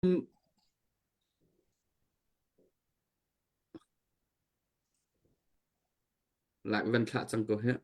Lai van thlah cang ko hih.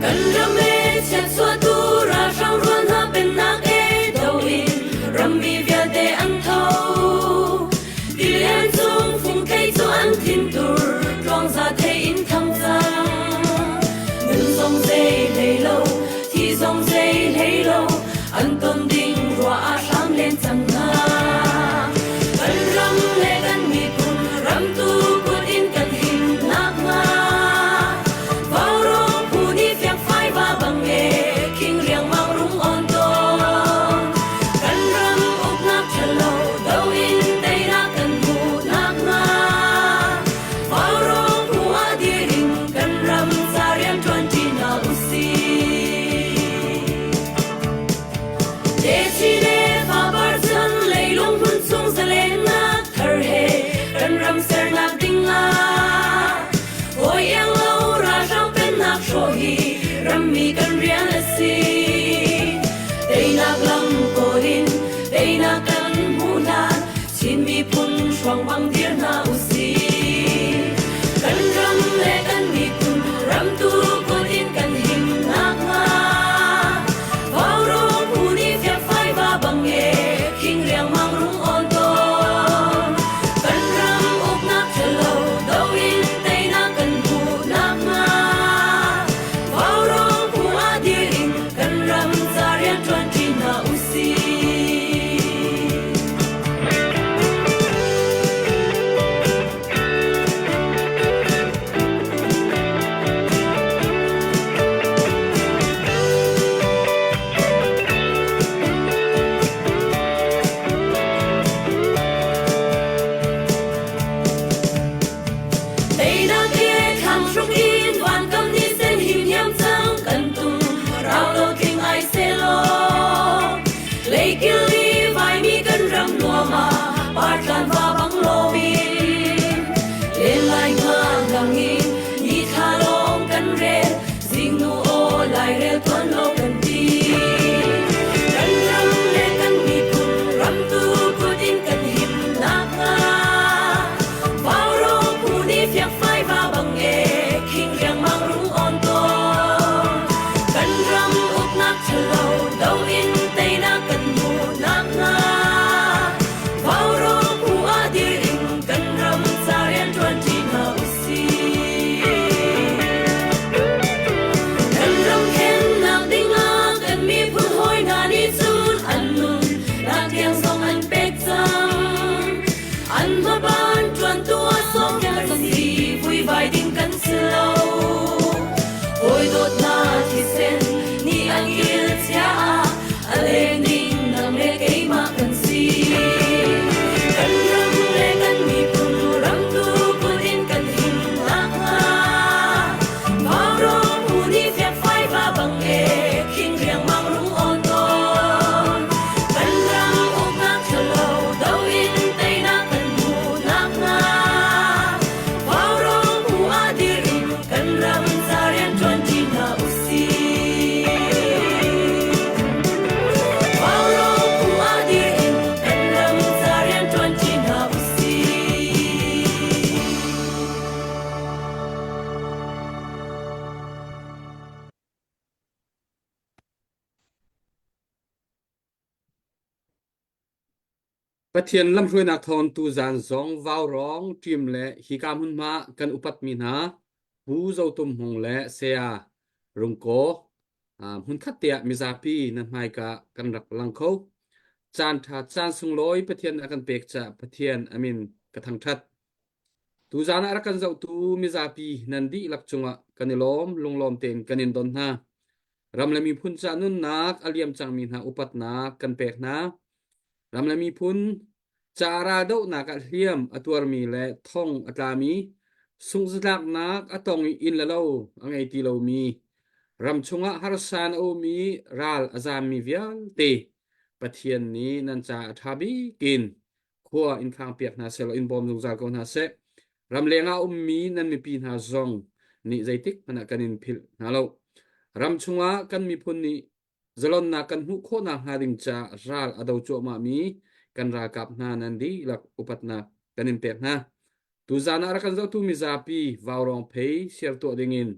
Kan ram e chiatchuahtu ralhrang rual hna pennak e do in rammi vialte an tho. Tilian cung fungthei cu an thintur tluangza thei in thang cang. Nun zong zei hlei lo, thi zong zei hlei lo, an ton ding ruah ah hram len cang hna. Kan ram le kan miphun ramtu kut in kan him nakhnga Vaurawng phu nih fiangfai va bang e khing riangmang rung on tawn. Kan ram uknak ṭhalo do in teinak kan hmuh nakhnga Vaurawng phu ah dir in kan ram ca rian ṭuan ṭi hna usih. Techi le fapar chan leilung hmun chung zalennak thar he kan ram sernak ding ah hawi iang lo ralhrang pennak hrawh hi rammi kan rian a si. Teinak lam kawl in teinak kan hmuh hlan Chin miphun hruang bang dir hna usih. Kan ram le kan miphun ramtu kut in kan him nakhnga Vaurawng phu nih fiakfai va bang e khing riangmang rung awn tawn. Kan ram uknak ṭhalo do in teinak kan hmuh nakhnga Vaurawng phu ah dir in kan ram ca rian ṭuan ṭi hna usih. Teinak he thlang hruk in vankam ni sen him hiam cang kan tum rau lo tling ai selaw Leikil i vaimi kan ram nuam ah partlan va bang loin len lai nga lang in ni thla lawng kan rel zingnu aw lairel tuan lo kan ti kan ram le kan miphun ramtu kut in kan him nakhnga Vaurawng phu nih fiakfai va bang e khing riangmang rung on tawn kan ram uknak ṭhalo do in teinak kan hmuh nakhnga Vaurawng phu ah dir in kan ram ca rian ṭuan ṭi hna usih. Kan ram khennak dingah kan miphun hawi hna nih cun an nun nak tiang zong an pek cang. An hmaban ṭuantu ah sawm kan si vuivai ding kan si lo. Hawi dawt hna thisen nih an kil chia ah a leng ding nang le keimah kan si. Kan ram le kan miphun ramtu kut in kan him nakhnga Vaurawng phu nih fiakfai va bang e khing riangmang rung awn tawn. Kan ram uknak ṭhalo do in teinak kan hmuh nakhnga Vaurawng phu ah dir in kan ram ca rian ṭuan ṭi hna usih. Vaurawng phu ah dir in kan ram ca rian ṭuan ṭi hna usih. Pathian lamhruainak thawng tuzaan zong vaurawng ṭim le hika hmunhma kan upatmi hna Pu Zo Tum Hmung le Saya Rungkaw hmunkhat te ah mizapi nan hmaika kan rak lang kho. Caan ṭha caan sunglawi Pathian a kan pek caah Pathian a min ka thangṭhat. Tuzaan ah rak kan zohtu mizapi nan dihlak cungah kan i lawm, lunglawm tein kan in don hna. Ram le miphun ca nunnak a liam cangmi hna upatnak kan pek hna. Ram le miphun ca raldohnak ah hliam a tuarmi le thong a tlami, sunghzatlaknak a tong i inn le lo a ngei ti lomi, ram chungah harsa a um i ral a zammi vialte Pathian nih nan caah a ṭha bik in khua in khangpiak hna seh law in bawm zungzal ko hna seh. Ramleng ah ummi nan mipi hna zong nih zeitik hmanh ah kan in philh hna lo. Ram chungah kan miphun nih zalonnak kan hmuh khawhnak hnga ding caah ral a do cuahmahmi kan ralkap hna nan dihlak upatnak kan in pek hna. Tuzaan ah rak kan zohtu mizapi vaurawng phei share tuah dingin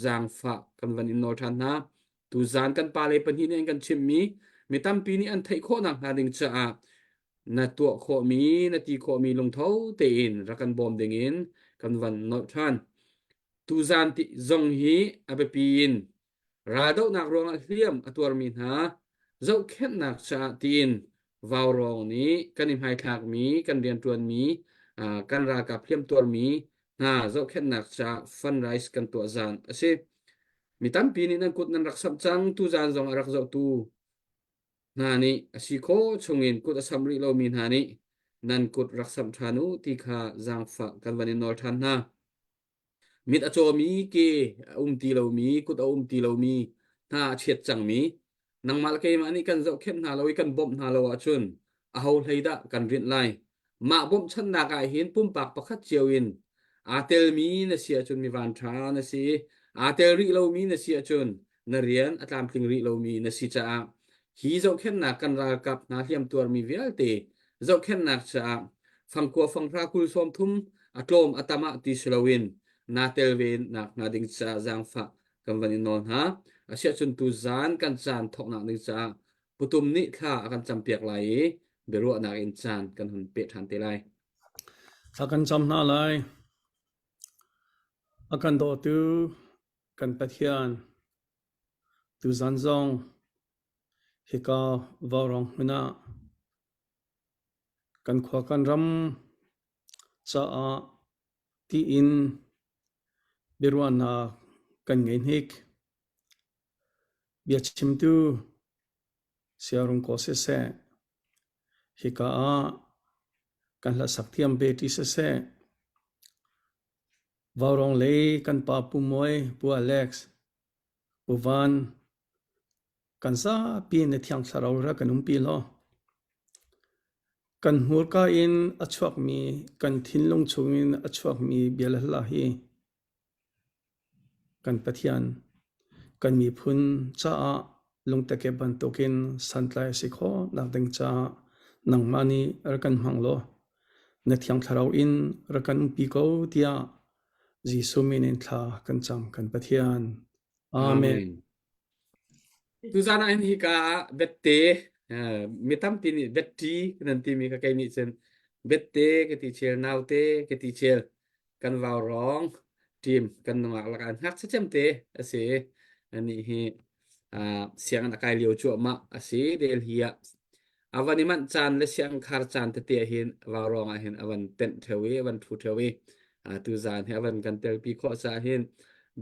zaangfah kan van in nawl ṭhan hna. Tuzaan kan pale pahnih nih an kan chimhmi mi tampi nih an theih khawhnak hnga ding caah na tuah khawhmi na ti khawhmi lungtho tein rak kan bawm dingin kan van nolh ṭhan. Tuzaan ti zong hi a biapi in raldohnak ruangah hliam a tuarmi hna zohkhenhnak caah tiin vaurawng nih kan i hmaithlakmi kan rianṭuanmi kan ralkap hliam tuarmi hna zohkhenhnak caah fundraise kan tuah zaan a si. Mi tampi nih nan kut nan rak samh cang tuzaan zong a rak zohtu hna nih a si khawh chungin kut a samh rih lomi hna nih nan kut rak samh ṭhan u ti kha zaangfah kan van in nawl ṭhan hna. Mit a cawmi, ke a um ti lomi, kut a um ti lomi, hna a chiat cangmi, nangmah le keimah nih kan zohkhenh hna lo i kan bawmh hna lo ahcun aho hlei dah kan rinh lai? Mah bawmhchanhnak ah hin pumpak pakhat cio in aa telmi na si ahcun mi vanṭha na si i aa tel rih lomi na si ahcun na rian a tlamtling rih lomi na si caah hi zohkhenhnak kan ralkap hna hliamtuarmi vialte zohkhenhnak caah fangkua fanghra 20 sawmthum a tlawm a tam ah ti si loin naa tel ve nak hnga ding caah zaangfah kan van in nawl hna. Asiahcun tuzaan kan caan thawknak ding caah Putum nih thla a kan campiak lai i biaruahnak in caan kan hun peh ṭhan te lai. Thla kan cam hna lai. A kan dawtu kan Pathian, tuzan zong hika vaurawng hmun ah kan khua kan ram caah tiin biaruahnak kan ngei hnik. Biachimtu siarung ko siseh, hika ah kan hlasak thiam ve ṭi siseh, Vaurawng lei kan pa Pu Mawi, Pu Alex, Pu Van, kan zapi na Thiang Thlarau rak kan umpi law, kan hmurka in a chuakmi, kan thinlung chungin a chuakmi bia le hla hi Kan Pathian, kan miphun caah lungtekep bantukin santlai a si khawh nakding caah nangmah nih rak kan hmang law na Thiang Thlarau in rak kan umpi ko tiah Jesuh min in thla kan cam kan Pathian. Amen. Amen. Tuzaan ah hin hika ah bette mi tampi nih betti nan timi ka kei nih cun bette ka ti chel naute ka ti chel kan vaurawng team kan nungak lakah ngakchia cemte a si. Anih hi sianginn a kai lio cuahmah a si. Delhi ah a van i manh caan le sianginn khar caan tete ah hin vaurawng ah hin a van tenh theo i a van ṭhu theo i tuzaan hi a van kan telpi khawh caah hin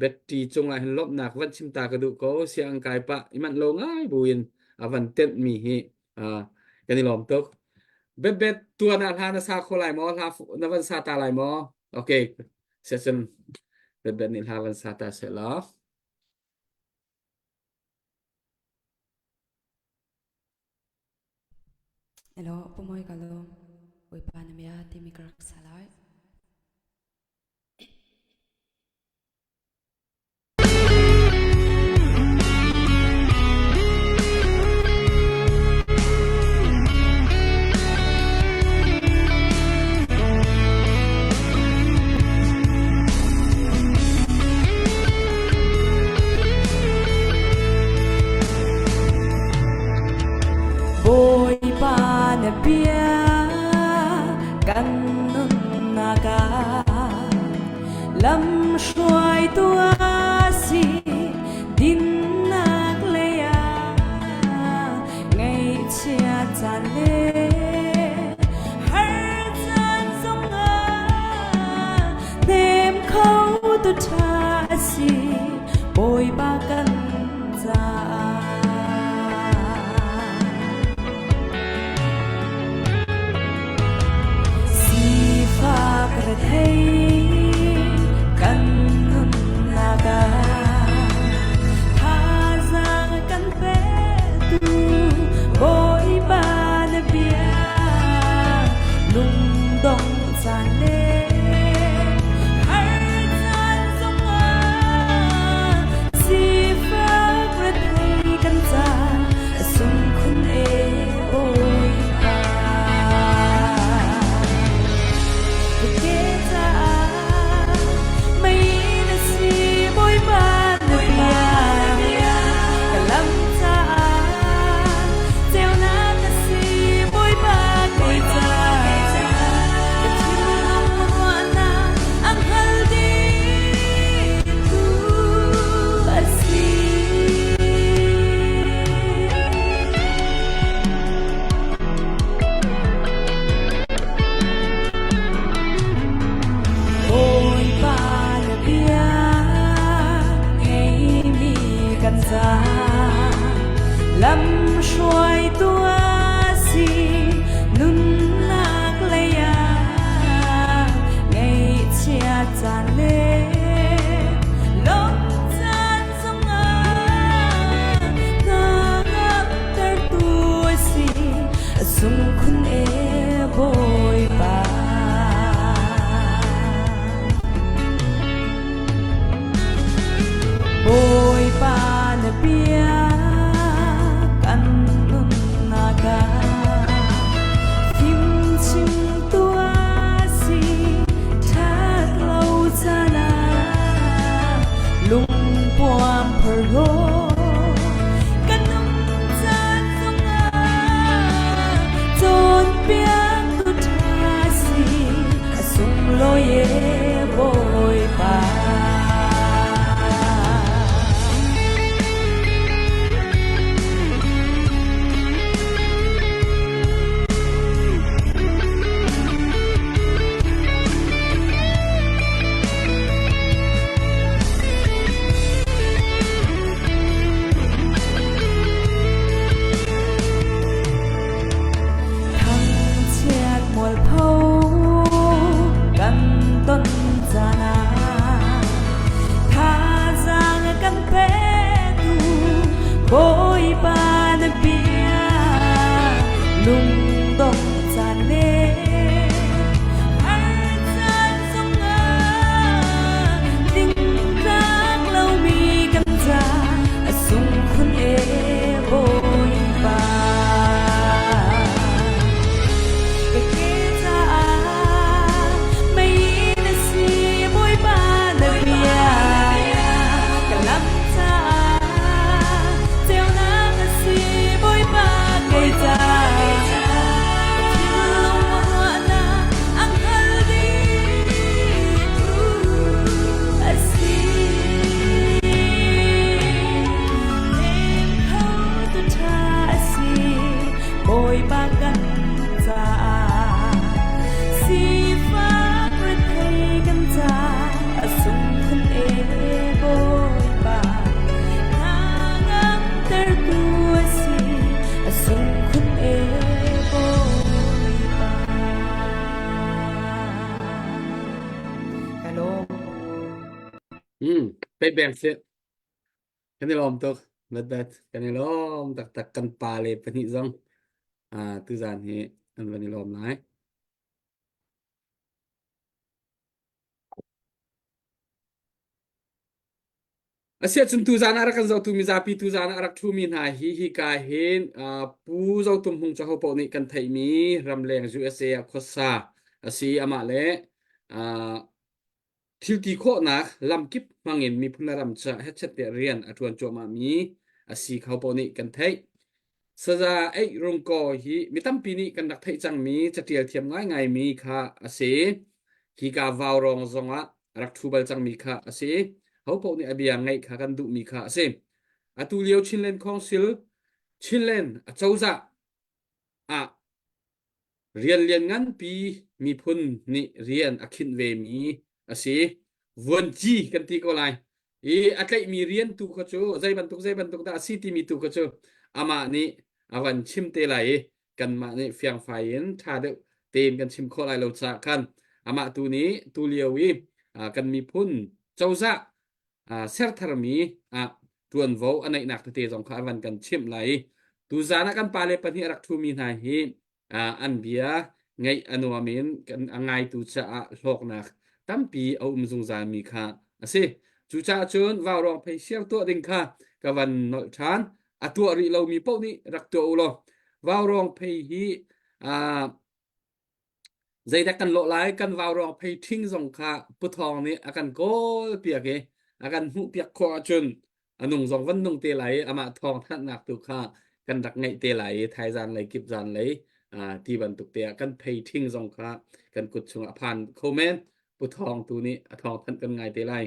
Betty cungah hin lawmhnak van chim ta ka duh ko. Sianginn kai pah i manh lo ngai buin a van tenh mi hi kan i lawm tuk. Bet bet tuan ah hla na sa kho lai maw? Hla na van sa ta lai maw? Okay. Siacun bet bet nih hla van sa ta seh law. Hello, Pumoy ka lo. Bawipa na bia timi ka rak sa lai. Bawipa na bia kan nunnak ah Lamhruaitu a si dinnak lei ah ngaihchiat caan le har caan zongah. si Bawipa kan caah. Sifak rethei kan nunnak ah thazaang kan petu Bawipa na bia lungdong caan le har caan zongah sifak rethei kan ca sung khun e Bawipa. Ke caah mei na si Bawipa na bia ka lam caah ceunak na si Bawipa kei caah ka thinlung ruahnak ang hngal dihtu a si. Bawipa na bia ngeimi kan ca lamhruaitu a si nunnak lei ah ngaihchiat caan le lawmh caan zongah hnangamtertu a si a sungkhun e Bawipa. Bawipa na bia kan nunnak ah fimchimtu a si ṭhat lo caan ah lungpuam phorhlaw kan um caan zongah cawnpiaktu ṭha si a sunglawi e Bawipa. Thangchiat mualpho kan ton caan ah thazaang a kan petu Bawipa na bia lungdong caan le har caan zongah dingtlak lomi kan ca a sung khun e Bawipa. Ka ke caah mei na si Bawipa na bia ka lam caah ceunak na si Bawipa kei caah ka thinlung ruahnak ang hngal dihtu a si. Hnem kho tu ṭha a si Bawipa kan caah sifak rethei kan caah a sung khun e Bawipa hnangamtertu a si a sung khun e Bawipa. Ka lawm. Hmm, pe beng si. Kan i lawm tuk. Bat bat. Kan i lawm taktak kan pa le pahnih zong. Ah, tuzaan hi an van i lawm lai. Asiahcun tuzaan ah rak kan zohtu mizapi tuzaan ah rak ṭhumi hna hi hika hin uh, Pu Zo Tum Hmung caho paoh nih kan theihmi ramleng USA ah khuasa a si amah le uh, Thil ti khawhnak lamkip hmangin miphun le ram caah hetchet tiah rian a ṭuan cuahmahmi a si kho paoh nih kan theih. Saza Eih Rung Kaw hi mi tampi nih kan rak theih cangmi caṭial thiam ngaingaimi kha a si. Hika Vaurawng zongah a rak ṭhu bal cangmi kha a si. Ho paoh nih a bia ngaih kha kan duhmi kha a si. Atu lio Chinland Council, Chinland acozah ah Rian lian nganpi miphun nih rian a khinh vemi a si. Vuanci kan ti ko lai. I a tlaihmi rian tu kha cu zei bantuk zei bantuk dah a si timi tu kha cu amah nih a van chim te lai i kanmah nih fiangfai in ṭha deuh tein kan chim khawh lai lo caah khan amah tu nih tu lio i kan miphun cozah sertharmi ah ṭuanvo a neihnak tete zong kha a van kan chimh lai i tuzaan ah kan pale pahnih a rak ṭhumi hna hi an bia ngaih a nuam in kan a ngaitu caah hlawknak tampi a um zungzalmi kha a si. Cucaah cun vaurawng phei siar tuah ding kha ka van nolh ṭhan. A tuah rih lomi paoh nih rak tuah u law vaurawng phei hi Zeidah kan lawh lai? Kan vaurawng phei ṭhing zong kha Pu Thawng nih a kan kawl piak i a kan hmuh piak khawh ahcun a nung zong van nung te lai i amah thawng thanhnak tu kha kan rak ngeih te lai i thaizan lei kipzan lei ti bantuk te ah kan phei ṭhing zong kha kan kut chungah a phan kho men. Pu Thawng tu nih a thawng thanh kan ngai te lai.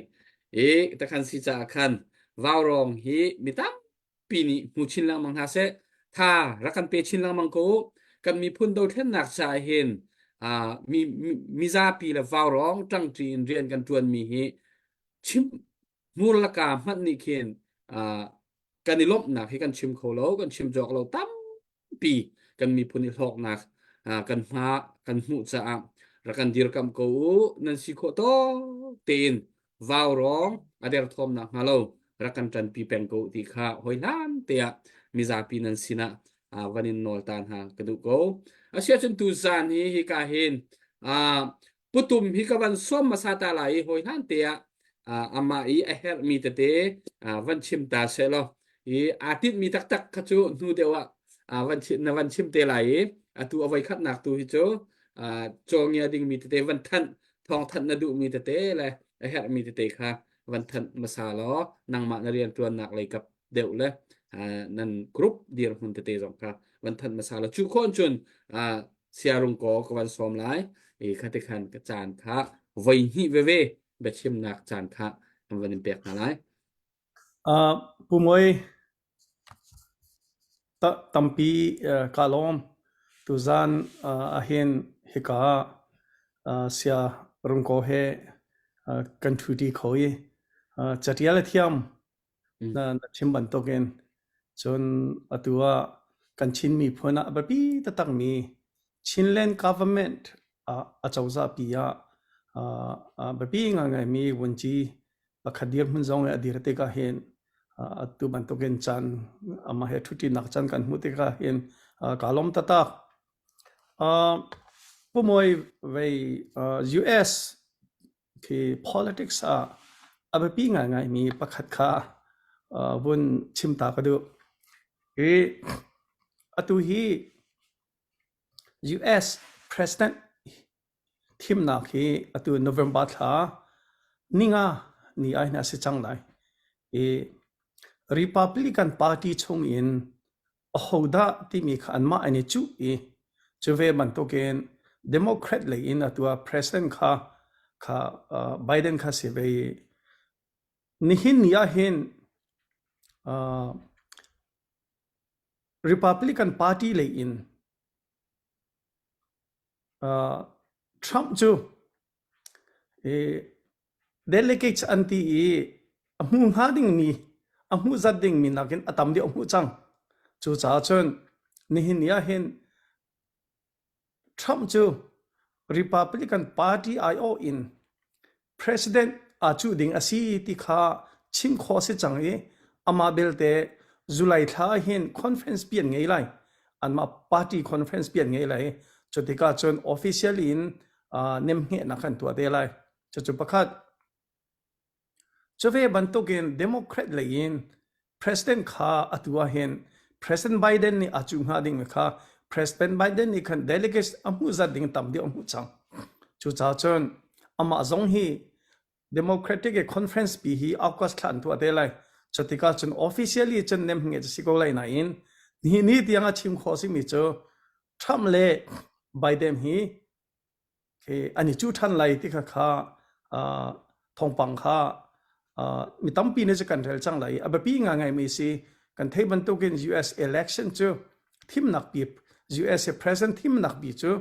I takhan si caah khan vaurawng hi mi tam pi nih hmu chin lengmang hna seh tha rak kan pe chin lengmang ko kan miphun dothlennak caah hin mi mizapi le vaurawng ṭangṭi in rian kan ṭuanmi hi chim hmur laka hmanh nih khin kan i lawmhnak hi kan chim kho lo kan chim cawk lo tampi kan miphun i hlawknak kan hma kan hmuh caah rak kan dirkamh ko u nan si khawh tawk tein vaurawng a derthawm nakhnga lo rak kan ṭanpi peng ko ti kha hawihlan te ah mizapi nan sinah van in nawl ta hna ka duh ko. Asiahcun tuzaan hi hika hin putum hi ka van sawm hmasa ta lai i hawihlan te ah amah i a herhmi tete van chim ta seh law i aa tinhmi taktak kha cu hnu deuh ah van na van chim te lai i atu a voikhatnak tu hi cu cawngia dingmi tete van thanh thawngthanh na duhmi tete le a herhmi tete kha van thanh hmasa law nangmah na rianṭuannak lei kap deuh le nan group dirhmun tete zong kha van thanh hmasa law cu khon cun siarung ko ka van sawm lai i khate khan ka caan kha voi hnih veve biachimnak caan kha kan van in pek hna lai. Uh, Pu Moi, Tampi kaa lawm. Tuzaan ahhin hika sia rungkaw he kan ṭhuṭi kho i catial a thiam na chim bantukin cun atu ah kan Chin miphun ah a biapi taktakmi Chinland government ah acozahpi ah biapi ngaingaimi vunci Pakhat dirhmun zong i a dir tikah hin atu bantukin caan amah he ṭhuṭinak caan kan hmuh tikah hin kaa lawm taktak. Pu Mawi vei US khi politics ah a biapi ngaingaimi pakhat kha vun chim ta ka duh. Hi atu hi US President Thimnak hi atu November thla ninga ni ah hin a si cang lai i Republican Party chung in ahodah timi kha anmah an i cuh i cu ve bantukin Democrat lei in atu ah President kha kha Biden kha si ve i nihin ni ah hin Republican Party lei in Trump cu delegates an ti i a hmu hnga dingmi, a hmuh zat dingmi nakin a tam deuh a hmuh cang. Cucaah cun nihin ni ah hin Trump cu Republican Party aiawh in President aa cuh ding a si ti kha chim khawh a si cang i amah belte July thla ah hin conference pi an ngei lai. Anmah party conference pi an ngei lai. Cu tikah cun officially in uh, nemhnehnak an tuah te lai. Cucu pakhat. Cu ve bantukin Democrat lei in President kha atu ah hin President Biden nih aa cuh hnga ding kha President Biden nih khan delegates a hmuh zat ding tam deuh a hmuh cang. Cucaah cun amah zong hi Democratic conference pi hi August thla an tuah te lai. Cutikah cun officially cun nem nge si ko lai nain nihin ni tiang a chim khawh simi cu Trump le Biden hi an i cuh ṭhan lai ti kha kha thawngpang kha mi tampi nih cu kan rel cang lai i a biapi ngaingaimi si. Kan theih bantukin US election cu thimnak pi USA president thimnak pi cu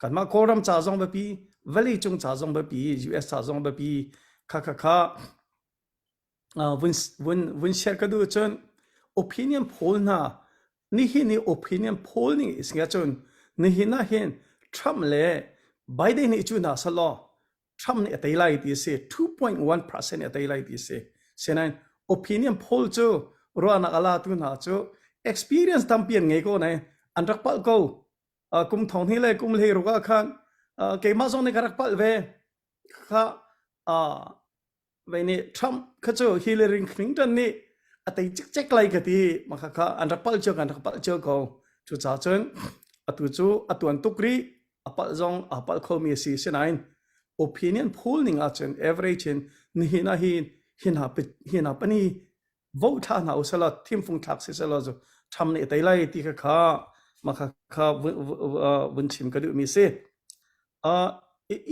kanmah Kawlram ca zong biapi, vawleicung ca zong biapi, US ca zong biapi kha kha kha. Vun vun vun share ka duh cun opinion poll hna nihin i opinion poll ning is nga cun nihin ah hin Trump le Biden nih cu hna selaw Trump nih a tei lai ti si 2.1% nih a tei lai ti si. Sinain opinion poll cu ruahnak a latu hna cu experience tampi an ngei ko nain an rak palh ko. Kum thong hnih le kum hlei ruk ah khan keimah zong nih ka rak palh ve. Kha vei nih Trump kha cu Hillary Clinton nih a tei cikcek lai ka ti mah kha kha an rak palh cio kan rak palh cio ko cucaah cun atu cu a tuan tuk rih a palh zong a palh khomi a si sinain opinion poll ning ahcun average in nihin ah hin hina hina pani vote thla hna usala thimfung thlak si selaw cu Trump nih a tei lai ti kha kha mah kha kha vun chim ka duhmi si. Uh,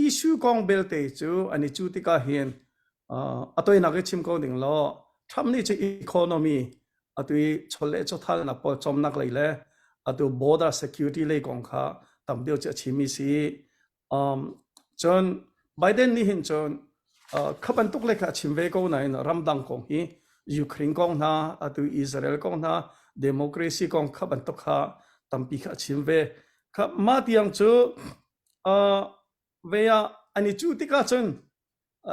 issue kong belte cu an i cu tikah hin uh, a toinak i chim ko ding law Trump nih cu economy atu i chawleh chawthalnak pawl cawmnak lei le atu border security lei kong kha tam deuh cu a chimi si Um, cun Biden nih hin cun uh, kha bantuk le kha a chim ve ko nain ramdang kong hi Ukraine kong hna atu Israel kong hna democracy kong kha bantuk kha tampi kha a chim ve kha mah tiang cu uh, ve ah an i cu tikah cun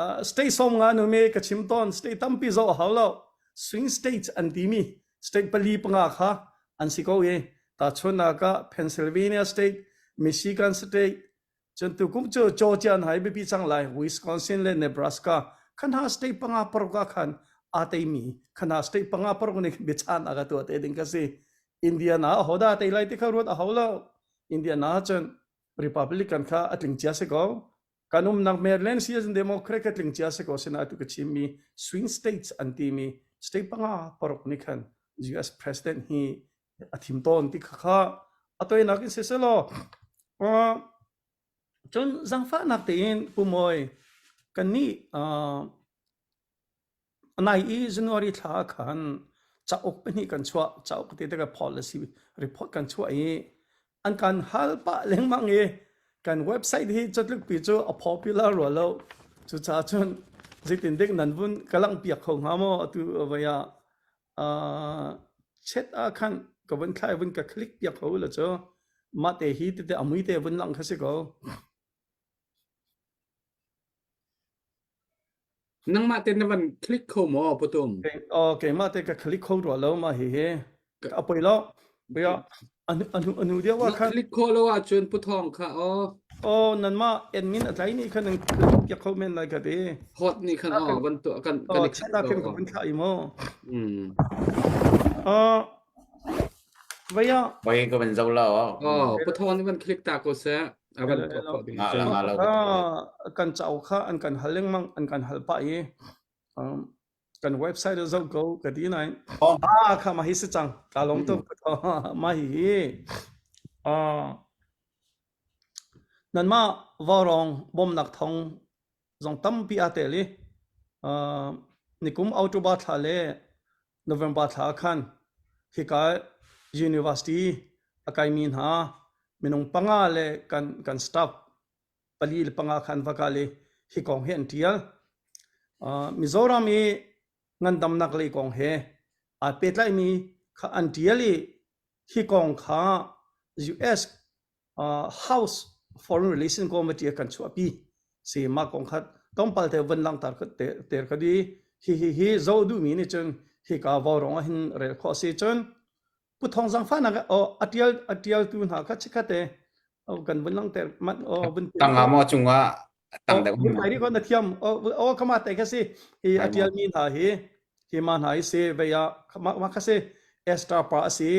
Uh, state som nga nu me ka chim tawn state tampi zo hau lo swing states an timi state pali panga kha an si ko i ta chunnak ah Pennsylvania state Michigan state cun tukum cu Georgia an hai biapi cang lai Wisconsin le Nebraska khana state panga paruk ah khan aa teimi khana state panga paruk nih biachan a ka tuah te ding ka si Indiana hoda tei lai ti kha ruat a hau lo Indiana cun Republican kha a tling cia si ko Kan umnak Maryland si ahcun Democrat ka tling cia si ko asinain atu ka chimmi swing states an timi state panga paruk nih khan US president hi a thim tawn ti kha kha a toinak in siselaw uh, cun zangfahnak tein Pu Mawi kannih uh, Nai i January thla ah khan cauk pahnih kan chuah. Cauk ti tikah policy report kan chuah i an kan hal pah lengmang i kan website hi catlukpi cu a popular rua lo. Cucaah cun zeitindik nan vun ka langhpiak kho hnga maw atu voi ah uh, chat ah khan ka vun thlai vun ka click piak kho la cu mah te hi tete a mui te vun lang kha si ko. Nangmah te na van click kho maw patum? Oh, keimah te ka click kho rua lo ma hi hi. A poi lo. Bia anu anu anu dia wa khan. Click kho lo ahcun puthong kha oh. Oh, nanmah admin a tlai nih khan nan click piak kho men lai ka ti. Hot nih khan oh van tu kan kan oh, chat ah khan ka vun thlah i mo. Mm. Uh, vaya. Vai ka van zo lo. Oh, puthong nih van click ta ko seh. Kan cauk kha an kan hal lengmang an kan hal pah i kan website ah zoh ko ka ti nain ah kha mah hi si cang ka lawm tuk mah hi nanmah vaurawng bawmnak thong zong tampi aa tel i nikum October thla le November thla ah khan hika university a kaimi hna minung panga le kan kan staff pali le panga khan va kal i hi kong hi an tial. Mizoram i ngandamnak lei kong he aa pehtlaimi kha an tial i hi kong kha US House Foreign Relation Committee ah kan chuahpi si mah kong kha tlawmpal te vun langhter ter ka di hi hi hi zo duhmi nih cun hika vaurawng ah hin rel khawh si cun Pu Thawng Zangfahnak a tial a tialtu hna kha chikkhat te kan vun langhter man vun tangah maw cungah tang deuh vun ai ko na thiam o kama te kha si hi a tialmi hna hi hi ma hna hi si vei ah ma kha si Esther pa a si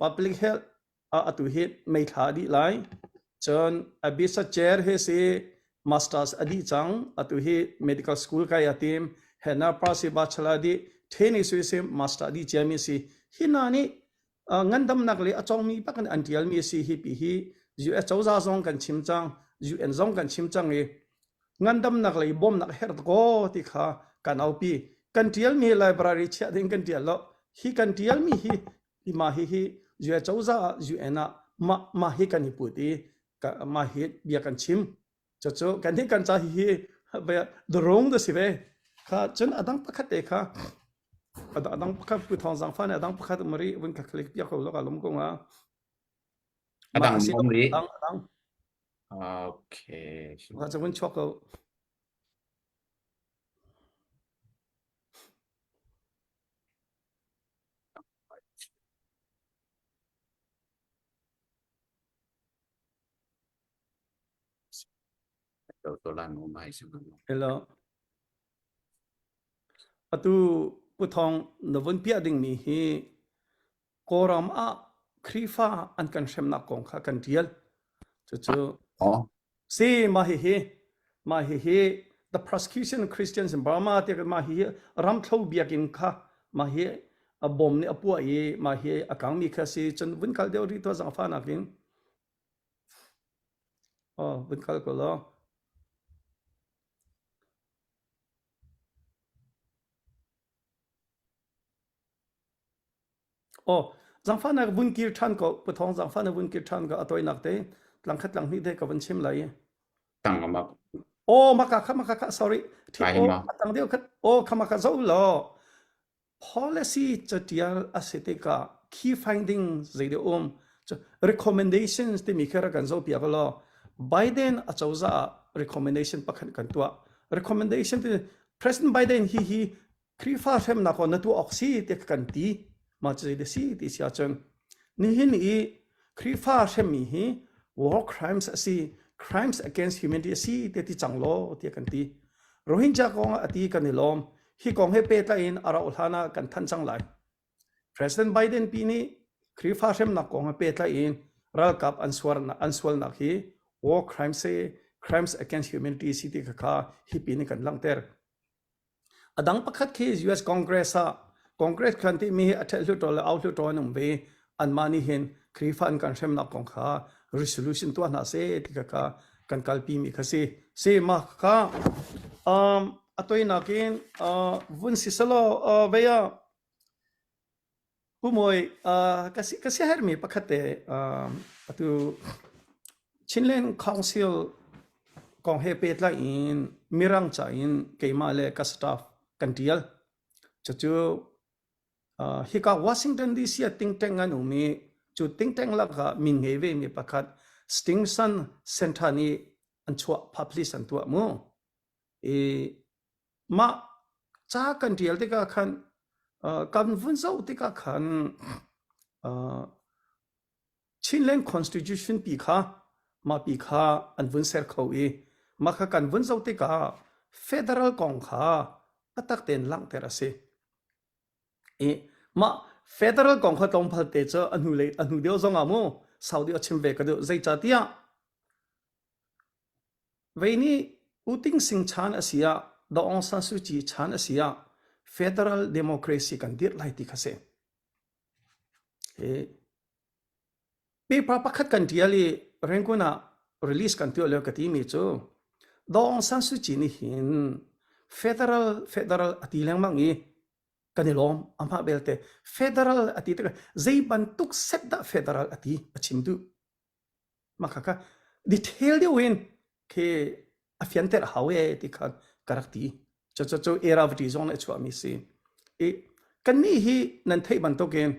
public health atu hi May thla a dih lai. Cun Abisa Chair hi si masters a dih cang. Atu hi medical school kai a tim. Hannah Parsi bachelor dih. Theni sui si master a dih ciami si. Hi hna nih ngandamnak le a cawngmi bak in an tialmi a si hi pi hi US cozah zong kan chim cang. UN zong kan chim cang i ngandamnak lei bawmnak herh ko ti kha kan aupi. Kan tialmi library chiah ding kan tial lo. Hi kan tialmi hi i mah hihi US cozah ah UN ah mah mah hi kan i put i mah hi bia kan chim cucu kan hi kan ca hihi the wrong da si ve. Kha cun a dang pakhat te kha a dang pakhat pu thawng zangfa nih a dang pakhat um rih vun ka click piak ko lo ka lum ko nga. A dang um rih. A dang a dang. Okay. Ka cu vun chuak ko. Hello. Atu Pu Thawng na vun piah dingmi hi Kawlram ah Khrihfa an kan hremnak kong kha kan ṭial. Cucu Oh. si mah hihi mah hihi the persecution of Christians in Burma ti mah hi ramthlo biakinn kha mah hi a bom nih a puah i mah hi a kangmi kha si cun vun kal deuh rih tuah zangfah nakin Oh, vun kal ko law. Oh, zangfahnak vun kir ṭhan ko. Pu Thawng zangfahnak vun kir ṭhan ko. A tawinak te tlangkhat tlanghnih te ka vun chim lai. Tang amak. Oh, maka kha maka kha sorry. Thi oh, atang deuh khat. Oh, kha maka zo law. Policy catial a si tikah key findings zei dah um recommendations timi kha rak kan zohpiak law Biden acozah ah recommendation pakhat kan tuah. Recommendation ti President Biden hi hi Khrihfa hremnak na tuah awk si ti kan ti. Mah cu zei dah si ti si ahcun nihin i Khrihfa hremmi hi war crimes a si, crimes against humanity a si ti ti cang law tiah kan ti. Rohingya kong ah a ti kan i lawm. Hi kong he pehtlai in a rauh hlan ah kan thanh cang lai. President Biden pi nih Khrihfa hremnak kong he pehtlai in ralkap an suarnak an sualnak hi war crimes se crimes against humanity si ti kha hi pi nih kan langhter. A dang pakhat khi US Congress ah Congress kan timi hi a ṭhet hluttaw le au hluttaw an um ve. Anmah nih hin Khrihfa an kan hremnak kong kha resolution tuah hna seh ti kha kha kan kalpi mi kha si. Si mah kha um, a toinak in uh, vun si selaw uh, vei ah Pu Mawi, uh, ka si ka siaherhmi pakhat te um, atu Chinland Council kong he pehtlai in Mirang ca in keimah le ka staff kan ṭial. Cucu uh, hika Washington DC ah think tank an um i cu think tank lakah min ngei vemi pakhat Stimson Center nih an chuah publish an tuah mu. I Mah ca kan ṭial tikah khan uh, kan vun zoh tikah khan uh, Chinland Constitution pi kha mah pi kha an vun ser kho i mah kha kan vun zoh tikah federal kong kha biatak tein langhter a si. I mah federal kong kha tlawmpal te cu a hnu lei a hnu deuh zong ah mu Saudi a chim ve ka duh zeicahtiah Vei nih U Ting Sing chan a si ah Daw Aung San Suu Kyi chan a si ah federal democracy kan dirh lai ti kha si. Hi paper pakhat kan ṭial i Rangoon ah release kan tuah lio ka timi cu Daw Aung San Suu Kyi nih hin federal federal a ti lengmang i kan i lawm amah belte federal a ti tikah zei bantuk set dah federal a ti a chim duh Mah kha detail deuh in khi a fianter a hau e ti kha ka rak ti. Cu cu cu Eravati zong nih a chuahmi si. I kannih hi nan theih bantukin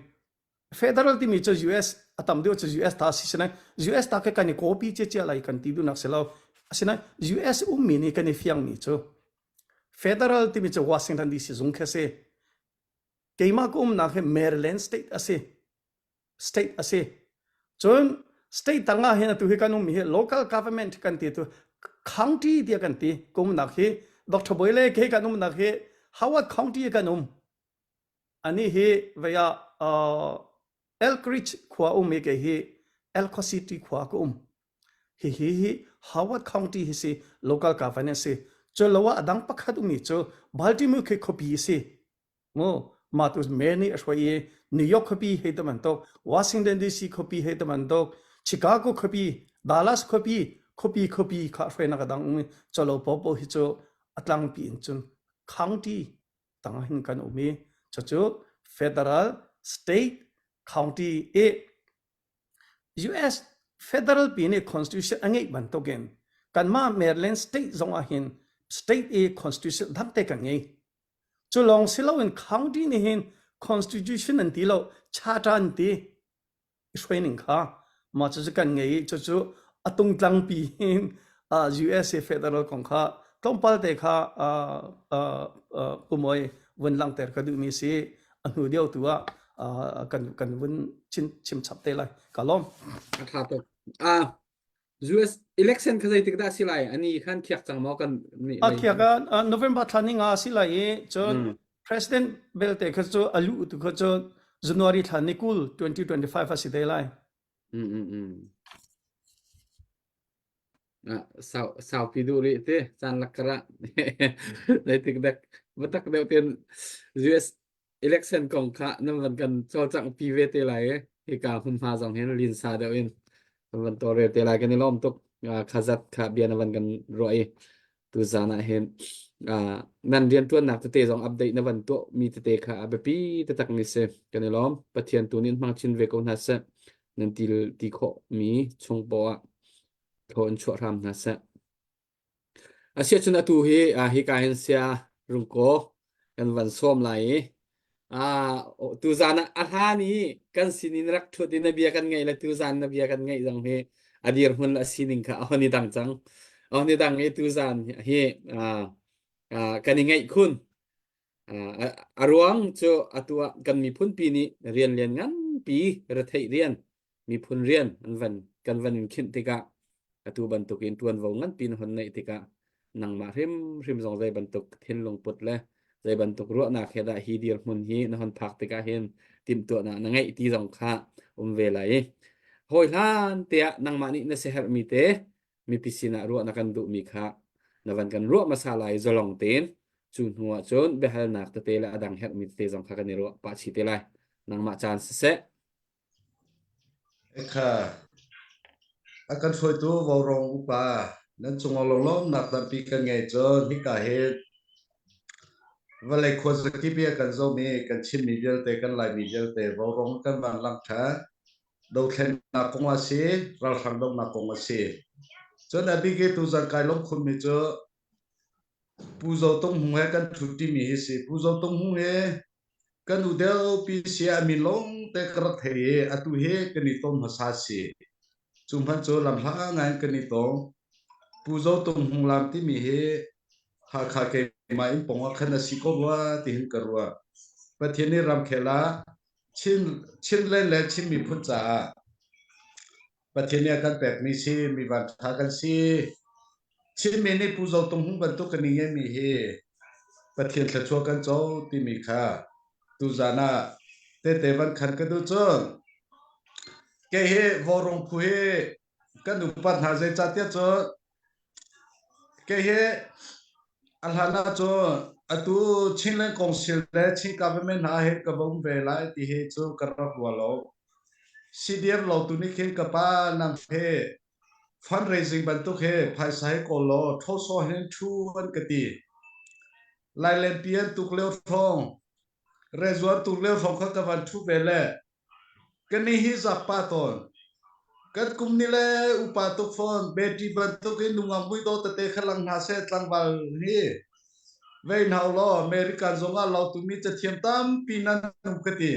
federal timi cu US a tam deuh cu US ta si sinain US ta khi kan i copy cia lai kan ti duhnak si lo. Asinain US ummi nih kan i fiangmi cu federal timi cu Washington DC zung khi a si. Keimah ka umnak hi Maryland state a si. state a si. Cun state tang ah hin atu hi kan ummi hi local government kan ti tu county tiah kan ti ka umnak hi Dr. Boyle ke kan umnak hi Howard County kan um. Ani hi vaya uh, Elk Ridge khua um hi ke hi Elko City khua ka um. Hi hi hi Howard County hi si local government si. Cu lo ah adang pakhat umi cu Baltimore khi khuapi si. Mu mah tu mayor nih a hruai i New York khuapi hei ti bantuk, Washington DC khuapi hei ti bantuk, Chicago khuapi, Dallas khuapi, khuapi khuapi kha hruainak a dang um i colo popo hi cu a tlangpi in cun county tang hin kan um i cucu federal, state, county i US federal pi nih constitution a ngeih bantukin kanmah Maryland state zong ah hin state i constitution dang te kan ngei. Cu lawng si loin county nih hin constitution an ti lo, charter an ti. I hruaining kha mah cucu kan ngei i cucu a tungtlangpi in USA federal kong kha tlawmpal te kha Pu Mawi vun langhter ka duhmi si a hnu deuh tu ah kan kan vun chim chap te lai ka lawm. A tha tuk. Ah US election kha zeitik dah si lai? Ani khan khiak cang maw kan nih? A khiak ah November thla ni nga si lai i cun President belte kha cu a luh tu kha cu January thla ni 20 2025 a si te lai. Sau saupi duh rih te caan lak kara zeitik dek batak deuh ten US election kong kha nan van kan cawlcangh pi ve te lai i hika hmunhma zong hin linsa deuh in kan van tawlrel te lai kan i lawm tuk khazat kha bia na van kan ruah i tuzan ah hin nan riantuannak tete zong update na van tuah mi tete kha a biapi taktak mi si kan i lawm Pathian tu nih hmang chin ve ko hna seh nan til ti khawh mi chung poah ah thaw in chuah hram hna seh Asiahcun atu hi hika hin sia rungkaw kan van sawm lai i tuzan ah a hlan i kan sinin rak ṭhut i na bia kan ngaih le tuzan na bia kan ngaih zong hi a dirhmun le a sining kha a hon i dang cang. A hon i dang i tuzan hi kan i ngaih khun. A ruang cu atu ah kan miphunpi nih rian lian nganpi retheih rian miphun rian an van kan van in khinh tikah atu bantukin ṭuanvo nganpi na hon neih tikah nangmah hrimhrim zong zei bantuk thinlung put le zei bantuk ruahnak he dah hi dirhmun hi na hon phak tikah hin timhtuahnak na ngeih ti zong kha um ve lai i hawi hlan tiah nangmah nih na siaherhmi te mipi sinah ruah na kan duhmi kha na van kan ruah hmasa lai zalong tein cu hnu ah cun biahalnak tete le a dang herhmi tete zong kha kan i ruah pah chih te lai nangmah caan siseh Ekha, a kan hruaitu Vaurawng upa nan cungah lunglawmhnak tampi kan ngei cun hika hi vawlei khuazakip i a kan zohmi kan Chinmi vialte kan Laimi vialte Vaurawng kan van lang ṭhan. Dothlennak kong a si, ralhrang dohnak kong a si. Cun a bik i tuzan kai lawmh khunmi cu Pu Zo Tung Hmung he kan ṭhut ṭimi hi si. Pu Zo Tung Hmung hi kan u deuhpi si a min lawng te ka rak thei i atu hi kan i ton hmasa si. Cu hmanh cu lamhla ngai in kan i tong. Pu Zo Tung Hmung lam timi hi Hakha keimah inn pawng ah khan a si ko rua ti hin ka ruah. Pathian nih ramkhel ah Chin Chinland le Chin miphun caah Pathian nih a kan pekmi si mi vanṭha kan si. Chinmi nih Pu Zo Tung Hmung bantuk kan i ngeihmi hi Pathian thluachuah kan co timi kha tuzan ah tehte van khan ka duh cun kei hi vawrung phu hi kan upat hna zeicahtiah cun kei hi a hlan ah cun atu Chinland Council le Chin government hna he ka va um ve lai ti hi cu ka rak rua lo. CDF lo tu nih khin ka pa nang he Fundraising bantuk hi phaisa hi kawl law ṭhawsaw hin ṭhu an ka ti. Lailenpi an tuk lio hrawng, rezuan tuk lio hrawng kha ka van ṭhu ve le ka ni hi zak pa tawn. Kan kum ni le upa tuk fawn, beti bantuk in nungak muidawh tete kha lang hna seh tlangval hi vei hna law American zong ah lautumi cathiam tampi nan um ka ti.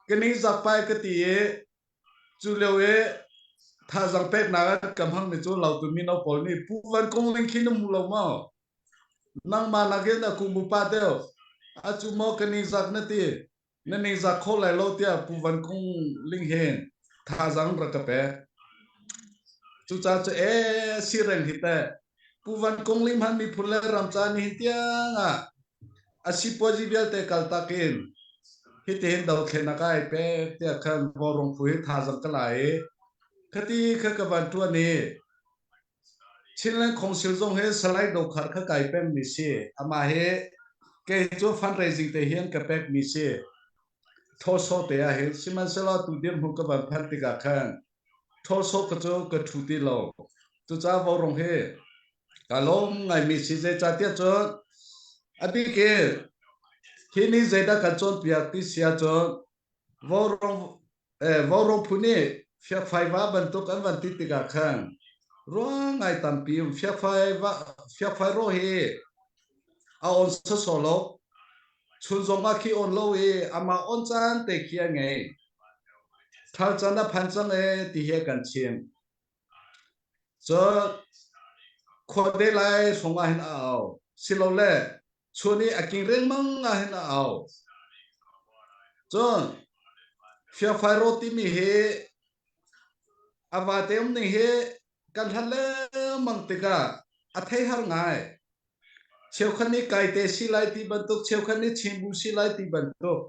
Ka ning zak pai ka ti i Cu lio i thazaang peknak an ka hmangmi cu Lautu mino pawl nih Pu Van Kung Ling khi na hmu lo maw? Nangmah nakin a kum upa deuh. A cu maw ka ningzak na ti? Na ningzak kho lai lo tiah Pu Van Kung Ling hin thazaang rak ka pek. Cucaah cu ee si reng hi teh. Pu Van Kung Ling hmanh miphun le ram ca nihin tiang ah A sipuazi vialte kaltak in hitihin dothlennak ah ai pek tiah khan vaurawng phu hi thazaang ka la i khati kha ka van ṭuan i Chinland Council zong hi Salai Dokhar kha kai pengmi si. Amah hi kei cu fundraising te hi an ka pekmi si. Thawsawh te ah hin sihmanhsehlaw tu dirhmun ka van phanh tikah khan Thawsawh ka cu ka ṭhu ti lo. Cucaah vaurawng hi ka lawm ngaimi si zeicahtiah cun a bik in hi nih zeidah kan cawnpiak ti si ahcun vaurawng eh, vaurawng phu nih fiakfai va bantuk an van ti tikah khan ruang ngai tampi um fiakfai va fiakfai ro hi a on sawsawh lo. Chun zong ah khi on lo i amah on caan te khi a ngei. Ṭhal caan a phan cang e ti hi a kan chim. Cun khuade lai hrawng ah hin a au. Silole chun i a king riangmang ah hin a au. Cun fiangfai rawt timi hi a vate um ning hi kan hlat lengmang tikah a thei har ngai. Cheukhat nih kaite si lai ti bantuk, cheukhat nih chimbu si lai ti bantuk.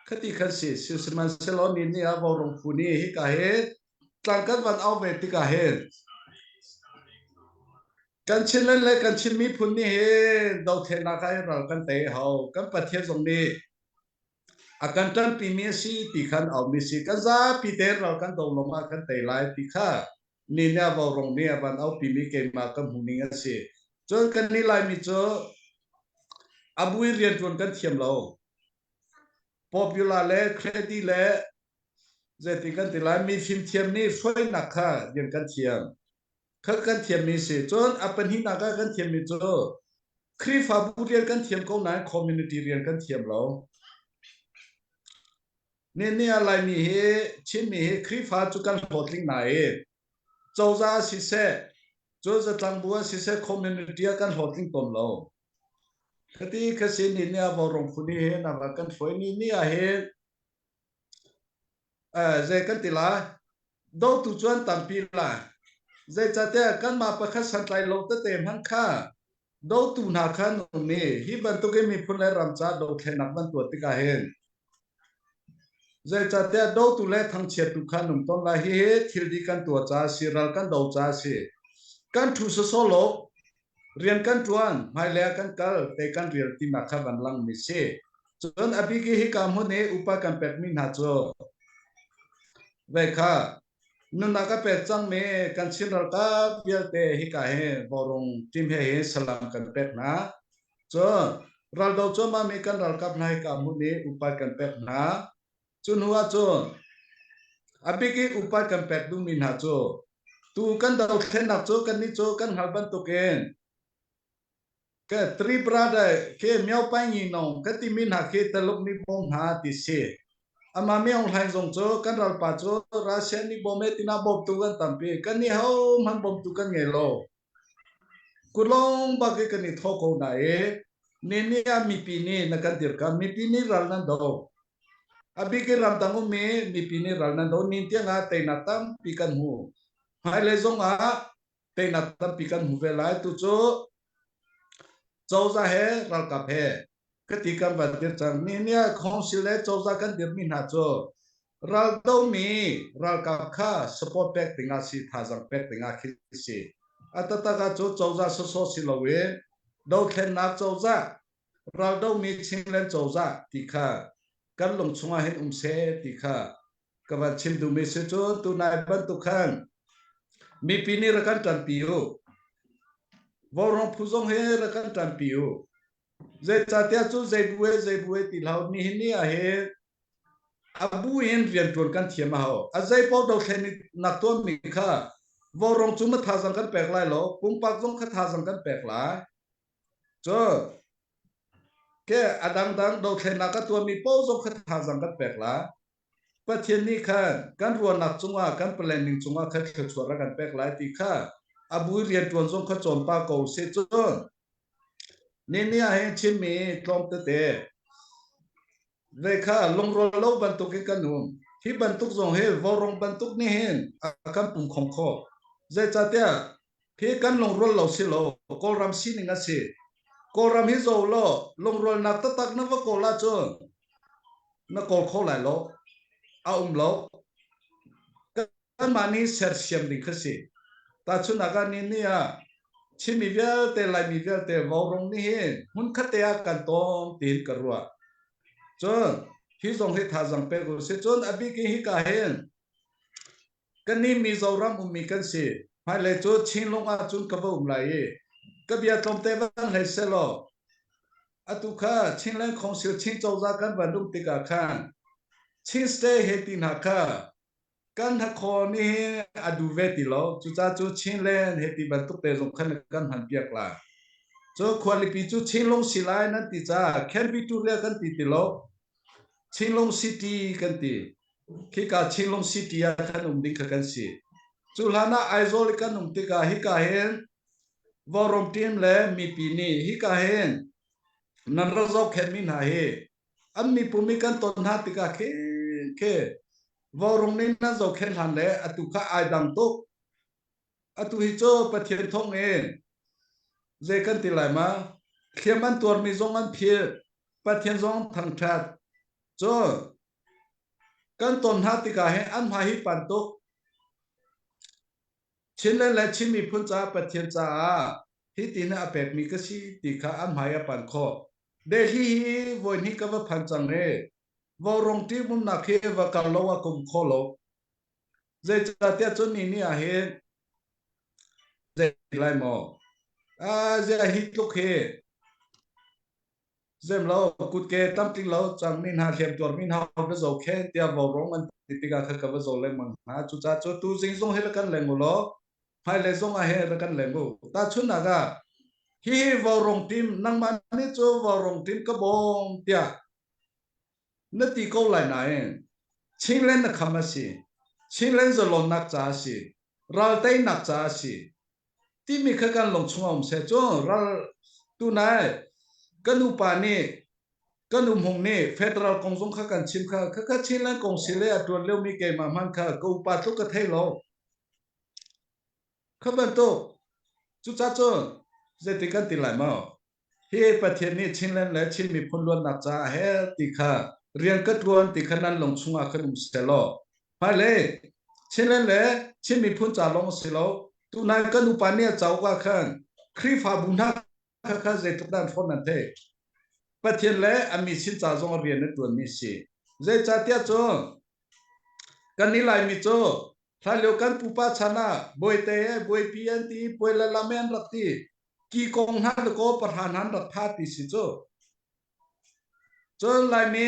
Khati khan si. Sihmanhsehlaw ni nih ah vaurawng phu nih hika hi tlang kan van au ve tikah hin kan Chinland le kan Chin miphun nih hin dothlennak ah hin ral kan tei hau. Kan Pathian zong nih a kan ṭanpimi a si ti khan aumi si. Kan zapi tein ral kan do lawng ah kan tei lai ti kha ni nih a vaurawng nih a van aupimi keimah ka hmuhning a si. Cun kan nih Laimi cu a bu in rianṭuan kan thiam lo. Popular le credit le zeiti kan ti lai mi fimthiam nih hruainak kha rian kan thiam. Kha kan thiammi si. Cun a pahnihnak ah kan thiammi cu Khrihfabu rian kan thiam ko nain community rian kan thiam lo. Ni ni ah Laimi hi Chinmi hi Khrihfa cu kan hlawhtling nain cozah siseh cun zatlangbu ah siseh community ah kan hlawhtling tawn lo. Khati khasi ni ni ah vaurawng phun hi hin a kan hruai ni ni ah hin zei kan ti lai dotu cu an tampi lai. Zeicahtiah kanmah pakhat santlai lo tete hmanh kha dotu hna kha an um i hi bantukin miphun le ram caah dothlennak van tuah tikah hin zeicahtiah dotu le thangchiattu kha an um tawn lai. Hihi thil dih kan tuah caah a si, ral kan do caah a si. Kan ṭhu sawsawh lo, rian kan ṭuan, hmailei ah kan kal, te kan rial tinak kha van langmi si. Cun a bik i hika hmun i upa kan pekmi hna cu ve kha nunnak a pek cangmi kan Chin ralkap vialte hika hi Vaurawng team he hin salam kan pek hna. Cun raldo cuahmahmi kan ralkap hna hika hmun i upat kan pek hna. Cu hnu ah cun a bik i upat kan pek duhmi hna cu tu kan dothlennak cu kannih cu kan hngal bantukin Ke Tripura ke Miao Pai Ngi Nong ka timi hna khi Taluk nih bawm hna ti si. Amah Miao Hlaing zong cu kan ralpa cu Russia nih bawm e tina bawmtu kan tampi. Kan nih ho hmanh bawmtu kan ngei lo. Kulong bak i kan i thaw ko na i ni ni ah mipi nih na kan dirkam mipi nih ral nan do. A bik in ramdang ummi mipi nih ral nan do nin tiang ah teinak tampi kan hmu. Hmailei zong ah teinak tampi kan hmu ve lai. Tu cu cozah he ralkap he kati kan van dir cang. Ni ni ah council le cozah kan dirmi hna cu raldomi ralkap kha support pek ding ah si thazang pek ding ah khi si. A taktak ah cu cozah sawsawh si loin dothlennak cozah raldomi Chinland cozah ti kha kan lung chungah hin um seh ti kha ka van chim duhmi si cu tunai bantuk khan mipi nih rak kan ṭanpi u. Vaurawng phu zong hi rak kan ṭanpi u. Zeicahtiah cu zei bu he zei bu he ti hlah u nihin ni ah hin a bu in rianṭuan kan thiam a hau. A zei paoh dothlen nak tuahmi kha vaurawng cu ma thazang kan pek lai lo, pumpak zong kha thazang kan pek lai. Cu ke a dangdang dothlennak a tuahmi paoh zong kha thazang kan pek lai. Pathian nih khan kan ruahnak cungah kan planning cungah khan thluachuah rak kan pek lai ti kha a bu rianṭuan zong kha cawn pah ko seh cun ni ni ah hin Chinmi tlawm tete ve kha lungrual lo bantuk in kan um. Hi bantuk zong hi vaurawng bantuk nih hin a kan pum khong khawh. Zeicahtiah hi kan lungrual lo si lo Kawlram sining a si. Kawlram hi zo law lungrualnak taktak na va kawl ahcun na kawl kho lai lo. A um lo. Kanmah nih sersiam ding kha si. Tahchunhnak ah ni ni ah Chinmi vialte Laimi vialte Vaurawng nih hin hmunkhat te ah kan tawm tiin ka ruah. Cun hi zong hi thazang pek u si. Cun a bik in hika hin kannih Mizoram ummi kan si. Hmailei cu Chinlung ahcun ka va um lai i ka bia tlawmte van hlei sehlaw atu kha Chinland Council Chin cozah kan van um tikah khan Chin State he ti hna kha kan hnakhaw nih a duh ve ti lo. Cucaah cu Chinland he ti bantuk te zong khan kan hman piak la. Cu khualipi cu Chinlung si lai nan ti caah Camp Victoria kan ti ti lo. Chinlung City kan ti. Khika Chinlung City ah khan um ding kha kan si. Cu hlan ah Aizawl i kan um tikah hika hin Vaurawng team le mipi nih hika hin nan rak zohkhenhmi hna hi an mipum i kan ton hna tikah khi khi Vaurawng nih nan zohkhenh hlan le atu kha ai dang tuk. Atu hi cu Pathian thawng in zei kan ti lai ma? Hliam an tuarmi zong an philh. Pathian zong an thangṭhat. Cun kan ton hna tikah hin an hmai hi pan tuk. Chinland le Chin miphun caah Pathian caah hi tin a pekmi ka si ti kha an hmai a pan khawh. Delhi hi voi hnih ka va phan cang i Vaurawng ṭih umnak hi va kal lo a kum kho lo. Zeicahtiah cun ni ni ah hin zei lai maw? Ah, zia hi tluk hi zem lo kutke tlamtling lo cang mi hna hliam tuar mi hna va zo khen tiah vaurawng an ti tikah kha ka va zo lengmang hna. Cucaah cu tu zing zong hi ra kan leng u law hmailei zong ah hin ra kan leng u. Tahchunhnak ah hihi vaurawng team nangmah nih cu vaurawng team ka bawm tiah na ti ko lai nain Chinland na kham a si. Chinland zalawnnak ca a si. Ral teinak ca a si. Timi kha kan lung chungah um seh cu ral tunai kan upa nih kan umhung nih federal kong zong kha kan chim kha kha kha Chinland kong si le a tuan liomi keimah hmanh kha ka upa tluk ka thei lo. Kha bantuk cucaah cun zeiti kan ti lai maw? Hi Pathian nih Chinland le Chin miphun luatnak caah he ti kha rian ka ṭuan ti kha nan lung chungah khan um sehlaw hmailei Chinland le Chin miphun ca lawng si lo tunai kan upa nih a cauk ah khan Khrihfabu hna kha kha zeitluk dah an hrawn nan theih Pathian le a mi sin ca zong rian a ṭuanmi si zeicahtiah cun kan nih Laimi cu hlanlio kan pupa chan ah bawite he buaipi an ti puai le lam an rak ti ki kong hna le kaw pahra hna an rak pha ti si cu. Cun Laimi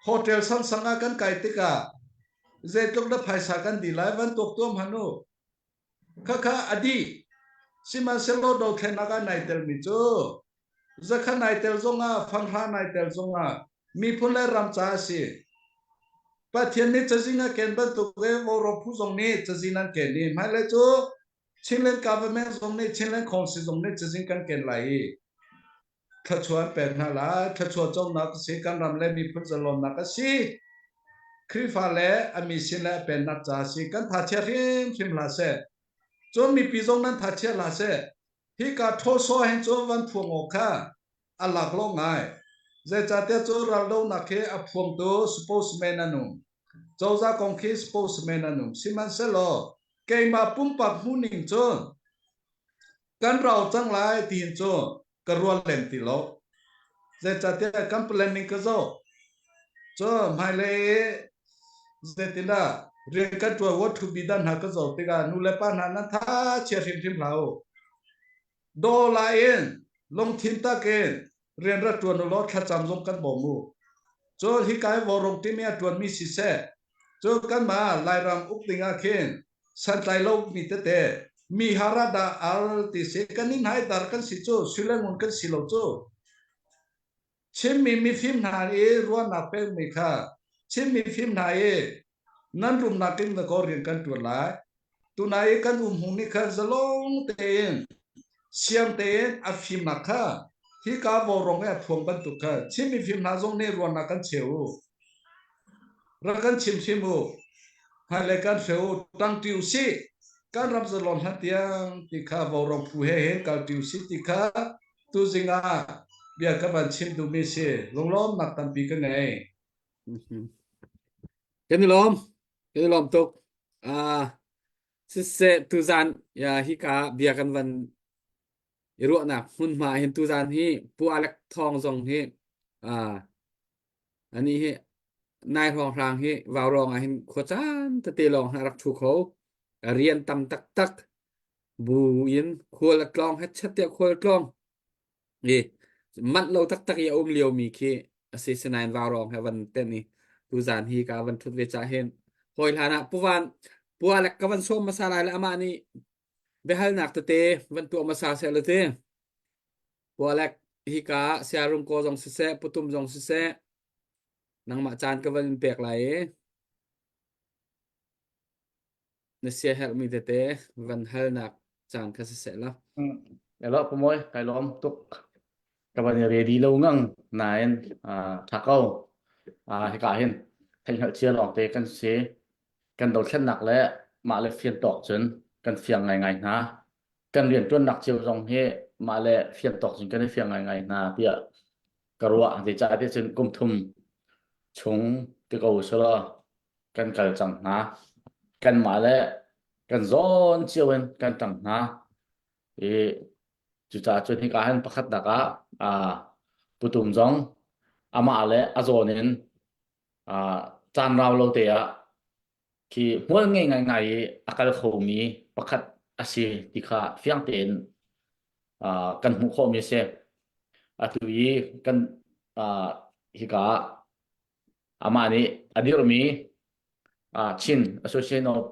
hotel sangsang ah kan kai tikah zeitluk na phaisa kan di lai van tuak tuam han u. Khakha a dih. Sihmanhsehlaw dothlennak ah nai telmi cu zakha nai tel zongah fanghra nai tel zongah miphun le ram ca a si. Pathian nih cazin a ken bantuk e Vaurawng phu zong nih cazin an ken i hmailei cu Chinland government zong nih Chinland Council zong nih cazin kan ken lai i thluachuah an pek hna lai. Thluachuah conak a si, kan ram le miphun zalonnak a si. Khrihfa le a mi sin le a pennak ca a si. Kan thachia hrimhrim hlah seh. Cun mipi zong nan thachia hlah seh. Hika ṭhawsaw hin cun van phuang awk kha a laklawh ngai. Zeicahtiah cu raldonak hi a phuangtu spokesman an um. Cozah kong khi spokesman an um. Sihmanhsehlaw keimah pumpak hmuhning cun kan rau cang lai tiin cu ka rual lem ti lo. Zeicahtiah kan planning ka zoh. Cu hmailei zeitindah rian kan ṭuan what to be done hna ka zoh tikah nu le pa hna nan tha chia hrimhrim hlah u. Dawla in lungthin tak in rian rak ṭuan u law thlacam zong kan bawm u. Cun hika i vawrong timi a ṭuanmi siseh, cun kanmah Lairam uk ding ah khin santlai lo mi tete mi hara dah al ti si kan in hai dar kan si cu sui le ngun kan si lo cu Chinmi mifim hna i ruahnak pekmi kha Chin mifim hna i nan rumnak in na kaw rian kan ṭuan lai. Tunai i kan umhung nih khan zalong tein siang tein a fimnak kha hika vaurawng i a phuang bantuk kha Chin mifim hna zong nih ruahnak kan cheu u. Rak kan chim hrim u. Hmailei kan hre u. Ṭangṭi u sih. Kan ram zalon hlan tiang ti kha vaurawng phu he hin kalṭi u sih ti kha tuzing ah bia ka van chim duhmi si. Lunglawmnak tampi ka ngei. Kan i lawm. Kan i lawm tuk. Ah, siseh tuzan ya hika bia kan van i ruahnak hmunhma hin tuzan hi Pu Alec Thawng zong hi ah ani hi nai hrawnghrang hi vaurawng ah hin khuacaan tete lawng a rak ṭhu kho. Rian tam taktak bu in khual a tlawng hetchet tiah khual a tlawng. I manh lo taktak i a um liomi khi a si sinain vaurawng he van tenh i tuzan hi ka van ṭhut ve cah hin hawi hlan ah puvan pualek ka van sawm hmasa lai le amah nih biahalnak tete van tuah hmasa seh la ti. Pualek hika siarung ko zong siseh, putum zong siseh, nangmah caan ka van in pek lai i na siaherhmi tete van halnak caan kha siseh la. Elo pumoy kai lawm tuk. Ka van i ready lo ngang nain tha ko. Hika hin theihhngalh cia lawng te kan si. Kan dothlennak le mah le fian tawk cun kan fiang ngaingai hna. Kan rianṭuannak cio zong hi mah le fian tawk cun kan i fiang ngaingai hna tiah ka ruah. Zeicahtiah cun kum thum chung ti ko selaw kan kal cang hna. Kanmah le kan zawn cio in kan ṭang hna. I cucaah cun hika hin pakhatnak ah aa putum zong amah le a zawn in aa caan rau lo te ah khi hmual ngei ngaingai i a kal khomi pakhat a si ti kha fiang tein uh, kan hmuh khawhmi a si. Atu i kan uh, hika amah nih a dirhmi uh, Chin Association of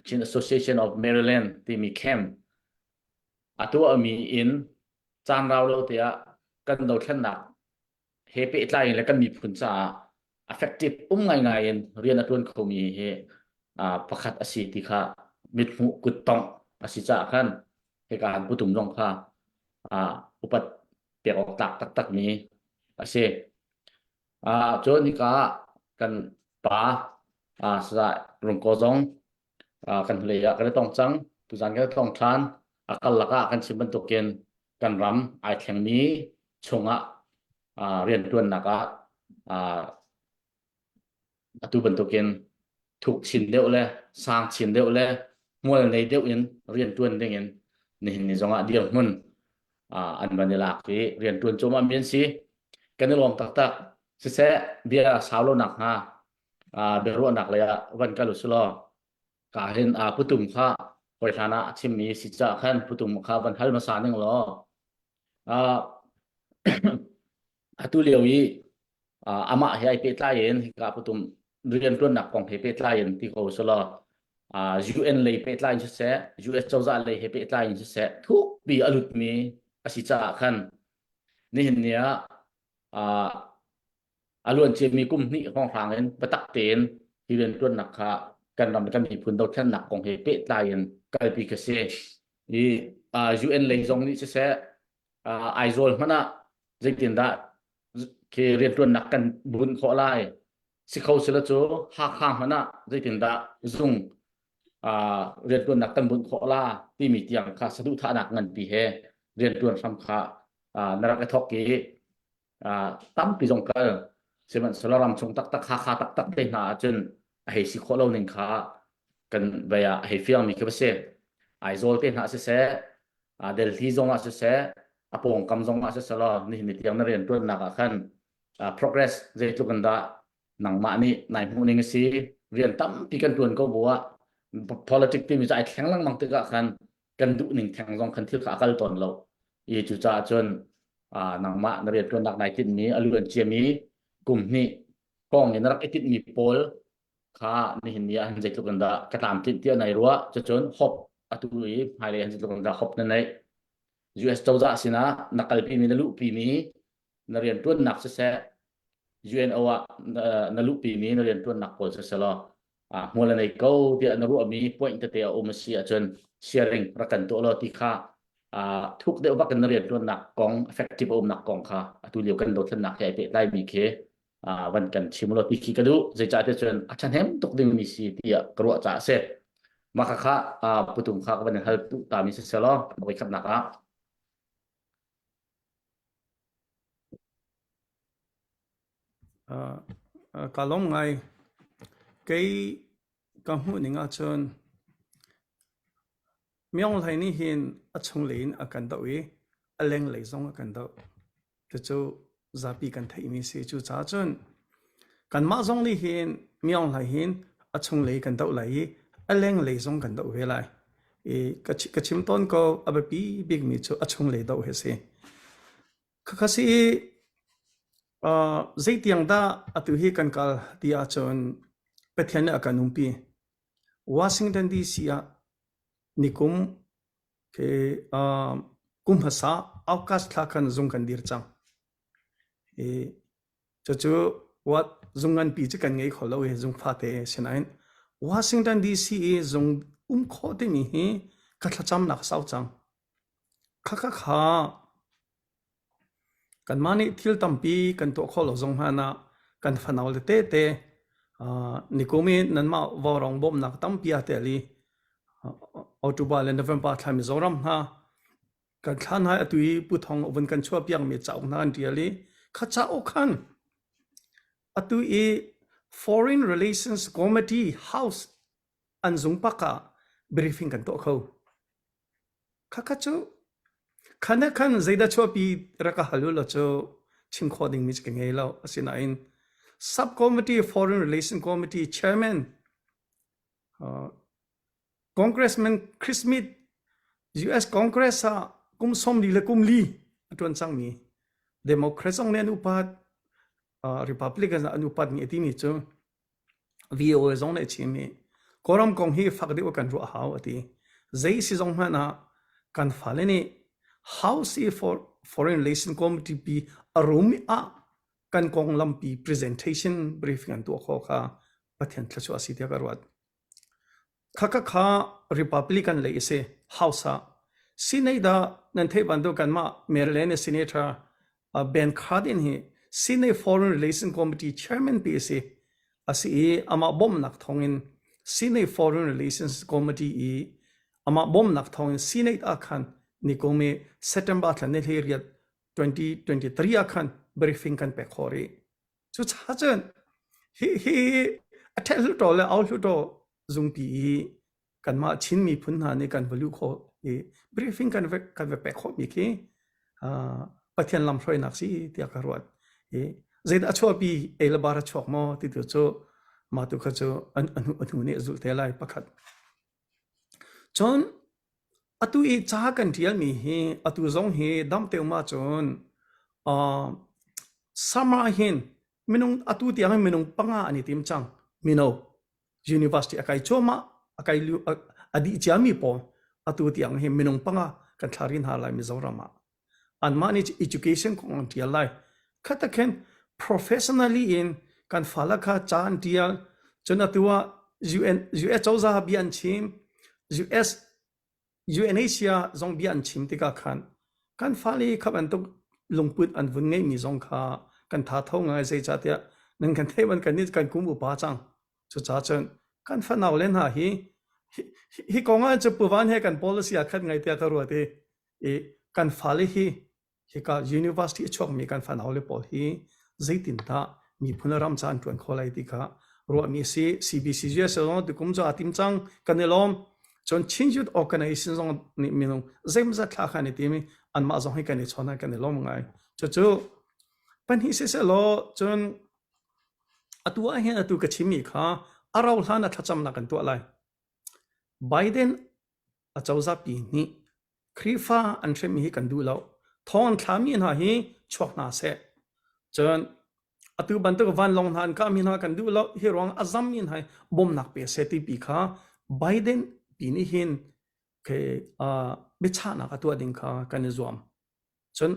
Chin Association of Maryland timi camp a tuahmi in caan rau lo te ah kan dothlennak he pehtlai in le kan miphun caah effective um ngaingai in rian a tuan khomi hi uh, pakhat a si ti kha mithmuh kuttongh a si caah khan hika han putum zong kha uh, upat pek awk tlak taktak mi a si. Uh, cun hika kan pa uh, Saya Rungko zong uh, kan hlei ah kan i tong cang tuzan kan i tong ṭhan a kal lakah kan chim bantukin kan ram ai thlengmi chungah uh, rianṭuannak ah uh, atu bantukin thuk chin deuh le sang chin deuh le hmual nei deuh in rianṭuan dingin nihin ni zongah dirhmun uh, an van i lak i rianṭuan cuahmah mi an si kan i lawm taktak siseh bia sau lo nak hnga uh, biaruahnak lei ah van kal usilaw ka hin uh, putum kha hoi hlan ah a chimmi si ca khan putum kha van hal hmasa ning law uh, atu lio i uh, amah he ai pehtlai in hika putum rianṭuannak kong he pehtlai in ti ko selaw uh, UN lei pehtlai in siseh US cozah lei he pehtlai in siseh thukpi a lutmi a si caah khan nihin ni ah uh, a luan ciami kum hnih hrawnghrang in biatak tein hi rianṭuannak kha kan ram kan miphun dothlennak kong he pehtlai in kalpi ka si. I uh, UN lei zong nih siseh uh, Aizawl hmanh ah zeitindah khi rianṭuannak kan bunh khawh lai si kho sila cu Hakha hmanh ah zeitindah zung uh, rianṭuannak kan bunh khawh la timi tiang kha saduhthahnak nganpi he rianṭuan hram kha uh, na rak i thawk i tampi zong kal sihmanhsehlaw ram chung taktak Hakha taktak te hna ahcun a hei si khawh lo ning kha kan vei ah a hei fiangmi khi va si Aizawl te hna siseh Delhi zong ah siseh a pawngkam zong ah siseh law nihin ni tiang na riantuannak ah khan progress zeitluk in dah nangmah nih nai hmuh ning a si rian tampi kan tuan ko bu ah politics timi cu ai thleng lengmang tikah khan kan duh ning theng zong khan thil kha a kal tawn lo i cucaah cun nangmah na rianṭuannak nai tinhmi a luan ciami kum hnih kong in na rak i tinhmi pawl kha nihin ni ah hin zeitluk in dah ka tlamtlinh tiah nai ruah cucun hop atu i hmailei hin zeitluk in dah hop na neih US cozah sinah na kalpimi na luhpimi na rianṭuannak siseh UNO ah na luhpimi na rianṭuannak pawl siseh law hmual a nei ko tiah na ruahmi point tete a um a si ahcun sharing rak kan tuah law ti kha thuk deuh bak in na rianṭuannak kong effective a umnak kong kha atu lio kan dothlennak he ai pehtlaimi khi van kan chim law ti khi ka duh zeicahtiah cun a ṭhahnem tuk dingmi si tiah ka ruah caah a si mah kha putum kha ka van in hal ta mi si selaw voikhatnak ah Ka lawm ngai. Kei ka hmuh ning ahcun Myaunghlai nih hin a chunglei in a kan doh i a lenglei zong a kan doh. Cucu zapi kan theihmi a si. Cucaah cun kanmah zong nih hin Myaunghlai hin a chunglei kan doh lai i a lenglei zong kan doh ve lai. I ka chim tawn ko a biapi bikmi cu a chunglei doh hi a si. Khakha si i zeitiang dah atu hi kan kal ti ahcun Pathian nih a kan umpi. Washington DC ah nikum ke kum hmasa. August thla khan zung kan dir cang. I cucu what zung nganpi cu kan ngei kho lo i zung fate sinain Washington DC i zung um khawh timi hi ka thlacamnak sau cang. Khakha kha Kanmah nih thil tampi kan tuah khawh lo zong hmanh ah kan fanau le tete nikum i nanmah vaurawng bawmhnak tampi aa tel i October le November thla Mizoram hna kan thla hna atu i Pu Thawng vun kan chuahpiakmi cauk hna an ṭial i kha cauk khan atu i Foreign Relations Committee House an zung pak ah briefing kan tuah kho. Khakha cu khan ah khan zeidah chuahpi rak ka hal u law cu chim khawh dingmi cu ka ngei lo. Asinain Subcommittee Foreign Relations Committee Chairman uh, Congressman Chris Smith US Congress ah kum 40 le kum li a ṭuan cangmi Democrat zong nih an upat uh, Republican an upat mi a timi cu VOA zong nih a chim i Kawlram kong hi fak deuh kan ruah a hau a ti. Zei si zong hmanh ah kan fale nih House i for Foreign Relation Committee pi a room ah kan konglampi presentation briefing an tuah khawh kha Pathian thluachuah a si tiah ka ruat. Khakha kha Republican lei a si House ah. Sinei dah nan theih bantuk kanmah Maryland Senator Ben Cardin hi Senate Foreign Relations Committee chairman pi a si. A si i amah bawmhnak thawngin Senate Foreign Relations Committee i amah bawmhnak thawngin Senate ah khan nikum i September thla ni 18 2023 ah khan briefing kan pek khawh rih. Cucaah cun hi hi a ṭhet hluttaw le au hluttaw zungpi i kanmah Chin miphun hna nih kan va luh khawh i briefing kan va kan va pek khawhmi khi Pathian lamhruainak si tiah ka ruat. I zeidah a chuahpi ei le bar a chuak maw ti tu cu mah tu kha cu an an hnu nih a zulh te lai pakhat. Cun atu i ca kan ṭialmi hi atu zong hi dam te um ahcun uh, summer hin minung atu tiang hin minung panga an i tim cang mino university a kai cuahmah a kai liu a dih ciami pawl atu tiang hi minung panga kan thla rin hna lai Mizoram ah anmah nih education kong an ṭial lai khata khin professionally in kan fala kha ca an ṭial cun atu ah UN US cozah bia an chim US UNHCR zong bia an chim tikah khan kan fale kha bantuk lungput an vun ngeihmi zong kha kan tha tho ngai zeicahtiah nan kan theih ban kan nih kan kum upa cang cucaah cun kan fanau le hna hi hi kong ah cun puvan he kan policy ah khat ngai tiah ka ruat i i kan fale hi hika university a chuakmi kan fanau le pawl hi zeitindah miphun le ram ca an ṭuan khawh lai ti kha ruahmi a si. CBCUSA zong tukum cu aa tim cang kan i lawm. Cun Chin Youth Organization zong nih minung zeimawzat thla kha an i tim i anmah zong hi kan i chawn kan i lawm ngai. Cucu pahnih siseh law cun atu ah hin atu ka chimmi kha a rau hlan ah thlacamnak kan tuah lai. Biden acozah pi nih Khrihfa an hremmi hi kan duh lo. Thawng an thlami hna hi chuak hna seh. Cun atu bantuk vanlawng hna an kahmi hna kan duh lo. Hi ruang a zammi hna hi bawmnak pe seh ti kha Biden pi nih hin ke uh, biachahnak a tuah ding kha kan i zuam. Cun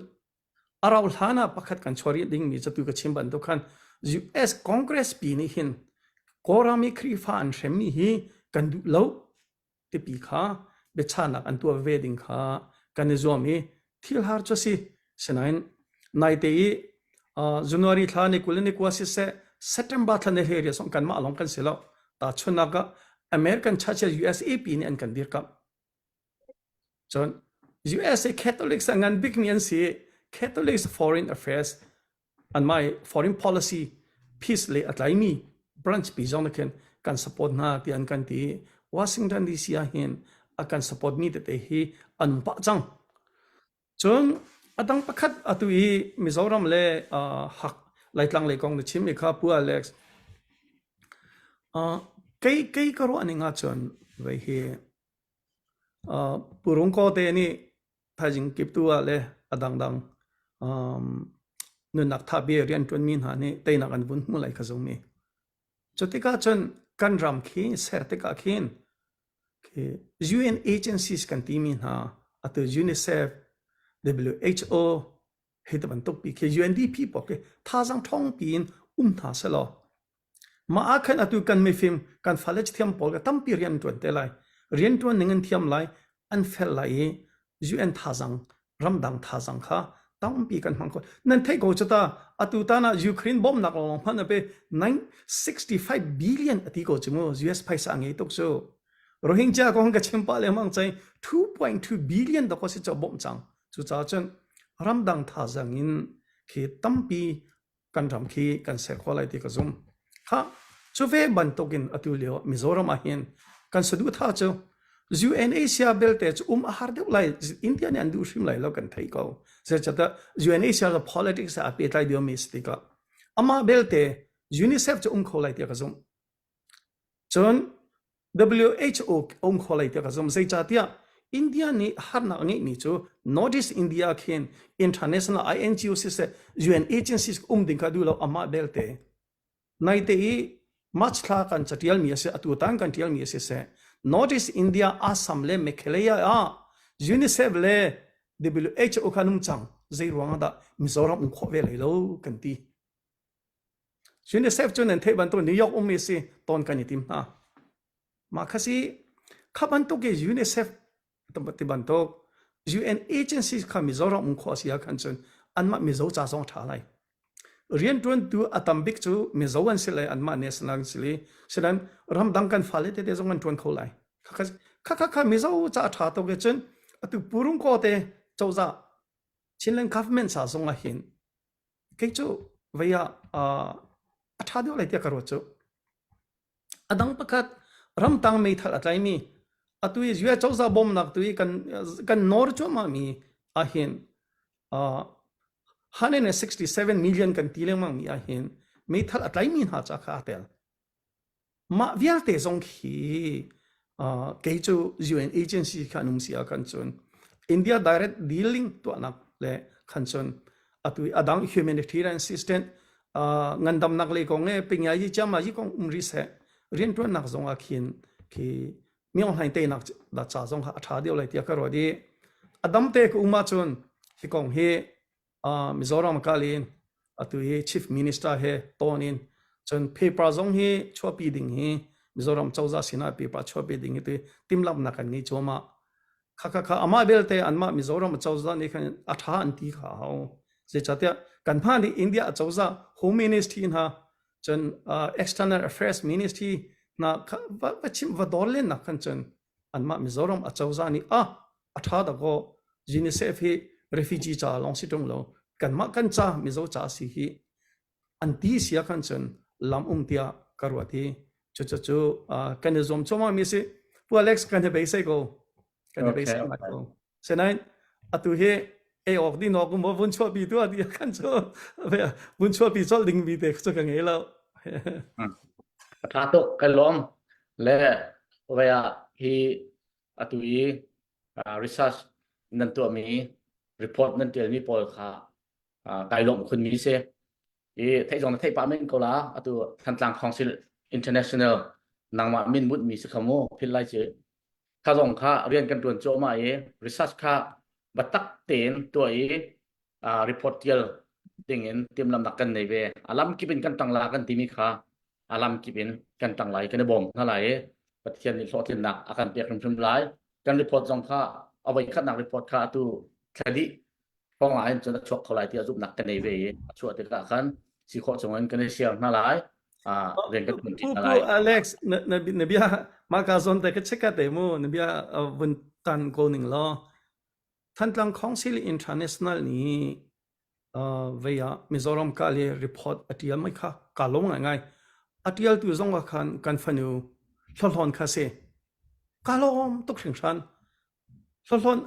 a rau hlan ah pakhat kan chuah rih dingmi cu tu ka chim bantuk khan US Congress pi nih hin Kawlram i Khrihfa an hremmi hi kan duh lo tipi kha biachahnak an tuah ve ding kha kan i zuam i thil har cu si sinain naite i uh, January thla ni 20 ni kua siseh September thla ni hlei song kanmah lawng kan si lo ta chunak ah American Church USAP nih an kan dirkamh cun USA Catholics a ngan bikmi an si Catholics Foreign Affairs anmah i foreign policy peace le a tlaimi branch pi zong khin kan support hna ti an kan ti Washington DC ah hin a kan support mi tete hi an pah cang cun adang pakhat atu i Mizoram le uh, hak Laitlang lei kong na chim i kha Pu Alex uh, kei kei ka ruah ning ahcun vei hi uh, Pu Rung Ko te nih thaizing kiptu ah le a dangdang um, nunnak thapi rianṭuanmi hna nih teinak an vun hmu lai kha zum i cu tikah cun kan ram khi ser tikah khin khi UN agencies kan timi hna atu UNICEF. WHO hei ti bantuk pi khi UNDP pawl khi thazaang ṭhawng piin um hna selaw mah ah khan atu kan mifim kan fale thiam pawl ka tampi rian an ṭuan te lai. Rian ṭuan ning an thiam lai, an fel lai i UN thazaang ramdang thazaang kha tampi kan hmang kho. Nan theih ko cu ta atu tan ah Ukraine bawmhnak lawng hmanh a pe 965 billion a ti ko cu mu US phaisa a ngei tuk cu. Rohingya kong ka chim pah lengmang cai 2.2 billion dawk si cho bawmh cang. Cucaah cun ramdang thazaang in khi tampi kan ram khi kan ser khawh lai ti ka zum. Kha cu ve bantukin atu lio Mizoram ah hin kan saduhthah cu UNHCR belte cu um a har deuh lai India nih an duh hrim lai lo kan thei ko. Zeicahtiah UNHCR cu politics ah a pehtlai deuhmi si tikah amah belte UNICEF cu um kho lai tiah ka zumh. Cun WHO um kho lai tiah ka zumh. Zeicahtiah India nih harnak a ngeihmi cu Northeast India khin international INGO siseh UN agencies um ding kha duh lo amah belte naite i March thla kan catialmi a si atu tan kan tialmi a si seh Northeast India Assam le Meghalaya ah UNICEF le WHO kha nung cang zei ruang ah dah Mizoram um khawh ve lai lo kan ti. UNICEF cu nan theih bantuk New York ummi si tawn kan i tim hna. Mah kha si kha bantuk i UNICEF ti bantuk UN agencies kha Mizoram um khawh a si ahkhan cun anmah Mizo ca zong a ṭha lai. Rianṭuantu a tam bik cu Mizo an si le anmah national an si li sinan ramdang kan fale tete zong an ṭuan kho lai. Kha kha kha Mizo ca a ṭha tuk i cun atu Purungkaw te cozah Chinland government sa zong ah hin kei cu vei ah a ṭha deuh lai tiah ka ruat cu. A dang pakhat ramtang meithal a tlaimi atu i US cozah bawmnak tu i kan kan nawr cuahmah mi ahhin uh, 167 million kan ti lengmang mi ahhin meithal a tlaimi hna ca kha aa tel. Mah vialte zong khi uh, kei cu UN agency kha an um si ah khan cun India direct dealing tuahnak le khan cun atu i adang humanitarian assistance uh, ngandamnak lei kong e pingai chiama yi kong um ri seh riantuannak zong ah khin khi Myo Hlaing teinak da ca zong kha a ṭha deuh lai tiah ka ruat i a dam te ka um ahcun hi kong hi Mizoram kal in atu hi Chief Minister he tawn in cun paper zong hi chuahpi ding hi Mizoram cozah sinah paper chuahpi ding hi tu timhlamhnak kan ngei cuahmah. Kha kha kha amah belte anmah Mizoram cozah nih khan a ṭha an ti kha a hau. Zeicahtiah kan hma nih India cozah Home Ministry hna cun uh, External Affairs Ministry hna kha va, va chimh va dawr len nak khan cun anmah Mizoram acozah nih ah a ṭha dakaw UNICEF hi refugee ca lawng si ṭung lo kanmah kan ca Mizo ca si hi an ti sia khan cun lam um tiah ka ruat i cucu cu kan i zuam cuahmah mi si Pu Alex kan i beisei ko kan i beisei ngai ko senain atu hi ei awk din awk um vun chuahpi tu ati khan cu vun chuahpi colh ding mi te cu ka ngei lo a tha tuk kan lawm le vaya hi atu i research nan tuahmi report nan tialmi pawl kha kai lawmh khunmi si i theih zong na theih pah men ko la atu Thantlang Council International nangmah min mutmi si kha mu phil lai ci kha zong kha rian kan tuan cuahmah i research kha batak tein tuah i report tial ding in timhlamnak kan nei ve a lam kip in kan tang la kan timi kha a lam kip in kan tang lai kan i bawm hna lai i Pathian nih hlawhtlinnak a kan pek hrimhrim lai kan report zong kha a voi khatnak report kha atu thla dih hrawng ah hin cun a chuak kho lai tiah zumhnak kan nei ve i a chuah tikah khan si khawh chung in kan i share hna lai rian kan tuan hna lai Alex na na na bia ma ka zon te ka check te mu na bia vun tan ko ning law Thantlang Council International nih vei ah Mizoram ka le report a tial mai kha ka lawm ngaingai. A tialtu zong ah khan kan fanu Hlawhlawn kha si. Ka lawm tuk hringhran. Hlawhlawn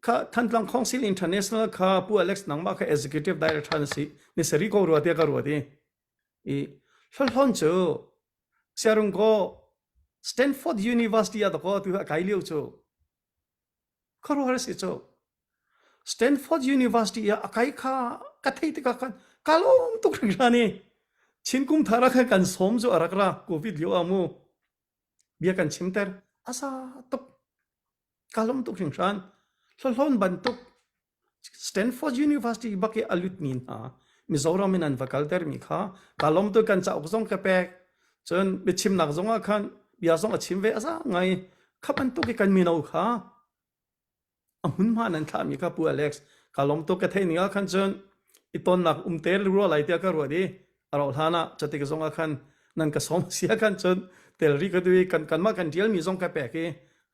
kha Thantlang Council International kha Pu Alex nangmah kha executive director na si. Ni sari ko rua tiah ka ruat i. I Hlawhlawn cu siarung ko Stanford University ah dakaw tu a kai lio cu Khuaruahhar si cu. Stanford University ah a kai kha ka theih tikah khan ka lawm tuk hringhran i Chin kum thar ah khan kan sawm cu a rak ra COVID lio ah mu bia kan chimter a sa tuk ka lawm tuk hringhran hlawn bantuk. Stanford University bak i a lutmi hna Mizoram in an va kaltermi kha ka lawm tu kan cauk zong ka pek. Cun biachimnak zong ah khan bia zong a chim ve a za ngai. Kha bantuk i kan mino kha a hmunhma nan thlahmi kha Pu Alex ka lawm tuk ka theih ning ah khan cun i tonnak um te rua lai tiah ka ruat i a rauh hlan ah catik zong ah khan nan ka sawm sia khan cun tel ri ka dui kan kanmah kan tialmi zong ka pek i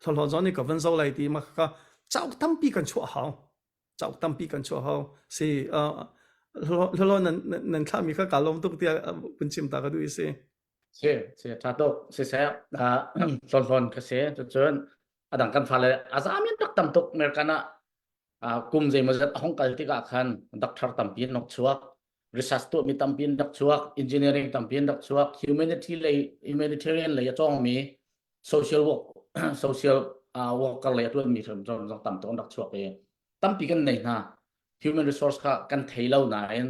hlawhlawh zong nih ka van zo lai ti ma kha cauk tampi kan chuah hau cauk tampi kan chuah hau si hlawhlawh nan nan thlahmi kha ka lawm tuk tiah kun chim ta ka duh i si Si, si, ṭha tuk. Siseh, hlawn ka si. Cucun, a dang kan fale a zamin tak tam tuk American ah kum zeimawzat a hong kal tikah khan doctor tampi an rak chuak, research tuahmi tampi an rak chuak, engineering tampi an rak chuak, humanity lei, humanitarian lei a cawngmi, social work, social worker lei a ṭuanmi zong tam tuk an rak chuak i tampi kan nei hna. Human resource kha kan thei lo nain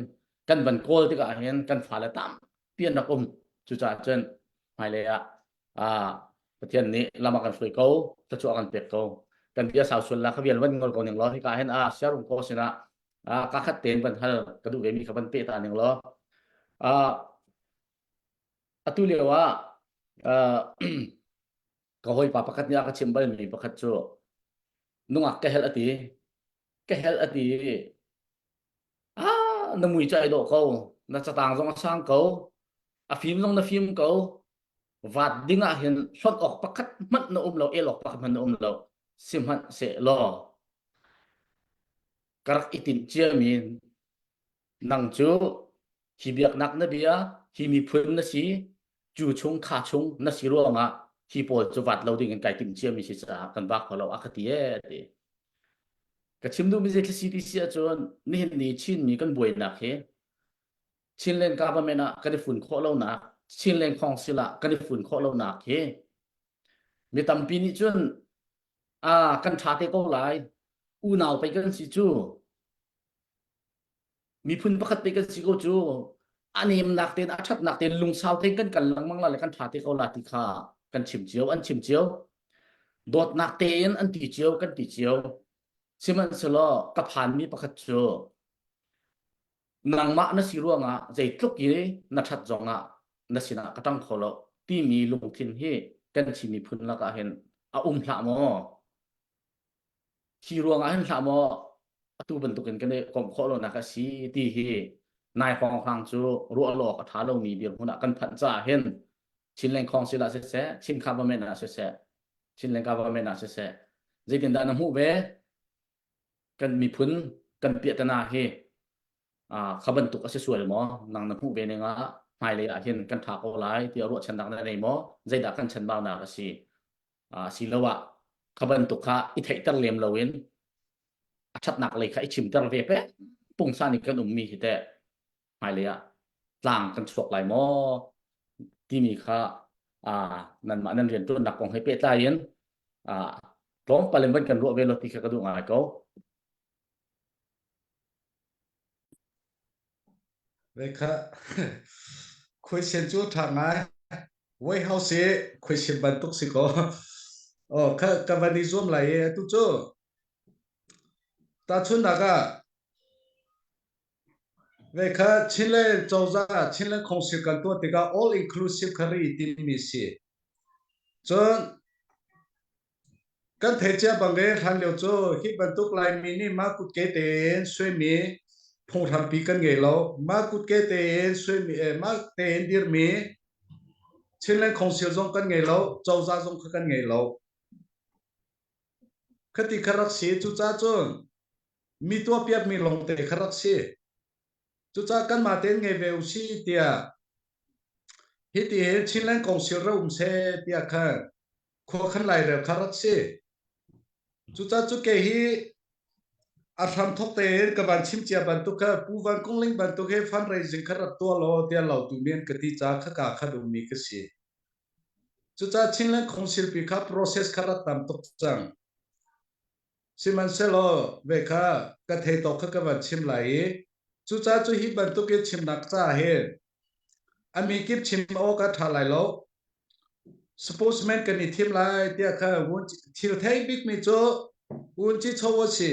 kan van kawl tikah hin kan fale tam pi an rak um. Cucaah cun hmailei ah ah Pathian nih lam a kan hruai ko, thluachuah a kan pek ko. Kan bia sau sual la kha vial van ngol ko ning law hika hin a siarung ko sinah ah ka khat tein van hal ka duh ve mi kha van pe ta ning law ah atu lio ah ka hawipa pakhat nih a ka chim bal mi pakhat cu nungak ka helh ati ka helh ati ah na mui cu ai dawh ko na catang zong a sang ko a fim zong na fim ko vat ding ah hin hlonh awk pakhat hmanh na um lo el awk pakhat hmanh na um lo sihmanh seh law ka rak i tinh ciami nang cu hi biaknak na bia hi miphun na si cu chung kha chung na si ruangah hi pawl cu vat lo ding in kai timh ciami si caah kan vak kho lo a ka ti e ti Ka chim duhmi zei si ti si ahcun nihin ni Chinmi kan buainak hi Chinland government ah kan i fun khawh lonak, Chinland Council ah kan i fun khawh lonak hi mi tampi nih cun ah kan ṭha te ko lai, unau pei kan si cu, miphun pakhat te kan si ko cu, a nemnak tein a ṭhatnak tein lungsau tein kan kal lengmang la le kan ṭha te ko la ti kha kan chim cio, an chim cio. Dawtnak tein an ti cio, kan ti cio. Sihmanhsehlaw ka phanmi pakhat cu nangmah na si ruangah zeitluk i na ṭhat zongah na sinah ka ṭang kho lo timi lungthin hi kan Chin miphun lakah hin a um hlah maw? Hi ruangah hin hlah maw atu bantukin kan i komh khawh lonak a si ti hi nai hrawnghrang cu ruah lo awk a ṭha lomi dirhmun ah kan phanh caah hin Chinland Council ah siseh, Chin Government ah siseh, Chinland Government ah siseh, zeitindah na hmuh ve? Kan miphun kan piahtana hi kha bantuk a si sual maw? Nang na hmuh ve ning ah hmailei ah hin kan ṭha ko lai tiah ruahchannak na nei maw? Zeidah kan chanbaunak a si? Asiloah kha bantuk kha i theihter lem loin a ṭhatnak lei kha i chimter ve pek pungsan in kan ummi hi teh hmailei ah tlang kan chuak lai maw timi kha nanmah nan rianṭuannak kong he pehtlai in tlawmpal in van kan ruah ve lo ti kha ka duh ngai ko. Ve kha khuaisen cu ṭha ngai. White House i khuaisen bantuk si ko. Oh, kha ka van i zuam lai i atu cu tahchunhnak ah ve kha Chinland cozah Chinland Council kan tuah tikah all inclusive kha ri timi si. Cun Kan theih cia bang i hlanlio cu hi bantuk Laimi nih mah kutke tein suaimi phunghrampi kan ngei lo. Mah kutke tein suaimi eh, mah tein dirmi Chinland Council zong kan ngei lo, cozah zong kha kan ngei lo. Khati kha rak si. Cucaah cun mi tuahpiakmi lawngte kha rak si. Cucaah kanmah tein ngei ve usih tiah hiti hin Chinland Council ra um seh tiah khan khua khan lairel kha rak si. Cucaah cu ke hi a hram thok tein ka van chim cia bantuk kha Pu Van Kung Ling bantuk hi fundraising kha rak tuah law tiah lautu mi an ka ti caah khaka kha ummi ka si. Cucaah Chinland Council pi kha process kha rak tam tuk cang. Sihmanhsehlaw ve kha ka thei tawk kha ka van chim lai i cucaah cu hi bantuk i chimnak caah hin a mi kip chim awk a ṭha lai lo. Spokesman kan i thim lai tiah kha thil thei bikmi cu Wunci Cho a si.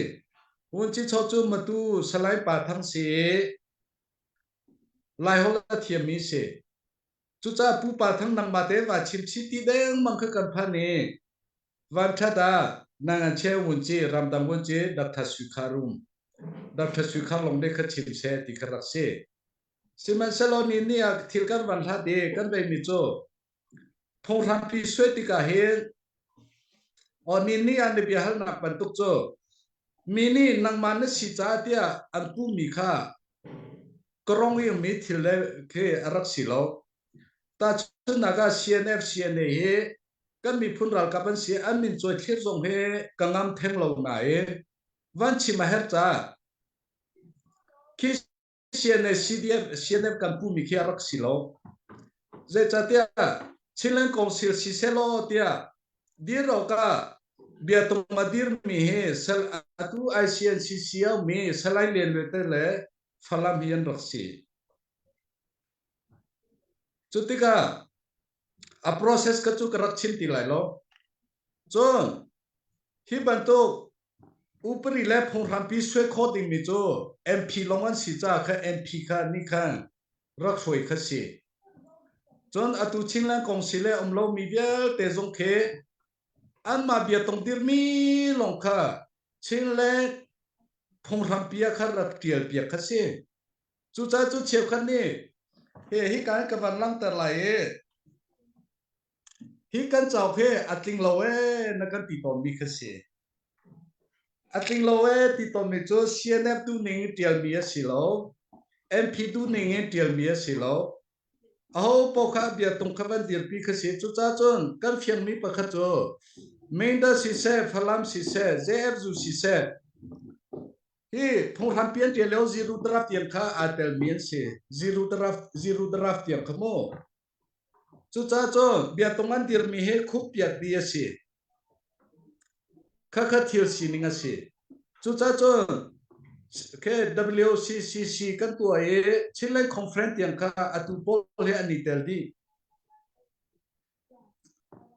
Vuncichaw cu Matu Salai Pa Thang si i Laiholh a thiammi si. Cucaah Pu Pa Thang nangmah te va chim chih ti dengmang kha kan phan i vanṭhat ah nangan che vunci ramdang vunci Dr. Sui Khar um. Dr. Sui Khar lawng nih kha chim seh ti kha rak si. Sihmanhsehlaw ni ni ah thil kan van hlat i kan veimi cu phunghrampi suai tikah hin aw ni ni ah na bia halnak bantuk cu mi nih nangmah na si caah tiah an puhmi kha ka rong i mi thil le khi a rak si lo. Tahchunhnak ah CNF CNA hi kan miphun ralkap an si an min cawi thlir zong hi ka ngam theng lo nain van chim a herh caah khi CNA CDF CNF kan pumi khi a rak si lo. Zeicahtiah Chinland Council si selaw tiah dir awkah biatung a dirmi hi sel atu ICNCC mi Salai Lian Luai le Falam hi an rak si. Cu tikah a process ka cu ka rak chim ti lai lo. Cun hi bantuk Upari le phunghrampi suai khawh dingmi cu MP lawng an si caah kha MP kha nih khan rak hruai kha si. Cun atu Chinland kong si le um lomi vialte zong khi anmah biatung dirmi lawng kha Chinland phunghrampi ah khan rak ṭial piak kha si. Cucaah cu cheukhat nih he hi kan ka van langhter lai i Hi kan cauk hi a tling lo ee na kan ti tawnmi kha si. A tling lo ee ti tawnmi cu CNF duhning in ṭialmi a si lo. MP duhning in ṭialmi a si lo. Aho paoh kha biatung kha van dirpi kha si. Cucaah cun kan fiangmi pakhat cu Meinda siseh, Falam siseh, JFzu siseh, hi phunghrampi an ṭial lio zero draft tiang kha aa telmi an si. Zero draft, zero draft tiang kha mu. Cucaah cun biatung an dirmi hi khuppiat dih a si. Khakha thil sining a si. Cucaah cun WCCC kan tuah i Chinland Conference tiang kha atu pawl he an i tel dih.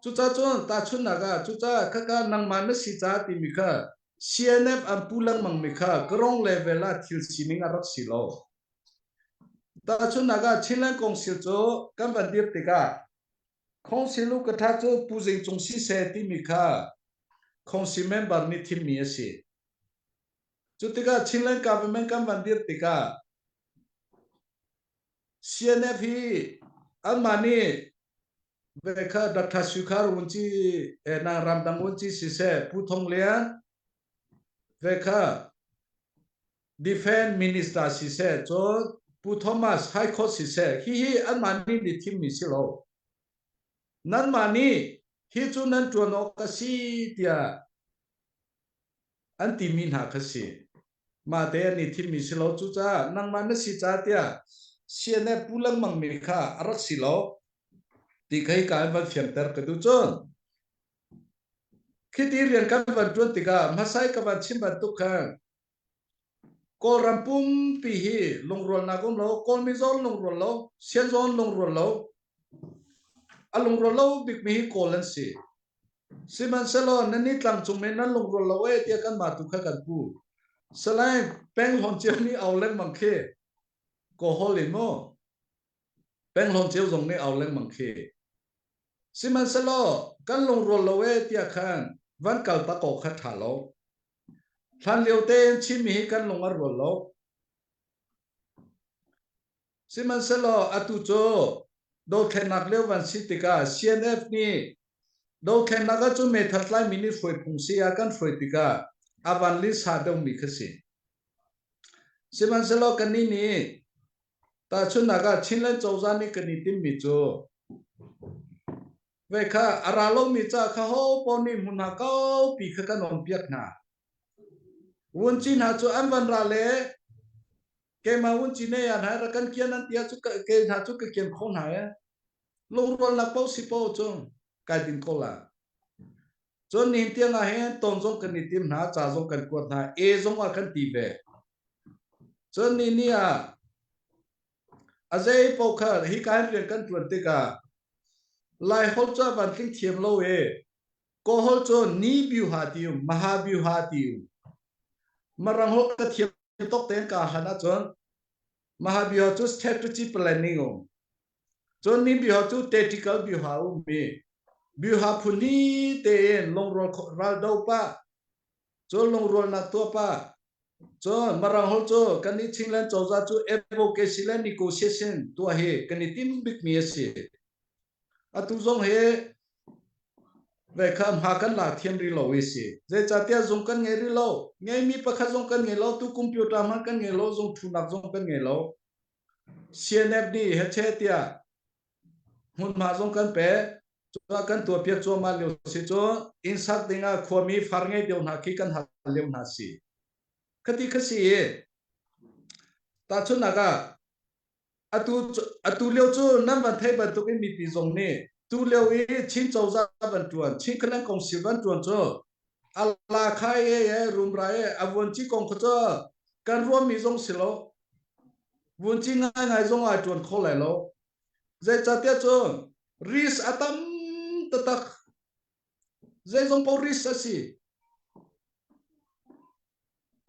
Cucaah cun tahchunhnak ah cucaah khakha nangmah na si caah timi kha CNF an pu lengmang mi kha karong level ah thil sining a rak si lo. Tahchunhnak ah Chinland Council cu kan van dir tikah Council ukatha cu Pu Zing Cung siseh timi kha Council member nih thimmi a si. Cu tikah Chinland government kan van dir tikah CNF hi anmah nih ve kha Dr. Sukhar Vunci na ramdang Vunci siseh Pu Thong Lian ve kha Defense Minister siseh, cun Pu Thomas High Court siseh, hihi anmah nih nih thimmi si lo. Nanmah nih hi cu nan ṭuan awk a si tiah an timi hna kha si. Mah te an i thimmi si lo. Cucaah nangmah na si caah tiah CNF pu lengmang mi kha a rak si lo ti kha hika in van fianter ka duh. Cun khiti rian kan van ṭuan tikah hmasai ka van chim bantuk khan Kawlram pumpi hi lungrualnak um lo, Kawlmi zawn lungrual lo, Sian zawn lungrual lo, a lungrual lo bikmi hi Kawl an si. Sihmanhsehlaw nan nih tlangcung men nan lungrual lo ee tiah kanmah tu kha kan pu. Salai Peng Hlawn Ceu nih au lengmang khi Kawhol in mu. Peng Hlawn Ceu zong nih au lengmang khi. Sihmanhsehlaw kan lungrual lo ee tiah khan van kal tak awk kha ṭha lo. Hlanlio tein Chinmi hi kan lung a rual lo. Sihmanhsehlaw atu cu dothlennak lio van si tikah CNF nih dothlennak ahcun meithal tlaimi nih hruai phung si ah kan hruai tikah a van linsa deuhmi kha si. Sihmanhsehlaw kannih nih tahchunhnak ah Chinland cozah nih kan i timmi cu Ve kha a ra lomi ca kha ho paoh nih hmun hna kaupi kha kan on piak hna. Vunci hna cu an van ra le keimah vunci ne ya hna ra kan kian an tia cu ke hna cu ka kian kho hna e. Lungrualnak paoh si paoh cu kai din ko la. Cun nihin tiang ah hin ton zong kan i tim hna, ca zong kan kuat hna, e zong ah kan ti ve. Cun ni ni ah A zei paoh kha hika hin rian kan ṭuan tikah Laiholh cu a van tling thiam lo i Kawlholh cu ni biuha ti um, maha biuha ti um. Marang holh ka thiam tok tein ka han ahcun Mahabia cu strategy planning um. Cun ni biha cu tactical biha um mi. Biha phun ni tein lungrual ral do pa. Cun lungrualnak tuah pa. Cun Marang holh cu kan nih Chinland cozah cu advocacy le negotiation tuah hi kan i tim bikmi a si. Atu zong hi ve kha hma kan lak thiam rih lo i si. Zeicahtiah zung kan ngei rih lo. Ngeimi pakhat zong kan ngei lo. Tu computer hmanh kan ngei lo. Zung thunak zong kan ngei lo. CNF nih heche tiah hmunhma zong kan pe. Cuah kan tuahpiak cuahmah lio si cu inn sak dingah khuami far ngei deuh hna khi kan hal lio hna si. Khati kha si i tahchunhnak ah atu atu lio cu nan van thei bantuk in mipi zong nih tu lio i Chin cozah van tuan Chin Khalang Kongsi van tuan cu ala khai e e rumra e a vuanci kong kha cu kan ruahmi zong si lo vuanci ngaingai zong ai tuan kho lai lo zeicahtiah cun risk a tam taktak zeizong paoh risk a si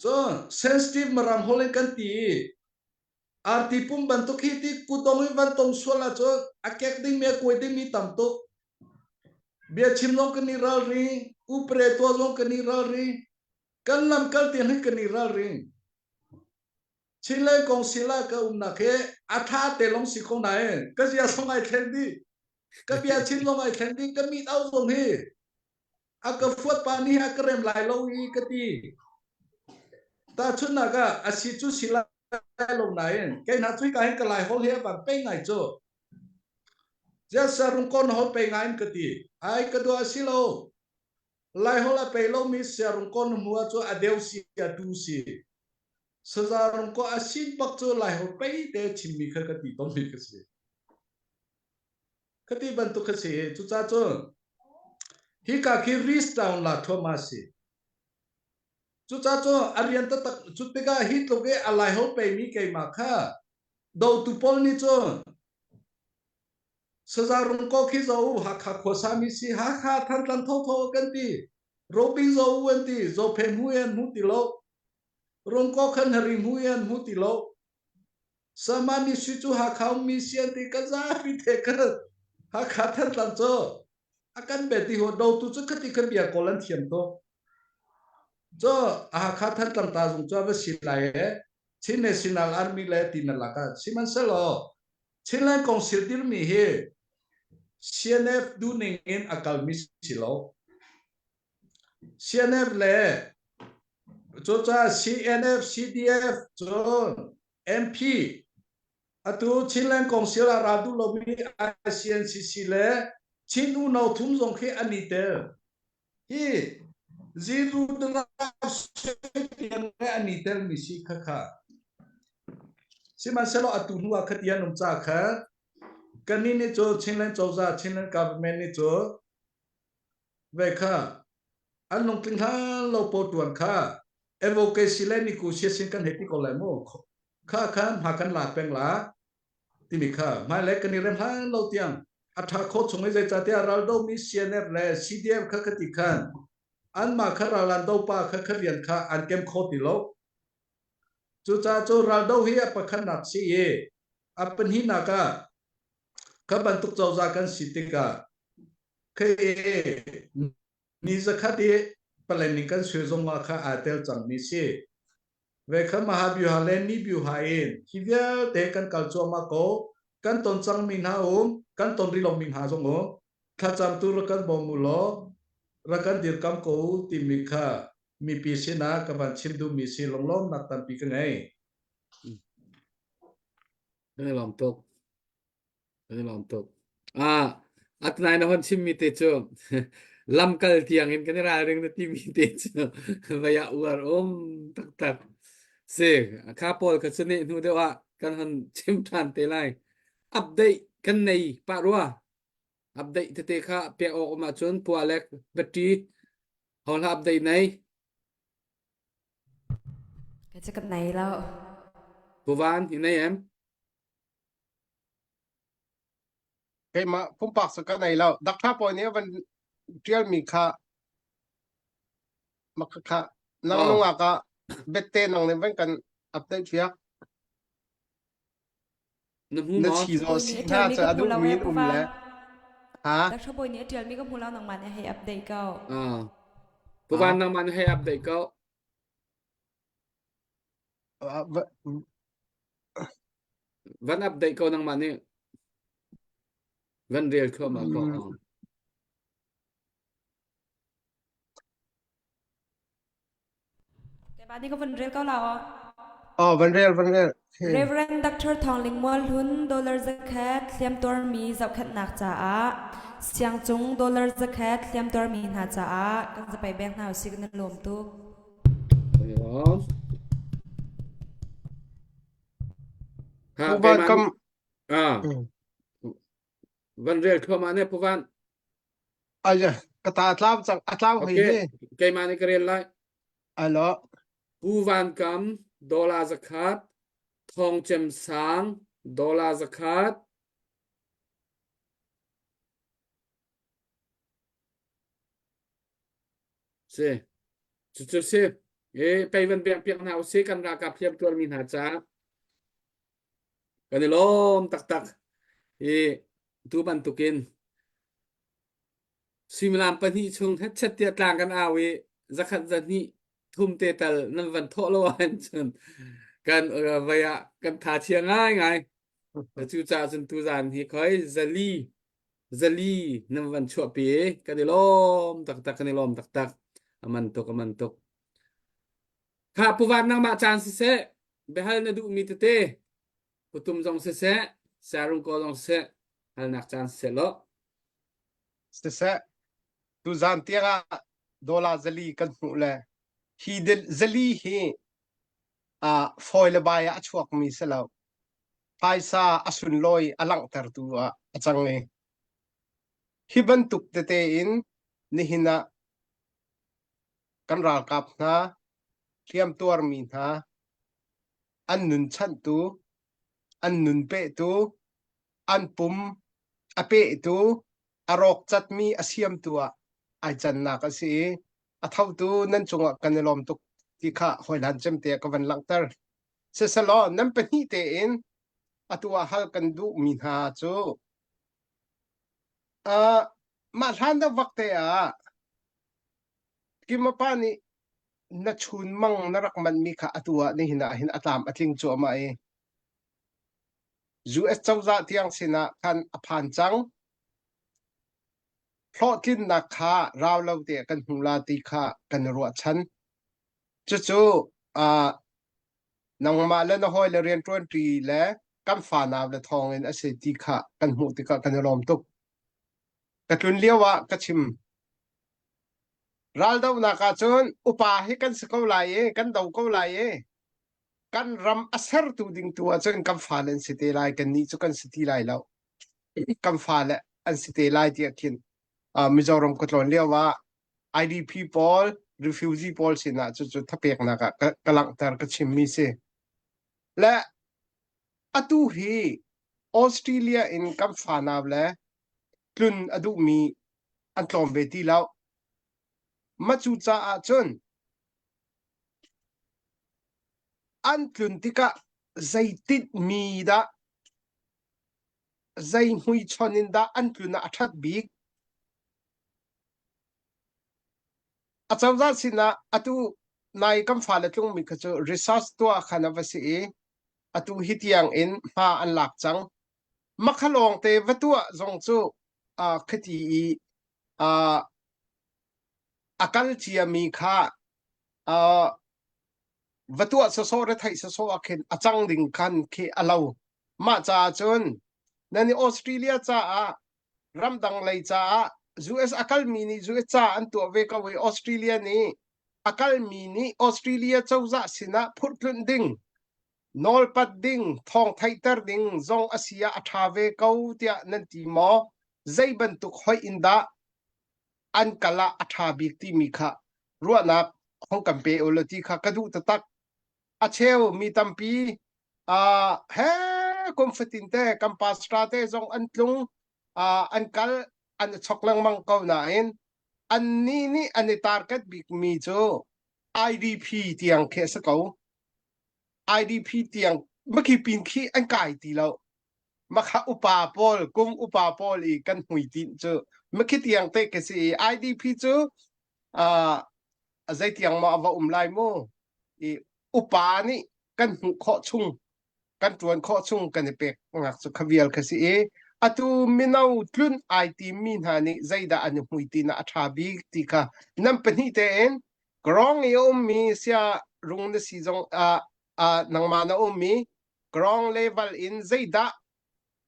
cun sensitive marang holh in kan ti i Arti pum bantuk hi ti kutdong in van tong sual ahcun a kek dingmi a kuai dingmi tam tuk. Biachim zong kan i ralring, upre tuah zong kan i ralring, kan lamkal tiang hi kan i ralring. Chinland kong sila ka umnak hi a tha te long si ko nain ka zia zong ai thleng dih. Ka bia chim zong ai thleng dih, ka mit au zong hi a ka fuat pa nih a ka rem lai lo i ka ti. Tahchunhnak ah a si cu si lai lo nain kei hna cu hika hin ka lai hol hi a van pei ngai cu. Ziasa rungkon hol pei ngai in ka ti. Ai ka dua si lo. Lai hol a pei lomi sia rungkon hmu ah cu a deu si a tu si. Saza rungko a sin bak cu lai hol pei te chimmi kha ka ti tawnmi ka si. Khati bantuk kha si. Cucaah cun hika khi risk down la thuama si. Cucaah cun a rian taktak cu tikah hi tluk i a laiho peimi keimah kha dotu pawl nih cun saza rung ko khi zo u Hakha khuasami si Hakha Thantlang thotho kan ti Robin zo u an ti Zophe hmu an hmu ti lo Rungko khan hari hmu an hmu ti lo Samani sui cu Hakha ummi si an ti ka zapi the ka Hakha Thantlang cu a kan be ti ho dotu cu khati kha bia kawl an thiam tuk cu Hakha Thantlang ta zung cu a va si lai e Chin National Army le ti na lak ah sihmanhsehlaw Chinland Council dirmi hi CNF duhning in a kalmi si lo CNF le cucaah CNF CDF cun MP atu Chinland Council ah ral duh lomi ICNCC le Chin unau thum zong khi an i tel. Hi Ziru an i telmi si kha kha. Sihmanhsehlaw atu hnu ah khati an um ca kha kannih nih cu Chinland cozah Chinland government nih cu ve kha an lungtling hlan lo paw tuan kha advocacy le negotiation kan hei ti ko lai mu kha khan hma kan la peng la timi kha hmailei kan i rem hlan lo tiang a ṭha kho chung i zeicahtiah raldo mi CNF le CDF kha ka ti khan anmah kha ral an do pa kha kha rian kha an kem kho ti lo cucaah cu raldo hi a pakhatnak si i a pahnihnak ah kha bantuk cozah kan si tikah khi ni zakhat i planning kan sui zong ah kha aa tel cangmi si Ve kha Mahabyuha le Nibyuha in hi vialte kan kal cuahmah ko. Kan ton cangmi hna um, kan ton rih lomi hna zong um. Thlacamtu rak kan bawm u law rak kan dirkam ko u timi kha mipi sinah ka van chim duhmi si lunglawmnak tampi ka ngei. Kan i lawm tuk. Kan i lawm tuk. Ah, atunai na hon chimmi te cu lamkal tiang in kan i ralring na timi te cu vei ah uar um taktak. Si, kha pawl kha cu neh hnu deuh ah kan hon chim ṭhan te lai. Update kan nei pah rua. Update tete kha pek awk um ahcun pua le battery hol hla update nei. Ka cu kan nei lo. Puvan, hi nei em? Keimah pumpak cu ka nei lo. Doctor pawl nih a van ṭialmi kha makha kha nang Oh. nungak ah. Bette nang nih van kan update piak. Na hmu Na maw? chi zaw Bawi si nih a hna ṭialmi cu ka a hmu lo duhmi ee in Pu um Van. le ha Dr. Bawi nih a ṭialmi ka hmu lo nangmah nih hei update ko. Ah. Pu Van nangmah nih hei update ko. Ah, va- Van update ko nangmah nih. Van rel thluahmah ko. Mm. Keimah nih ka vun rel ko la aw. Oh, van rel, van rel. Okay. Reverend Dr. Thawng Ling Mual Hlun dollar zakhat hliamtuarmi zohkhenhnak caah siangcung dollar zakhat hliamtuarmi hna caah kan zapai beng hna usih kan i lawm tuk. Ha, Pu Van keimah kam nih ah van rel thluahmah ne Pu Van. Aya, ka ta tlau cang, a tlau hei Okay, he. keimah nih ka rel lai. Alo. Pu Van Kam dollar zakhat, Thawng Cem Sang dollar zakhat, Si. Cucu si. E pei van beng piak hna usih kan ralkap hliam tuarmi hna caah kan i lawm taktak. I tu bantukin suimilam pahnih chung hetchet tiah tlang kan au i zakhat zahnih thum te tal nan van thawh lo ahcun kan vai ah kan tha chia ngaingai. Cucaah cun tuzaan hi khoi zali zali nan van chuahpi i kan i lawm taktak kan i lawm taktak a man tuk a man tuk kha puvan nangmah caan siseh biahal na duhmi tete putum zong siseh sarung ko zong siseh halnak caan siseh law Siseh, tuzaan tiang ah dollar zali kan hmuh le hi zali hi ah fawi le bai ah a chuakmi si lo. Phaisa a sunlawi a langhtertu ah a cang i hi bantuk tete in nihin ah kan ralkap hna, hliamtuarmi hna, an nun chanhtu, an nun pehtu, an pum a pehtu, a rawk catmi a siamtu ah ai cannak a si i a thotu nan cungah kan i lawm tuk ti kha hawihlan cem te ah ka van langhter. Siselaw nan pahnih tein atu ah hal kan duhmi hna cu uh, mah hlan deuh vak te ah Kimapa nih na chun mang na rak manhmi kha atu ah nihin ah hin a tlam a tling cuahmah i US cozah tiang sinah khan a phan cang. Hlawhtlinnak kha rau lo te kan hmu la ti kha kan i ruahchan. Cucu uh, nangmah le na hawi le rianṭuanṭi le kan fanau le thawngin a si ti kha kan hmuh tikah kan i lawm tuk. Ka tlun lio ah ka chim. Raldohnak ah cun upa hi kan si ko lai i kan do ko lai i kan ram a sertu ding tu ah cun kan fale an si te lai kannih cu kan si ti lai lo. Kan fale an si te lai tiah khin uh, Mizoram ka tlawn lio ah IDP pawl refugee pawl sinah cucu thapeknak ah ka, ka langhter ka chimmi si. Le atu hi Australia in kan fanau le tlun a duhmi an tlawm ve ti lo. Ma cu caah cun an tlun tikah zeitit mi dah zei hmuichon in dah an tlun ah a ṭhat bik? Acozah sinah atu nai kan fale tlungmi kha cu research tuah khan a va si i atu hi tiang in hma an lak cang. Makha lawngte va tuah zong cu uh, khati i uh, a kal ciami kha uh, va tuah sawsawh re theih sawsawh ah khin a cang ding khan khi a lo. Mah caah cun nan i Australia caah ramdang lei caah US a kalmi nih US ca an tuah ve ko i Australia nih a kalmi nih Australia cozah sinah phurhtlunh ding nawlpat ding thawng theihter ding zong a si ah a ṭha ve ko tiah nan ti maw zei bantuk hoih in dah an kal ah a ṭha bik timi kha ruahnak hong kan pe u law ti kha ka duh taktak a cheu mi tampi uh, he kum fatin te kan pastor te zong an tlung uh, an kal an chok lengmang ko nain annih nih an i target bik mi cu. IDP tiang khi a si ko. IDP tiang makhi pin khi an kai ti lo. Makha upa pawl kum upa pawl i kan hmuitinh cu makhi tiang te ka si i IDP cu uh, zei tiang maw a va um lai mu i upa nih kan hmuh khawh chung kan ṭuan khawh chung kan i pek ngak cu kha vial kha si i atu mino tlun ai timmi hna nih zeidah an i hmuitin ah a ṭha bik ti kha nan pahnih tein Grong i a ummi sia rung na si zong ah ah nangmah na ummi grong level in zeidah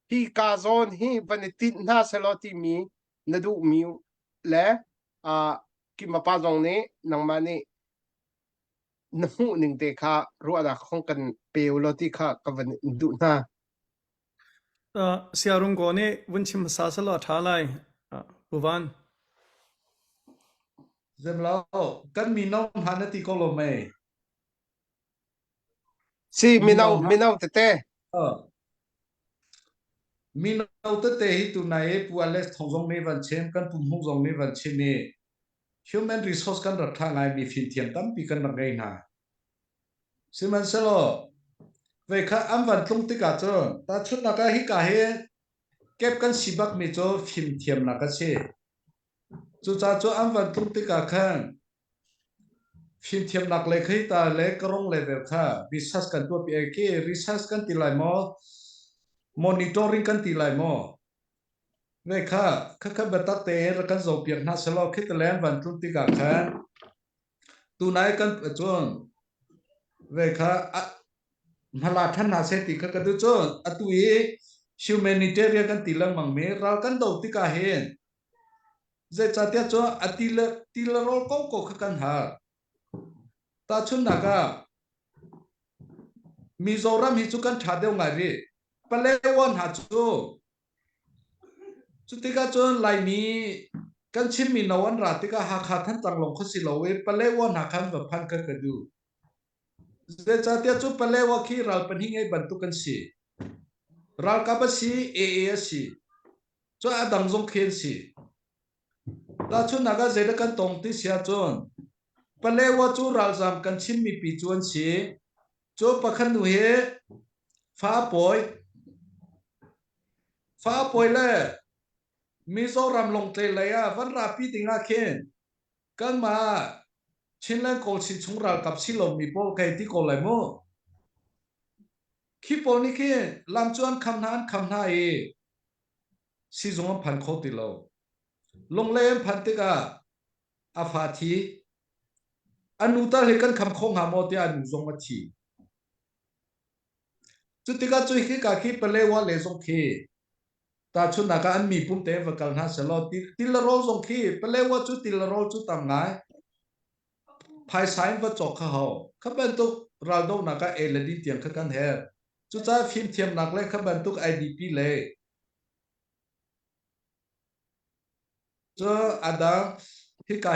hi ka zawn hi van i tinh hna selaw timi na duhmi le ah kimapa zong nih nangmah nih na hmuh ning te kha ruahnak hong kan pe u law ti kha ka van in duh hna. Uh, Siarung ko nih vun chim hmasa selaw a ṭha lai. Uh, Pu Van. Zem lo, kan mino hna na ti ko lo mei. Si mino mino tete. Uh, mino tete hi tu nai e pu Alex thong zong nih van chim kan pum hung zong nih van chim i human resource kan rak ṭha ngai mi fimthiam tampi kan rak ngei hna. Sihmanhsehlaw vei kha an van tlung tikah cun tahchunhnak ah hika hi kep kan si bakmi cu fimthiamnak a si. Cucaah cu an van tlung tikah khan fimthiamnak le khi ta le karong level kha research kan tuahpi ai khi research kan ti lai maw monitoring kan ti lai maw Ve kha khakha biatak tein rak kan zohpiak hna selaw khi talen van tlun tikah khan tunai kan cun ve kha hmala than hna seh ti kha ka duh cun atu i humanitarian kan ti lengmang mi ral kan do tikah hin zeicahtiah cun a ti le ti le rawl ko ko kha kan har tahchunhnak ah Mizoram hi cu kan ṭha deuh ngai rih Palewa hna cu Cutikah cun Laimi kan Chinmi no an ra tikah Hakha Thantlang lawng kha si lo i Palewa hna khan va phan kha ka duh. Zeicahtiah cu Palewa khi ral pahnih ngei bantuk an si. Ralkap a si, AA a si. Cun a dang zong khi an si. Tahchunhnak ah zeidah kan tong ti si ahcun Palewa cu ralzaam kan Chin mipi cu an si. Cu pakhat nu hi fa a pawi. Fa a pawi le Mizoram Lawngtlai lei ah van rapi ding ah khin kanmah Chinland Kawlchin chung ralkap si lomi pawl kai ti ko lai mu. Khi pawl nih khin lam cu an kham hna an kham hna i sizung an phan kho ti lo. Lunglei an phan tikah a fa thi. A nu tal hi kan kham kho hnga maw tiah a nu zong a thi. Cu tikah cu hika khi Palewa le zong khi tahchunhnak ah an mi pum te va kal hna selaw til le rawl zong khi Palewa cu til le rawl cu tam ngai. Phaisa in va cawk kha hau. Kha bantuk raldohnak ah ei le din tiang kha kan herh. Cucaah fimthiamnak le kha bantuk IDP le Cu a dang hika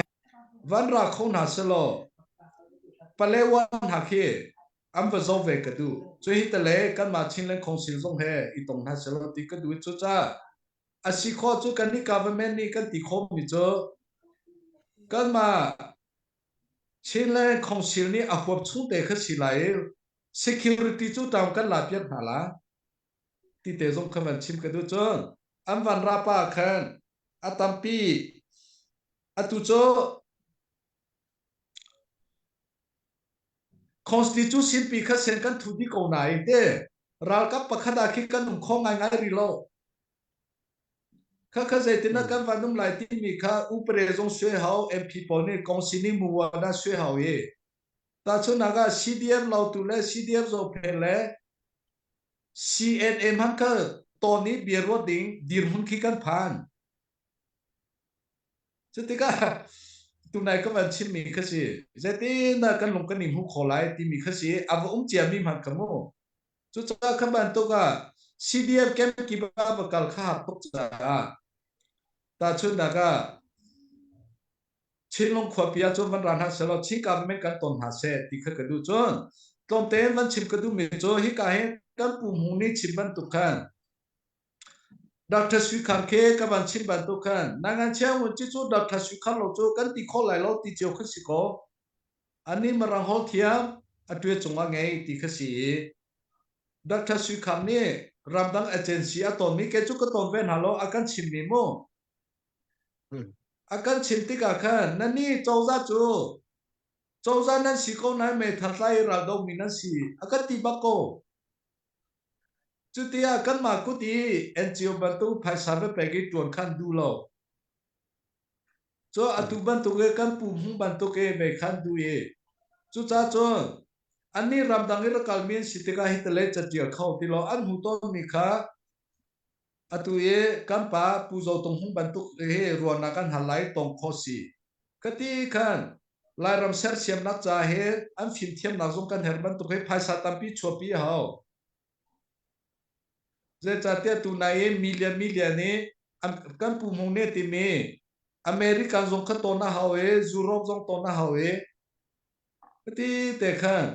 van ra kho hna selaw Palewa hna khi an va zoh ve ka duh. Cu hi tale kanmah Chinland Council zong he i tong hna selaw ti ka duh i cucaah a si khawh cu kan nih government nih kan ti khawhmi cu kanmah Chinland Council nih a huap chung te kha si lai i security cu town kan la piak hna la ti te zong kha van chim ka duh cun an van ra pa khan a tampi atu cu constitution pi kha sen kan thu dih ko nain te ralkap pakhat ah khi kan um kho ngai ngai rih lo kha kha zeitin ah kan van um lai timi kha upare zong sui hau MP pawl nih kongsi muwana sui hau i tahchunhnak ah CDM lautu le CDF zophel le CNA hmanh kha tawn i bia ruat ding dirhmun khi kan phan. Cutikah tunai ka van chimmi kha si zeitindah kan lung kan i hmu kho lai timi kha si a va um ciami hmanh kha mu. Cucaah kha bantuk ah CDF camp kip ah va kal kha har tuk caah tahchunhnak ah Chinlung khuapi ah cun van ra hna selaw Chin government kan ton hna seh ti kha ka duh cun tlawmte in van chim ka duhmi cu hika hi kan pu hmung nih chim bantuk khan Dr. Sui Khar khe ka van chim bantuk khan nangan chiang un ci cu Dr. Sui Khar lo cu kan ti kho lai lo ti cio kha si ko. Ani Mirang holh thiam a ṭuai cungah ngei ti kha si i Dr. Sui Kham nih ramdang agency a tawnmi kei cu ka tawn ve hna lo a kan chimmi mu. A kan chim tikah khan nannih cozah cu cozah nan si ko nain meithal tlai i ral domi nan si a kan ti bak ko. Cutiah kanmah kut i NGO bantuk phaisa va pek i ṭuan khan duh lo. Cu atu bantuk i kan pu hmung bantuk i mei khan duh i cucaah cun annih ramdang i rak kalmi an si tikah hi tale catial kho ti lo an hmu tawnmi kha atu i kan pa Pu Zo Tung Hung bantuk hi ruahnak an hal lai tong kho si. Khati khan Lairam sersiamnak ca he an fimthiamnak zong kan herh bantuk hi phaisa tampi chuahpi a hau. Zeicahtiah tunai i million million i kan pu hmung nih timi American zong kha tawn a hau i Europe zong tawn a hau i ti te khan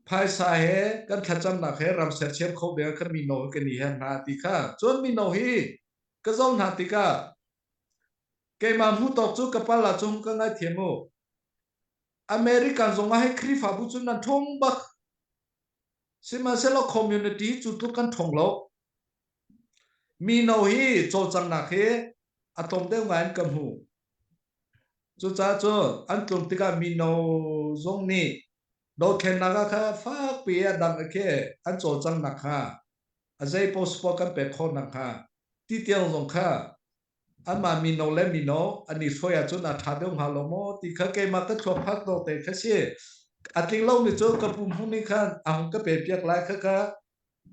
phaisa he kan thlacamnak he ram sersiam kho ding kan mino hi kan i her hna ti kha cun mino hi ka zoh hna tikah keimah hmuh tawk cu ka pal ahcun ka ngaithiam u American zong ah hei Khrihfabu cu nan ṭhawng bak Sihmanhsehlaw community cu tluk kan ṭhawng lo. Mino hi cawlcanghnak hi a tlawm deuh ngai in ka hmu. Cucaah cun an tlun tikah mino zong nih dothlennak ah kha fakpi a dang khi an cawlcanghnak kha a zei post kan pek khawh nakhnga ti tiang zong kha anmah mino le mino an i hruai ahcun a ṭha deuh hnga lo maw ti kha keimah ka thluak phak dawh te kha si. A tling lomi cu ka pu hmung nih khan a hung ka pe piak lai kha ka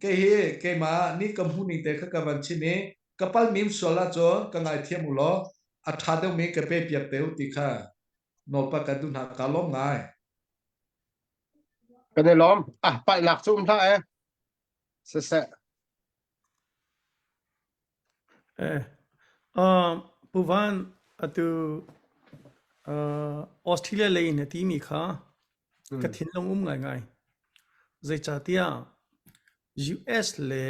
kei hi keimah nih ka hmuh ning te kha ka van chim i ka palmim sual ahcun ka ngaithiam u law a ṭha deuhmi ka pe piak te u ti kha nawlpa ka duh hna ka lawm ngai. Kan i lawm. Ah, palhnak cu um hlah eh. Siseh. Eh, uh, Pu Van, atu uh, Australia lei na timi kha ka thinlung um ngaingai. Zeicahtiah US le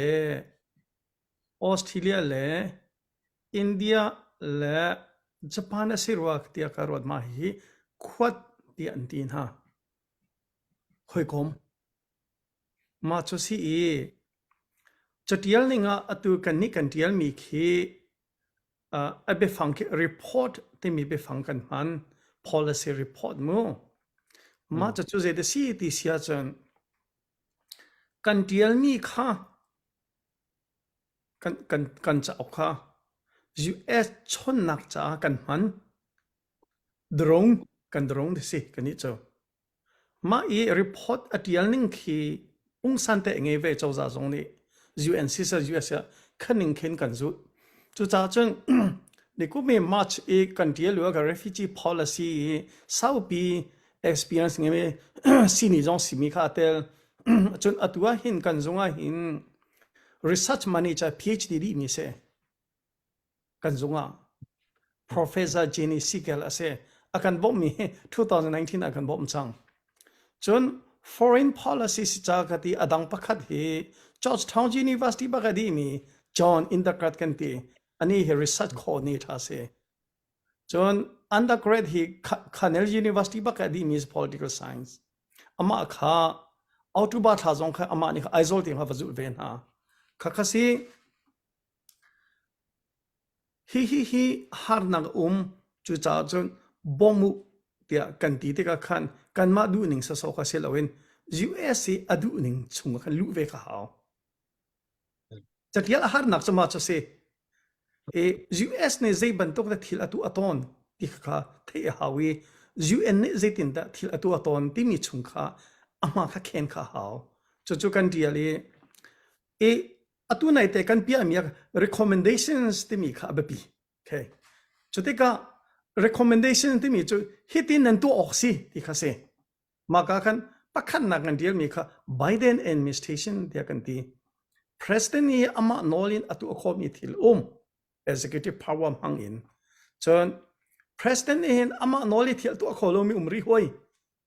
Australia le India le Japan a si rua tiah ka ruat mah hi khuat tiah an ti hna. Hawikom. Mah cu si i catial ning ah atu kannih kan ṭialmi khi a biafang khi report timi biafang kan hman. Policy report mu. Mah cucu zei si ti si ahcun kan ṭialmi kha kan, kan, kan cauk kha US chawnhnak caah kan hman. Drone kan drone ti si kannih cu. Mah i report a ṭial ning khi pungsan te a ngei ve cozah zong nih UN siseh US ah khaning khin kan zulh. Cucaah cun nikum i March i kan ṭial lio ka refugee policy i saupi experience ngeimi sini zong simi kha a tel. Cun atu ah hin kan zung ah hin research manager PhD dihmi si. Kan zung ah Professor Jenny Siegel a si. A kan bawmhmi hi 2019 ah kan bawmh cang. Cun foreign policy si ca ka ti a dang pakhat hi Georgetown University bak a dihmi John Indergrad kan ti. Ani hi research khawh ni tha si. Cun undergrad hi Cornell University bak a dihmi is political science. Amah kha October thla zong kha amah nih Aizawl tiang kha va zulh ve hna. Kha kha si Hihi hi harnak a um. Cucaah cun bawm u tiah kan ti tikah khan kanmah duhning sawsawh kha si loin US i a duhning chungah khan luh ve kha hau. Catial a harnak cu mah cu a si. I US nih zei bantuk dah thil a tuah a tawn ti kha theih a hau i UN nih zeitindah thil a tuah tawn timi chung kha a hma kha khen kha a hau. Cucu kan ṭial i i atu naite kan piahmi ah recommendations timi kha a biapi. Okay. Cu tikah recommendation timi cu hitin nan tuah awk si ti kha si. Mah ka khan pakhatnak kan ṭialmi kha Biden administration tiah kan ti. President nih amah nawl in a tuah khawhmi thil um executive power hmang in cun president nih hin amah nawl i thil tuah kho lomi um rih hoi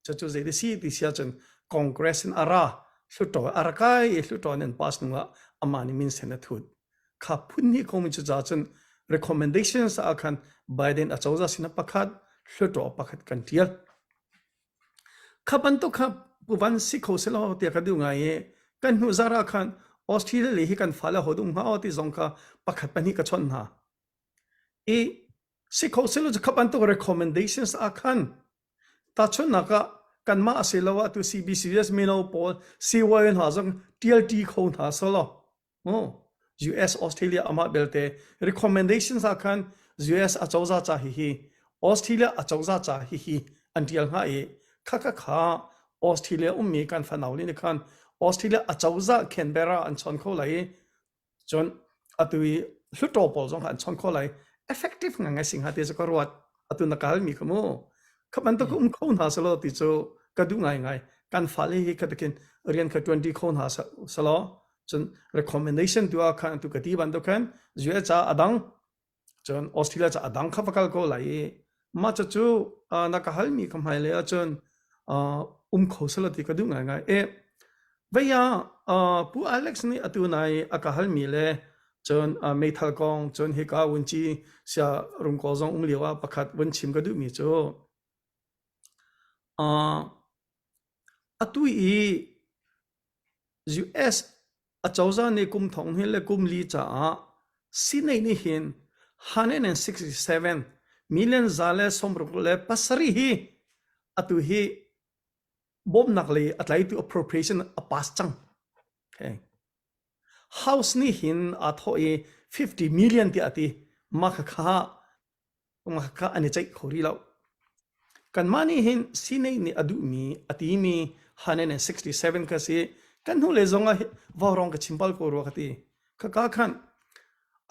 Cucu zei ti si ti si ahcun Congress in a ra Hluttaw a ra kai i Hluttaw in an pass hnu ah amah nih minsen a thut. Kha phun hnih ko mi cu ca cun recommendations ah khan Biden acozah sinah pakhat Hluttaw pakhat kan tial. Kha bantuk kha puvan si kho selaw tiah ka duh ngai i kan hnu zarh ah khan Australia lei hi kan fale ho dum hnga aw ti zong kha pakhat pahnih ka chawnh hna. I si kho selaw cu kha bantuk recommendations ah khan tahchunhnak ah kanmah asiloah tu CBCS mino pawl CY hna zong TLT kho hna selaw US Australia amah belte recommendations ah khan US acozah ca hihi Australia acozah ca hihi an tial hnga i kha kha kha Australia ummi kan fanau nih khan Australia acozah Canberra an chon kho lai i cun atu i hluttaw pawl zong kha an chon kho lai effective ngai ngai sing ha ti cu ka ruat atu na kal mi kha mu kha bantuk um kho hna selaw ti cu ka duh ngai ngai kan fale hi kha takin rian kha 20 kho hna selaw cun recommendation tu ah khan tu ka ti bantuk khan US ca adang cun Australia ca adang kha va kal ko lai i mah cu cu na ka hal mi ka hmai le ahcun um kho selaw ti ka duh ngai ngai e vei ah pu Alex nih atu nai a ka hal mi le cun meithal kong cun hika vunci sia rungkaw zong um lio ah pakhat vun chim ka duh mi cu atu i US acozah nih kum thong hnih le kum li caah Senate nih hin 167 million 167 hi atu hi bawmhnak lei a tlaitu appropriation a pass cang. Okay. House nih hin aa thawh i 50 million tiah a ti. Mah khakha mah khakha an i ceih kho rih lo. Kanmah nih hin Senate nih a duhmi a timi 167 kha si kan hnu le zong ah vaurawng ka chim bal ko rua ka ti. Khaka khan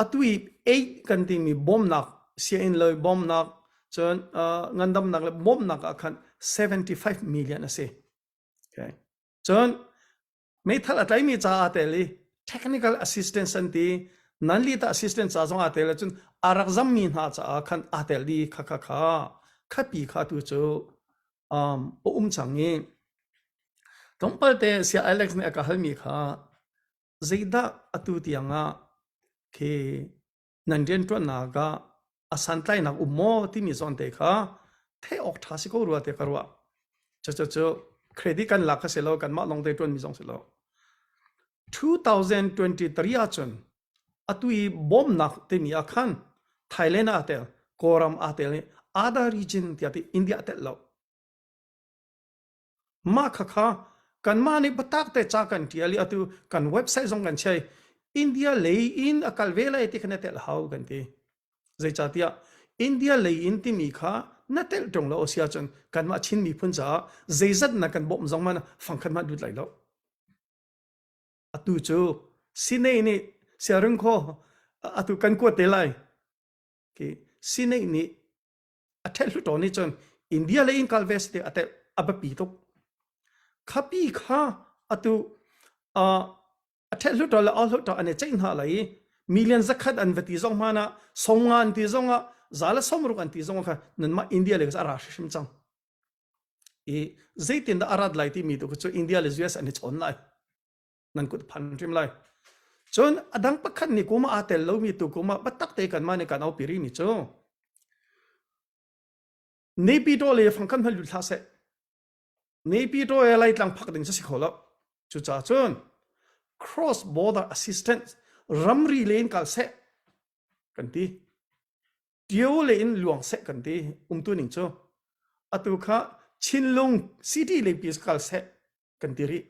atu i aid kan timi bawmnak sianginn lei bawmnak cun uh, ngandamnak le bawmnak ah khan 75 million a si. Okay. Cun meithal a tlaimi ca aa tel i technical assistance an ti nan lita assistance ca zong aa tel cun a rak zammi hna caah khan aa tel di kha kha kha khapi kha tu cu um, a um cang i tlawmpal te sia Alex nih a ka halmi kha zeidah atu tiang ah khi nan rianṭuannak ah a santlainak um maw timi zawn te kha theih awk ṭha si ko rua te ka ruah. Cucu cu credit kan lak kha si lo kanmah lawng te ṭuanmi zong si lo. 2023 ahcun atu i bawmnak timi ah khan Thailand ah tel, Kawlram aa tel i other region tiah ti India a telh lo. Mah khakha kanmah nih biatak te ca kan ṭial i atu kan website zong kan chiah i India lei in a kal ve lai ti kha na telh hau kan ti. Zeicahtiah India lei in timi kha na telh ṭung lo a si ahcun kanmah Chin miphun caah zeizat na kan bawmh zong man fangkhat hmanh lut lai lo. Atu cu Sinai nih siaring khaw atu kan kuat te lai. Sinai nih a ṭhelh hluttaw nih cun India lei in kal ve si a telh a biapi tuk. Khapi kha atu uh, a ṭhelh hluttaw le al hluttaw an i ceih hna lai i million zakhat an va ti zong hmanh ah songa an ti zong ah za le sawmruk an ti zong ah khan nanmah India lei a ra hrimhrim cang. I zeitin dah a rat lai timi tu cu India le US an i chawn lai. Nan kut phan hrim lai. Cun a dang pakhat nih kum ah aa tel lomi tu kum ah biatak te kanmah nih kan aupi rihmi cu Naypyidaw le fangkhat hmanh lut hlah seh. Naypyidaw le Laitlang phak ding cu si kho lo. Cucaah cun cross border assistance ramri le in kal seh kan ti. Tio le in luang seh kan ti umtu ning cu. Atu kha Chinlung city lei pi kal seh kan ti rih.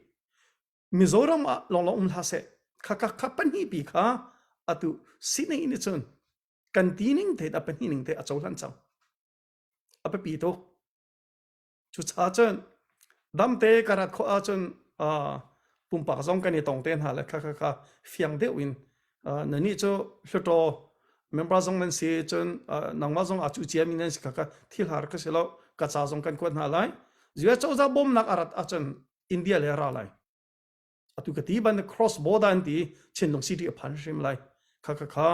Mizoram ah lawnglawng um hlah seh kha kha kha pahnih pi kha atu sining in cun kan ti ning te a pahnih ning te a cohlan cang a biapi tuk cucaah cun damte ka rat khawh ahcun pumpak zong kan i tong te hna le kha kha kha fiang deuh in na nih cu hlutaw member zong nan si cun nangmah zong a cu cia mi nan si kha kha thil har ka si lo ka ca zong kan kuat hna lai US cozah bawmnak a rat ahcun India le ra lai atu ka ti ban cross border an ti Chinlung city a phan hrim lai kha kha kha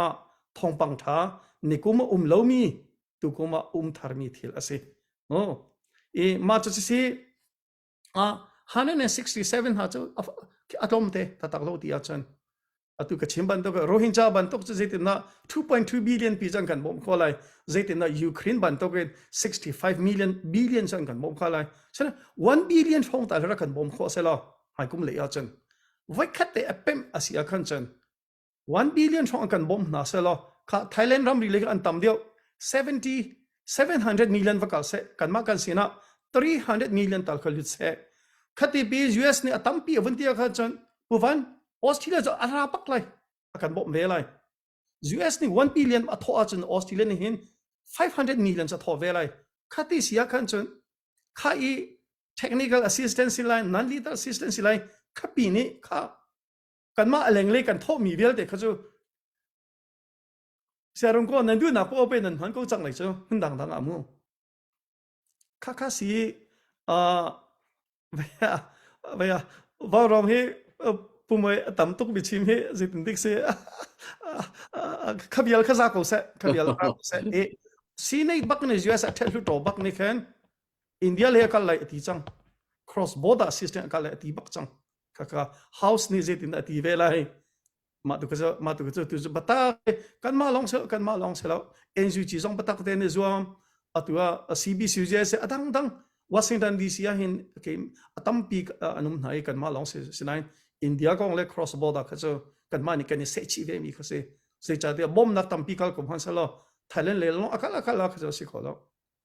thawngpang tha nikum a um lomi tukum ah um tharmi thil a si oh i ma cu si a 167 ha cu a tlawm te tatak lo ti ahcun. Atu ka chim bantuk Rohingya bantuk cu zeitindah 2.2 billion pi cu an kan bawmh khawh lai. Zeitindah Ukraine bantuk in 65 million billion cu an kan bawmh khawh lai. Sina 1 billion hrawng tal rak kan bawm khawh selaw hmaikum lei ahcun voikhat te a pemh a si ahkhan cun 1 billion hrawng an kan bawmh hna selaw kha Thailand ramri lei an tam deuh 70 700 million va kal seh kanmah kan sinah 300 million tal kha lut seh khati pi US nih a tampi a vun ti ahkhan cun puvan Australia cu a ra bak lai a kan bawmh ve lai US nih 1 billion a thawh ahcun Australia nih hin 500 million a thawh ve lai khati si ahkhan cun kha i technical assistance si lai non lethal assistance si lai khapi nih kha kanmah a lenglei kan thawhmi vialte kha cu siarung ko nan duhnak paoh pe nan hman ko cang lai cu hmun dangdang ah mu kha kha si uh, vaya vaurawng hi pumoi a tam tuk mi chim hi zeitin dik si khabial kha za ko seh khabial ra ko seh e si nei bak ni US a thel hlu to bak ni khan India le kal lai ati cang cross border system kal lai ati bak cang khaka house nih zeitin dah ti ve lai mah tu cu mah tu cu tu cu batak kanmah lawng si kanmah lawng si lo NUG zong batak te nih zuam atu ah CBCUJ a dang dang Washington DC ah hin ke a tampi an um hna i kanmah lawng si sinain India kong le cross border kha cu kanmah nih kan i sehchih ve mi kha si zeicahtiah bawmnak tampi kal ko hmanh selaw Thailand le lawng akal akal kha cu si kho lo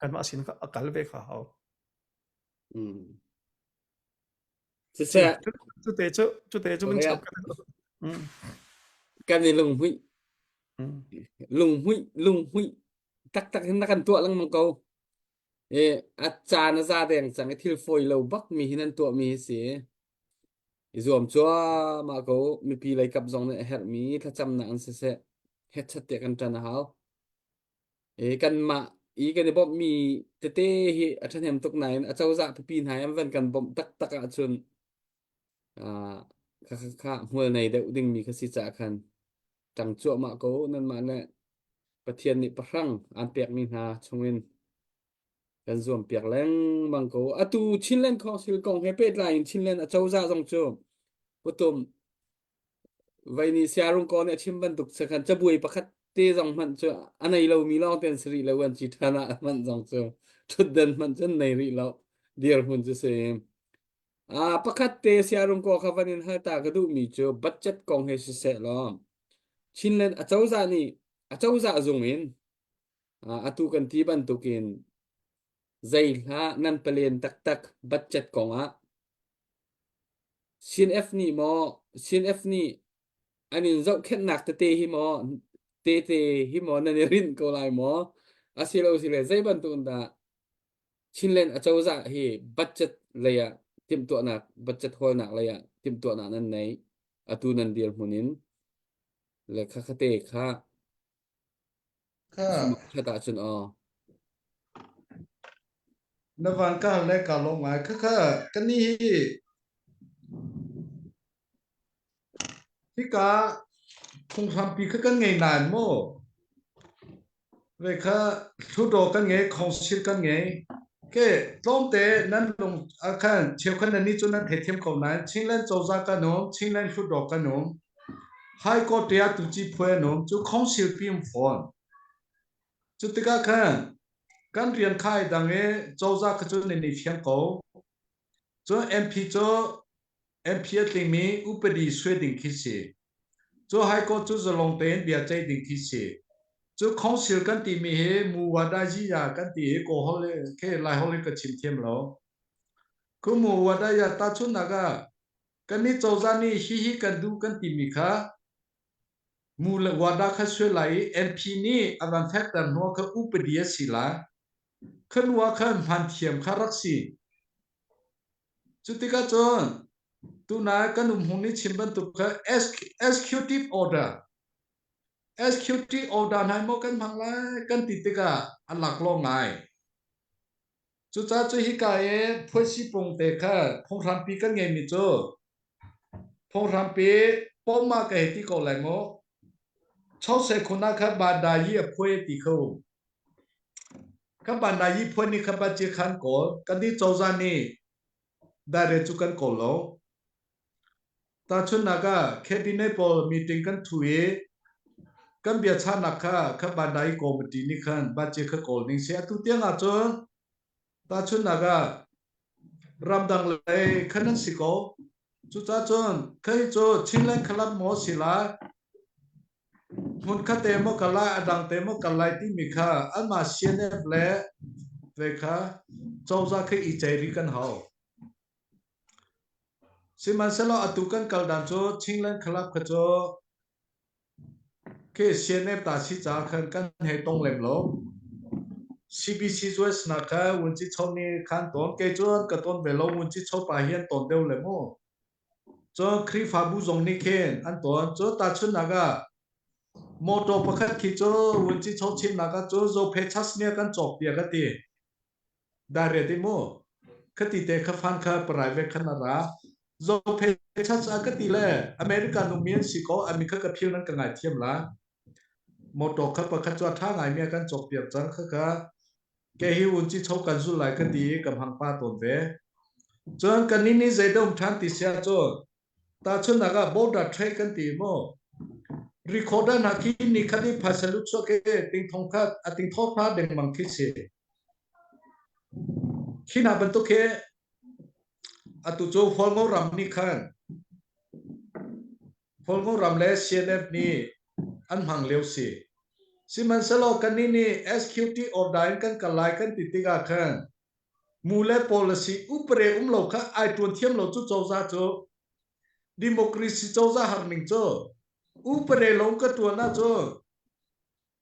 kanmah sin kha akal ve kha hau Siseh cute cu cute cu mun chap kan i lunghmuih lunghmuih lunghmuih taktak hin na kan tuah lengmang ko e a caan a za deng cang i thil fawi lo bak mi hi nan tuah mi hi si i zuam cuahmah ko mipi lei kap zong nih a herh mi thlacamnak an siseh hetchat tiah kan ṭan a hau E kanmah i kan i bawmhmi tete hi a ṭhahnem tuk nain acozah pipi hna i an van kan bawmh taktak ahcun ah kha kha kha hmual nei deuh dingmi kha si caah khan ṭang cuahmah ko nanmah le Pathian nih pahrang aan pekmi hna chungin kan zuampiak lengmang ko. Atu Chinland Council kong he pehtlai in Chinland acozah zong cu putum Vei nih siarung kaw nih a chim bantuk khan cabuai pakhat te zong hmanh cu a nei lomi lawng te an si rih lo an ci ṭhan ah hmanh zong cu ṭhutdan hmanh cu an nei rih lo dirhmun cu si. Ah pakhat te siarung kaw kha van in hal ta ka duhmi cu budget kong he siseh law Chinland acozah nih acozah zung in atu kan ti bantukin zei hlah nan palen taktak budget kong ah CNF nih maw CNF nih an in zohkhenhnak tete hi maw tete hi maw nan i rinh ko lai maw asilo sile zei bantuk in dah Chinland acozah hi budget lei ah timhtuahnak budget hawlnak lei ah timhtuahnak nan nei atu nan dirhmun in le kha khate kha Kha that ahcun aw na van ka le ka lawm ngai kha kha kan ni hi hika phunghrampi kha kan ngei nain maw ve kha hluttaw kan ngei council kan ngei ke tlawmte nan lung ah khan cheukhat nan nih cu nan theithiam ko nain Chinland cozah kan um Chinland hluttaw kan um High Court te ah tuci phuai an um cu council pi um fawn cu tikah khan kan rian khai dang i cozah kha cu nan i fiang ko cun MP cu MP a tlingmi upadi sui ding khi si cu High Court cu zalong tein bia ceih ding khi si cu council kan timi hi mu wadajiya kan ti hi kaw hol ke lai hol ka chim thiam lo khu mu wadaya ta chun naga kan nih cozah nih hihi kan duh kan timi kha mu le wada kha suai lai i MP nih a van fekter hnu kha upadi a si lai khanua kha hman thiam kha rak si cu tikah cun tunai kan um hung nih chim bantuk kha executive order executive order hna maw kan hmang lai kan ti tikah a laklawh ngai Cucaah cu hika i phuaisi pung te kha phunghrampi kan ngeimi cu phunghrampi pawmah ka hei ti ko lai mu. Chose khun ah kha bandayi a phuai ti kho. Kha bandayi phuai ni kha baci khan kawl kan nih cozah nih dare cu kan kawl lo. Tahchunhnak ah cabinet pawl meeting kan thu i kan biachahnak kha kha Bandai committee nih khan budget kha kawl ning si. Atu tiang ahcun tahchunhnak ah ramdang lei khan an si ko. Cucaah cun khi cu Chinland Club maw si lai, hmunkhat te maw kal lai, a dang te maw kal lai timi kha anmah CNF le ve kha cozah khi i ceih rih kan hau. Sihmanhsehlaw atu kan kal dan cu Chinland Club kha cu khi CNF ta si caah khan kan hei tong lem lo. CBC US nak kha Wunci Cho nih khan tawn. Kei cu an ka tawn ve lo. Wunci Cho pa hi an tawn deuh le mu. Cun Khrihfabu zong nih khin an tawn. Cun tahchunhnak ah motor pakhat khi cu Wunci Cho chimnak ah cu Zophe Chasnia kan cawk tiah ka ti. Dariat i mu khati te kha fan kha private khan a ra zophe church a ka ti le America nungmi an si ko ami kha ka phil nan ka ngai thiam la motor kha pakhat cu a tha ngai mi a kan cawk piak cang kha ka ke hi un chi cho kan zul lai ka ti i ka hmang pa tawn ve cun kan ni ni zei dom than ti sia cu Tahchunhnak ah border trade kan ti maw? Recorder hna khi ni khat i phaisa lut chuak i ting thong khat a ting tho hna dengmang khi si. Khi hna bantuk hi atu cu Hualngo ram nih khan Hualngo ram le CNF nih an hmang lio si. Sihmanhsehlaw kannih nih SQT order in kan kal lai kan ti tikah khan mu le policy upare um lo kha ai tuan thiam lo cu cozah cu democracy cozah har ning cu upare lo ka tuan ah cu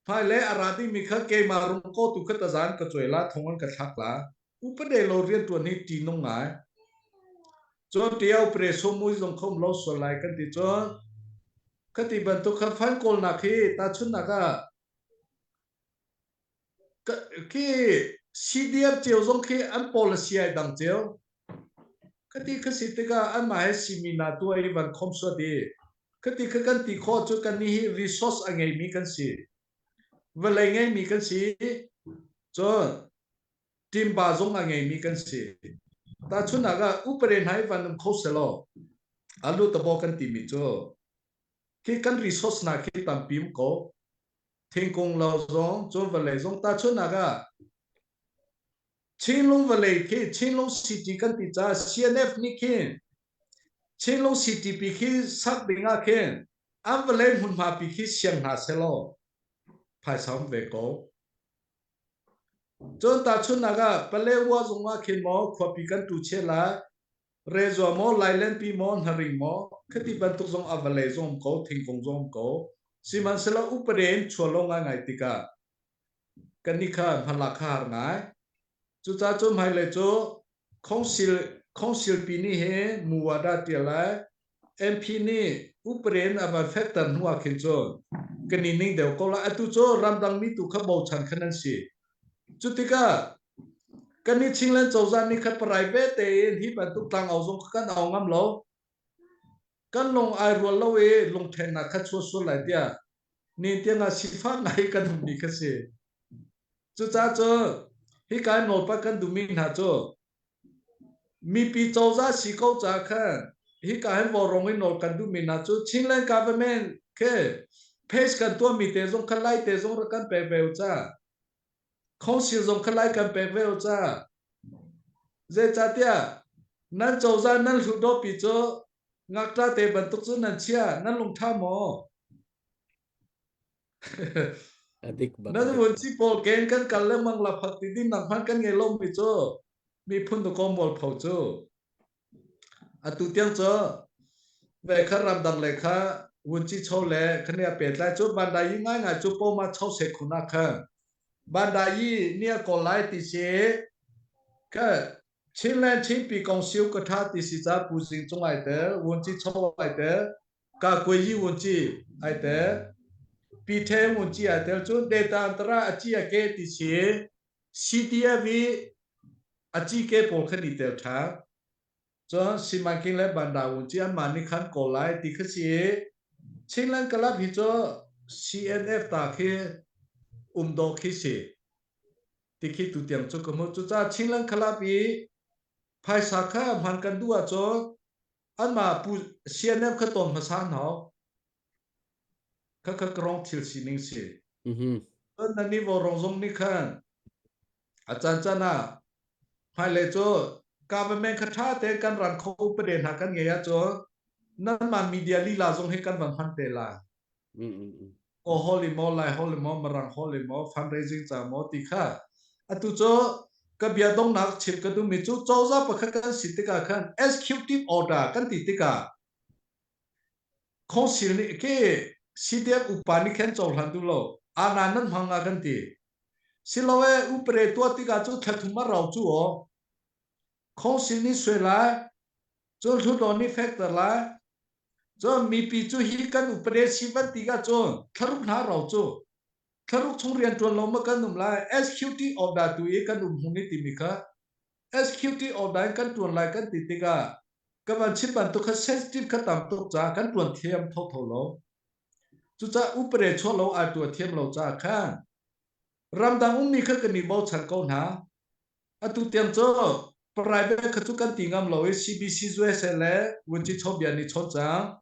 hmailei a ra dingmi kha keimah rung ko tu kha tazan ka cuai la thong an ka thlak la upade lo rian tuan hi ti nung ngai cun tia upare somui zong khom lo sual lai kan ti cun khati bantuk kha fan kawlnak hi tahchunnak ah Khi CDF cio zong khi an policy ai dang cio. Khati kha si tikah anmah he simi na tuah i van khom suat i khati kha kan ti khawh cu kan nih hi resource a ngeimi kan si. Vawlei ngeimi kan si. Cun timba zong a ngeimi kan si. Tahchunhnak ah upare hna hi van um kho selaw alu tabo kan timi cu khi kan resource hna khi tampi um ko. Thingkung lo zong cun vawlei zong tahchunhnak ah Chinlung vawlei khi Chinlung City kan ti caah CNF nih khin Chinlung City pi khi sak ding ah khin an vawlei hmunhma pi khi siang hna selaw phaisa um ve ko. Cun tahchunhnak ah Palewa zong ah khin maw khuapi kan tu che lai Rezua maw, Lailenpi maw, Hnaring maw, khati bantuk zong a vawlei zong um ko, thingkung zong um ko. Sihmanhsehlaw upade in chuah lo ngaingai tikah kannih kha hmalak kha har ngai. Cucaah cu hmailei cu council council pi nih hin muwada tial lai, MP nih upade in a van fekter hnu ah khin cun kan i ning deuh ko lai. Atu cu ramdang mi tu kha bochan kha nan si. Cu tikah Kan i Chinland cozah nih kha private tein hi bantuk tlangau zong kha kan au ngam lo. Kan lung ai rual lo i lungthennak kha chuah sual lai tiah ni tiang ah sifak ngai kan ummi kha si. Cucaah cu hika in nawlpat kan duhmi hna cu mipi cozah si ko caah khan hika hin vaurawng in nawl kan duhmi hna cu Chinland government ke page kan tuahmi te zong kha lai te zong rak kan pek ve u ca. Council zong kha lai kan pek ve u ca. Zeicahtiah nan cozah nan hluhdawpi cu ngakṭa te bantuk cu nan chia, nan lungṭha maw? A dik bak. Nan vunci pawl ken kan kal lengmang la phat ti din nak hmanh kan ngei lomi cu miphun dakaw mualpho cu. Atu tiang cu ve kha ramdang le kha vunci cho le khania pehtlai cu Bandai ngaingai cu poma cho se khuna kha Bandai nia ko lai ti si kha Chinland Chinpi kong siu ka tha ti si ca Pu Zing Cung ai te vunci cho ai te ka kwe yi vunci ai te Pi The vunci ai te cu data antara achi ake ti si CDF i a cike pawl khan i tel ṭhan. Cun Simanking le Bandawun ci anmah nih khan kawl lai ti kha si i Chinland Club hi cu CNF ta khi um dawh khi si ti khi tutiang cu ka hmuh. Cucaah Chinland Club i phaisa kha hman kan duh ahcun. Anmah pu CNF kha ton hmasa hna kha kha karong thil sining si. Mhm. Cun nan nih vaurawng zong nih khan a caan caan ah hmailei cu government kha ṭha tein kan ran kho upade hna kan ngei ahcun nanmah media lila zong hi kan van hman te lai. Mm, mm, mm. Kaw hall i maw, Lai hall i maw, Mirang hall i maw, fundraising ca maw ti kha atu cu ka bia donghnak chim ka duhmi cu cozah pakhat kan si tikah khan executive order kan ti tikah Council nih ke CDF upa nih khan cohlan duh lo ana nan hmang nga kan ti siloe upre tuah tikah cu thlathum a rau cu aw Council nih suai lai cun hlutlaw nih fekter lai cun mipi cu hi kan upade si van ti ka cun thlaruk hna rau cu thlaruk chung rian tuan lo ma kan um lai SQT order tu i kan um hung i timi kha SQT order in kan tuan lai kan ti tikah ka van chim bantuk kha sensitive kha tam tuk ca kan tuan thiam thotho lo cucaah upade chuah lo ai tua thiam lo ca khan ramdang ummi kha kan i bochan ko hna Atu tiang cu private kha cu kan ti ngam lo i CBC USA le Wunci Chawbia nih chawt cang.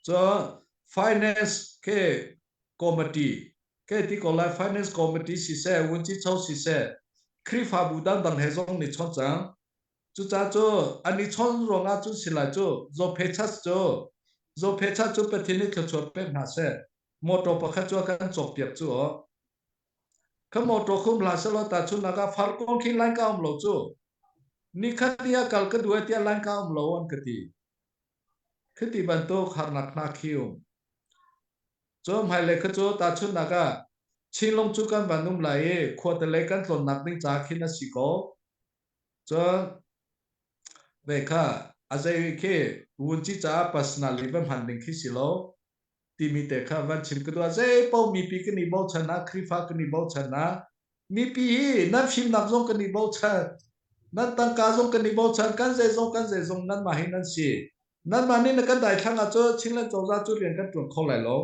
Cun finance ke committee ke ti ko lai finance committee siseh Wunci Cho siseh Khrihfabu dangdang he zong nih chawt cang. Cucaah cu an i chawn ruangah cun si lai cu Zophechas cu Zophechas cu Pathian nih thluachuah pek hna seh. Motor pakhat cu a kan cawkpiak cu aw. Ka motor khum hlah selaw tahchunhnak ah farkawn khi line ka um lo cu. Nikhat ni ah kal ka duh ai tiah line ka um lo an ka ti. Khiti bantuk harnak hna khi um. Cu hmailei kha cu tahchunhnak ah Chinlung cu kan van um lai i khuate lei kan tlawnnak ding ca khin a si ko. Cun ve kha a zei khi vunci caah personally va hman ding khi si lo. Timi te kha van chim ka duh. Zei paoh mipi kan i bochan ah, Khrihfa kan i bochan ah, mipi hi nan fimnak zong kan i bochan, nan tangka zong kan i bochan, kan zeizong kan zeizong nanmah hi nan si. Nanmah nih na kan daithlang ahcun Chinland cozah cu rian kan ṭuan kho lai lo.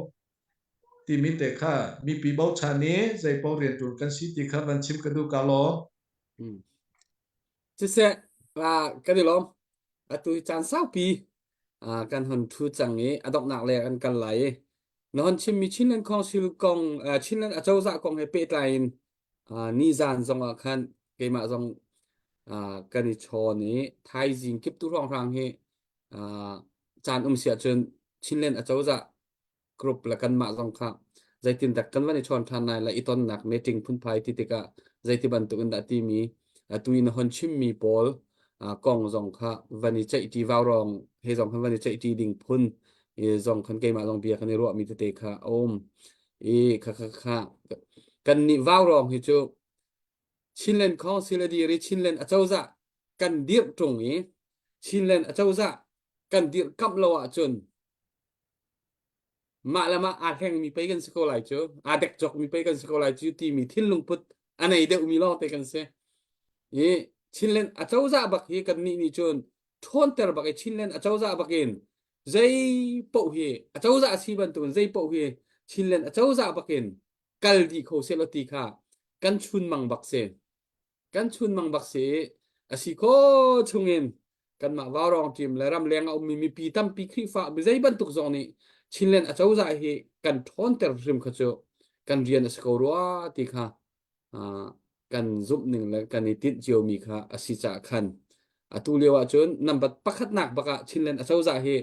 Timi te kha mipi bochan i zei paoh rian ṭuan kan si ti kha van chim ka duh ka law. Hmm. Siseh, kan i lawm. Atu hi caan saupi kan hon ṭhu cang i a donghnak le kan kal lai i na hon chimmi Chinland Council kong, Chinland acozah kong he pehtlai in nizan zong ah khan keimah zong kan i chawn i thaizing kiptu hrawnghrang hi caan um si ahcun Chinland acozah group le kanmah zong kha zeitindah kan van i chawn ṭhan lai le i tonnak meeting phunphai ti tikah zeiti bantuk in dah timi atu in hon chimmi pawl kong zong kha van i ceihṭi vaurawng he zong khan van i ceihṭi ding phun zong khan keimah zong bia kan i ruahmi tete kha a um i kha kha kha kan nih vaurawng hi cu Chinland Council a dir i Chinland acozah kan dirh ṭung i Chinland acozah kan dirhkamh lo ahcun mah le mah aa hlengmi pei kan si ko lai cu aa dekcokmi pei kan si ko lai cu timi thinlung put a nei deuhmi lawngte kan si i Chinland acozah bak hi kan nih nih cun ṭhawnter bak i Chinland acozah bak in zei paoh hi acozah a si bantukin zei paoh hi Chinland acozah bak in kal dih kho sehlaw ti kha kan chunmang bak si. Kan chunmang bak si i a si kho chungin kanmah vaurawng team le ramleng a ummi mipi tampi Khrihfa mi zei bantuk zong nih Chinland acozah hi kan ṭhawnter hrim kha cu kan rian a si ko rua ti kha kan zumh ning le kan i tinh ciomi kha a si caah khan atu lio ahcun number pakhatnak bak ah Chinland acozah hi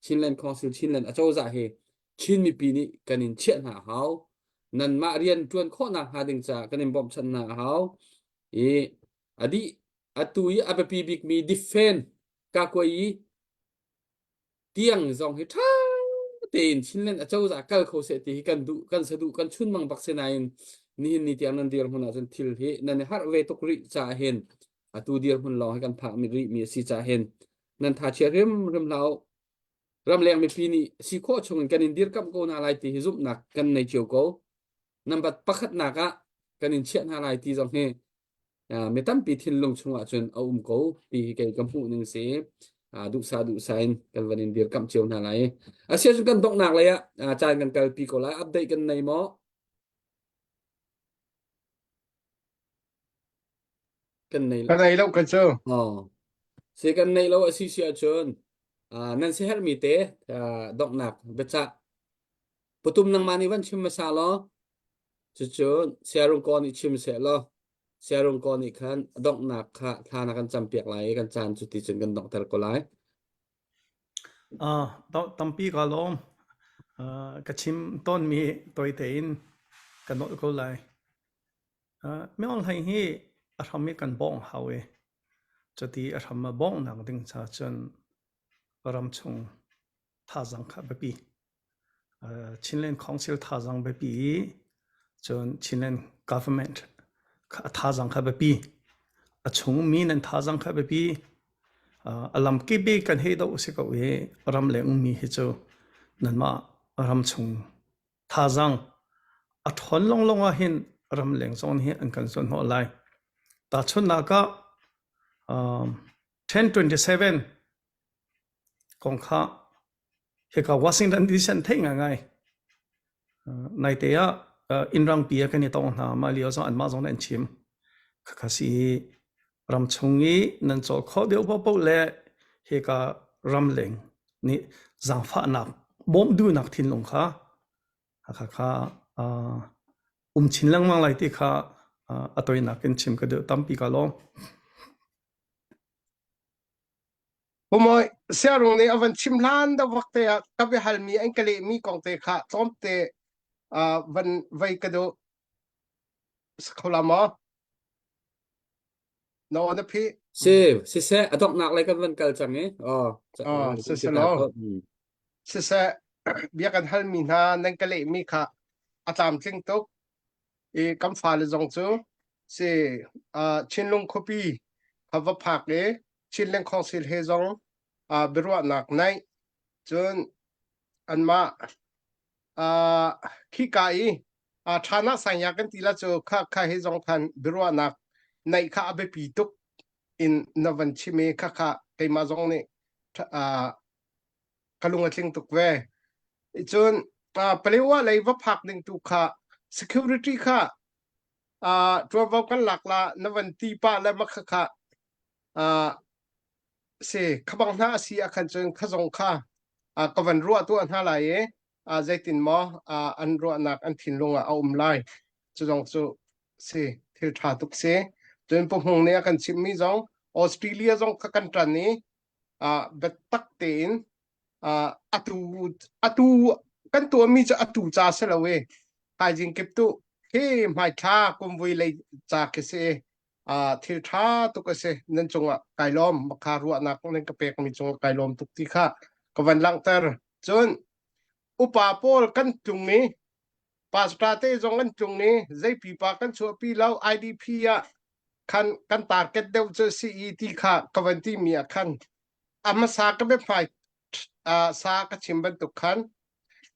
Chinland Council Chinland acozah hi Chin mipi nih kan in chiah hna a hau. Nanmah rian ṭuan khawhnak hnga ding caah kan in bawmhchanh hna a hau. I a dih atu i a biapi bikmi defend kakuai tiang zong hi ṭha tein Chinland acozah kal kho seh ti hi kan duh kan saduh kan chunmang bak si nain nihin ni tiang nan dirhmun ahcun thil hi nan i harh ve tuk rih caah hin atu dirhmun lawng hi kan phak mi rih mi a si caah hin nan tha chia hrimhrim hlah u. Ramleng mipi nih si khawh chungin kan in dirkamh ko hna lai ti hi zumhnak kan nei cio ko. Nambat pakhatnak ah kan in chiah hna lai ti zong hi mi tampi thinlung chungah cun a um ko ti hi kei ka hmuh ning si. Duhsa duhsa in kan van in dirkamh cio hna lai. Asiahcun kan donghnak lei ah caan kan kalpi ko lai. Update kan nei maw? Kan nei Ka nei lo ka cu. Oh. Si kan nei lo a si si ahcun. Nan siaherhmi te donghnak biacah Putum nangmah nih van chim hmasa law cucu Siarung Kaw nih chim seh law Siarung Kaw nih khan a donghnak kha thla na kan campiak lai i kan caan cu ti cun kan donghter ko lai. Uh, tampi ka lawm. Uh, ka chim tawnmi toi tein ka nolh ko lai. Uh, Myo Hlaing hi a hram i kan bawng hau i cuti a hram a bawngnak ding cha cun ramchung thazaang kha biapi. Chinland Council thazaang biapi i cun Chinland government kha thazaang kha biapi. A chungmi nan thazaang kha biapi. A lamkip i kan hei doh si ko i ramleng ummi hi cu nanmah ramchung thazaang a ṭhawn lawnglawng ah hin ramleng zong nih an kan zuanhnawh lai. Tahchunhnak ah 1027 kong kha hika Washington DC an theih ngaingai. Naite ah inn rangpi ah kan i tong hna. Mah lio zong anmah zong nih an chim. Khakha si ramchung i nan cawl khawh deuh paohpaoh le hika ramleng nih zaangfahnak bawmh duhnak thinlung kha khakha kha um chin lengmang lai ti kha a toinak in chim ka duh tampi ka lawm. Pumawi, siarung nih a van chim hlan deuh vak te ah ka biahalmi an ka lehmi kong te kha tlawmte uh, van vei ka duh. Kho la maw? No na phi. Si, siseh, a donghnak lei kan van kal cang i. Oh, Oh, siseh law. Siseh, bia kan halmi hna nan ka lehmi kha a tlamtling tuk. I kan fale zong cu si uh, Chinlung khuapi kha va phak i Chinland Council he zong uh, biaruahnak naih cun anmah uh, khika i uh, ṭhana sangya kan ti la cu kha kha he zong khan biaruahnak naih kha a biapi tuk in na van chim i kha kha keimah zong nih uh, ka lung a tling tuk ve. Cun uh, Palewa lei va phak ding tu kha security kha uh, ṭuanvo kan lak la na van ti pah le ma kha kha uh, si khabang hna a si ah khan cun kha zong kha uh, ka van ruah tuah hna lai i uh, zeitin maw uh, an ruahnak an thinlung ah a um lai cu zong cu si thil ṭha tuk si cun Pu Hmung nih a kan chimhmi zong Australia zong kha kan ṭan i uh, biatak tein uh, atu atu kan tuahmi cu atu ca si lo i thaizing kip tu hi hmaithla kumvui lei ca khi si uh, thil ṭha tuk a si nan cungah kai lawm makha ruahnak nan ka pekmi cungah kai lawm tuk ti kha ka van langhter cun upa pawl kan tlung i pastor te zong an tlung i zei pipa kan chuahpi lo IDP ah khan kan target deuh cu si i ti kha ka van ti mi ah khan a hmasa ka biahmai sa ka chim bantuk khan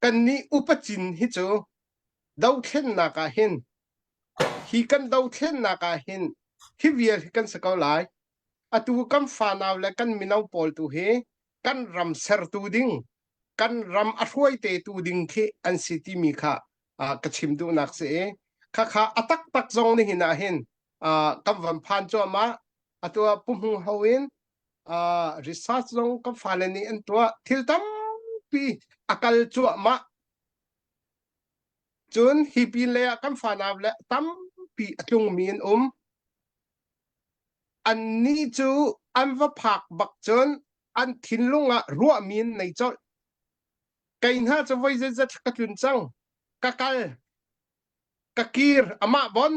kan nih upacin hi cu dothlennak ah hin hi kan dothlennak ah hin hi vial hi kan si ko lai atu kan fanau le kan mino pawl tu hi kan ram sertu ding kan ram a hruaite tu ding khi an si timi kha ka chim duhnak si i khakha a taktak zong nihin ah hin kan van phan cuahmah atu ah Pu Hmung Ho in research zong kan fale nih an tuah thil tampi a kal cuahmah cun hi pin lei ah kan fanau le tampi a tlungmi an um annih cu an va phak bak cun an thinlung ah ruahmi in nei colh kei hna cu voi zeizat ka tlun cang ka kal ka kir amah bon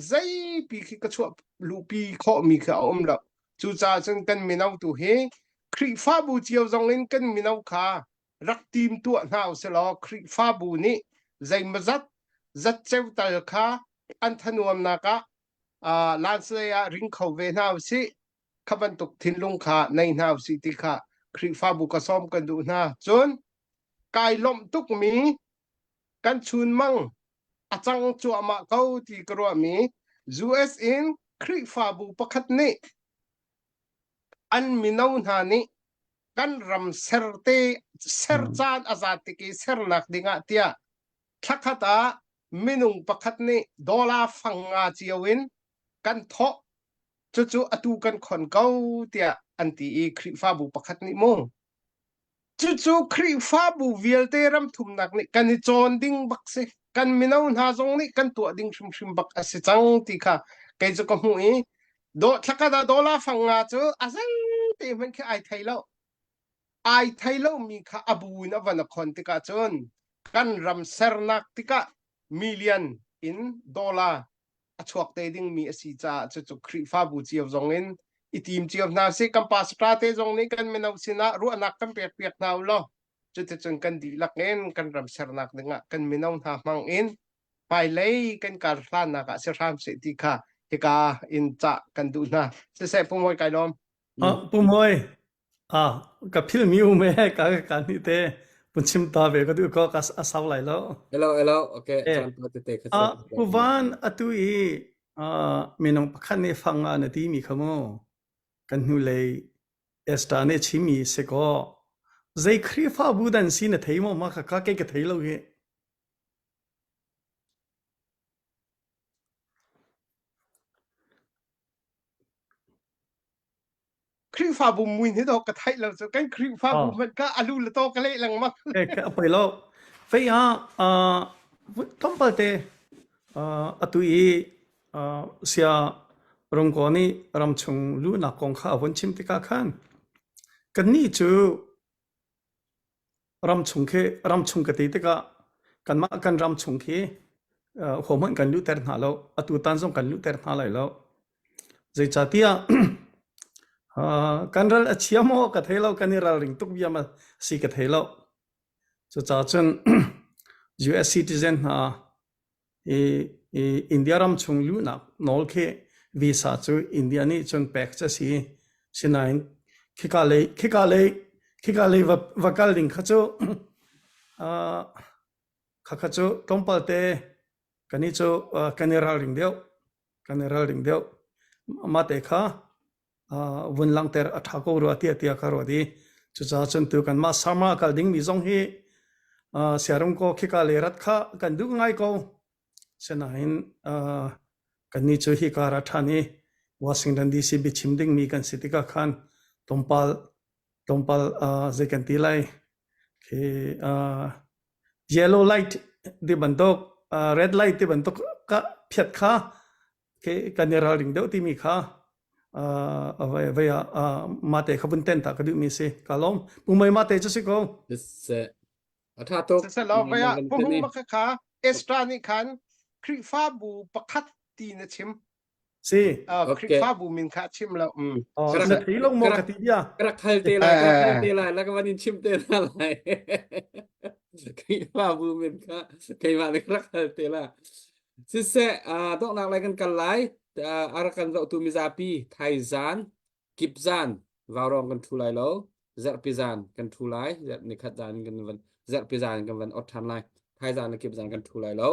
zeipi khi ka chuah luhpi khawhmi khi a um lo cucaah cun kan mino tu hi Khrihfabu cio zong in kan mino kha rak tim tuah hna usilaw Khrihfabu nih zeimawzat zatceu tal kha an thanuamnak ah uh, lanslei ah ring kho ve hna usih kha bantuk thinlung kha nei hna usih ti kha Khrihfabu ka sawm kan duh hna. Cun kai lawmh tukmi kan chunmang a cang cuahmah ko ti ka ruahmi US in Khrihfabu pakhat nih an mino hna nih kan ram serte ser caan a zat tik i sernak dingah tiah thlakhat ah minung pakhat nih dollar fang nga cio in kan thawh cucu atu kan khon ko tiah an ti i Khrihfabu pakhat nih mu. Cucu Khrihfabu vialte ramthumnak nih kan i cawn ding bak si. Kan mino hna zong nih kan tuah ding hrimhrim bak a si cang ti kha kei cu ka hmuh i dawh thlakhat ah dollar fang nga cu a zei te hmanh khi ai thei lo. Ai thei lomi kha a bu in a van a khon tikah cun kan ram sernak tikah million in dollar a chuak te dingmi a si caah cucu Khrihfabu cio zong in i tim cio hna sih kan pastor te zong nih kan mino sinah ruahnak kan pek piak hna u law cuticun kan dihlak in kan ram sernak dingah kan mino hna hmang in hmailei kan kar hlannak ah si hram seh ti kha hika in cah kan duh hna siseh Pu Mawi kai lawm Ah, Pu Mawi, ah, ka philmi um e ka ka ni te pun chim ta ve ka duh ko ka a sau lai lo. Hello, hello. Okay, Eh, caan pa tete kha ah, Pu Van atu i ah, minung pakhat nih fang ah na ti mi kha mu kan hnulei Esther nih chimi si ko zei Khrihfabu dan si na thei maw ma kha ka kei ka thei lo hi. Khrihfabu muin hi dawh ka theih lo cu kan Khrihfabu Oh. hmanh kha alu le taw ka leh lengmang. Eh, ka poi lo. Fei ah uh, tlawmpal te uh, atu i uh, sia rungko nih ramchung luhnak kong kha a vun chim tikah khan kannih cu Ramchung khi ramchung ka ti tikah kanmah kan ramchung khi uh, hohmanh kan luhter hna lo. Atu tan zong kan luhter hna lai lo. Zeicahtiah uh, kan ral a chia maw ka thei lo, kan i ralring tuk bia ma si ka thei lo. Cucaah cun US citizen hna i, i India ram chung luhnak nawl khi visa cu India nih cun pek cu a si. Sinain khika lei khika lei khika lei va, va kal ding kha cu uh, kha kha cu tlawmpal te kan i cu uh, kan i ralring deuh kan i ralring deuh mah te kha vun langhter a ṭha ko rua tiah tiah ka ruat i cucaah cun tu kanmah summer a kal dingmi zong hi siarum ko khika le rat kha kan duh ngai ko sinain kannih cu hika ra ṭhan i Washington DC biachim dingmi kan si tikah khan tlawmpal tlawmpal zei kan ti lai khi yellow light ti bantuk red light ti bantuk ka phiat kha ke kan i ralring deuh timi kha uh, vai ah mate kha vun ten ta ka duh mi si ka lawm pumai mate chu si ko se a tha tuk se lo vai ah puhung ma kha extra nih khan Khrihfabu pakhat ti na chim si Khrihfabu min kha chim lo um na thei lo mo ka ti bia ka rak hal te lai ka rak hal te lai la ka van in chim te na lai Khrihfabu min kha keimah nih ka rak hal te la Siseh, uh, donghnak lai kan kal lai. Uh, a rak kan zohtu mizapi thaizan, kipzan, vaurawng kan ṭhu lai lo. Zarhpi zan kan ṭhu lai. Zarh nikhat zan kan van zarhpi zan kan van ot ṭhan lai. Thaizan le kipzan kan ṭhu lai lo.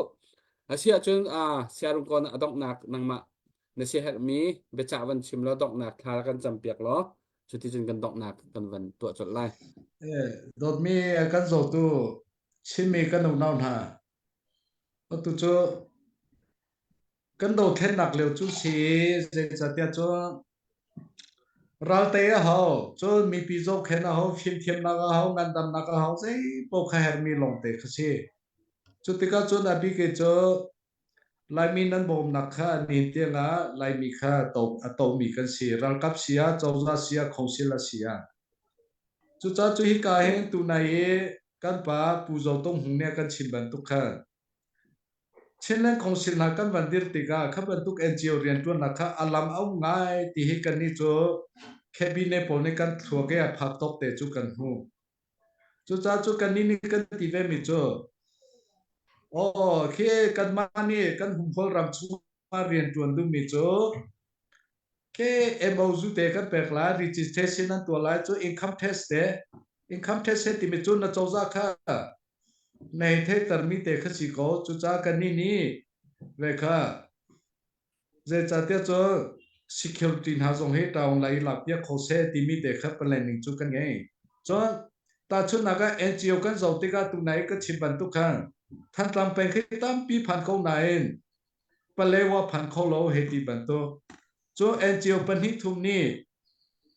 Asi ahcun uh, siarung kon a donghnak nangmah na siaherhmi biacah van chim law donghnak thla kan campiak law cuticun kan donghnak kan van tuah colh lai. Eh, dawtmi kan zotu Chinmi kan unau hna Atu cu kan dothlennak lio cu si zeicahtiah cun raltei a hau, cun mipi zohkhenh a hau, fimthiamnak a hau, ngandamnak a hau, zeipaoh kha herhmi lawngte kha si. Cu tikah cun a bik cu Laimi nan bawmnak kha nihin tiangah Laimi kha to, a tomi kan si. Ralkap si ah, cozah si ah, council a si ah. Cucaah cu hika hin tunai i kan pa Pu Zo Tung Hmung nih a kan chim bantuk khan Chinland Council hna kan van dir tikah kha bantuk NGO rianṭuannak kha a lam a um ngai ti hi kannih cu cabinet pawl nih kan thluak i a phak tawk te cu kan hmuh. Cucaah cu kannih nih kan ti ve mi cu aw khi kanmah nih kan humhol ram chungah rianṭuan duhmi cu Ke MOU te kan pek lai, registration an tuah lai cu income tax te. Income tax he timi cu na cozah kha na hei theihtermi te kha si ko. Cucaah kannih nih ve kha zeicahtiah cun security hna zong hi town lai i lakpiak kho seh timi te kha planning cu kan ngei. Cun tahchunhnak ah NGO kan zoh tikah tunai ka chim bantuk khan Thantlang peng khi tampi phan ko nain Palewa phan kho lo hei ti bantuk. Cu NGO pahnih thum nih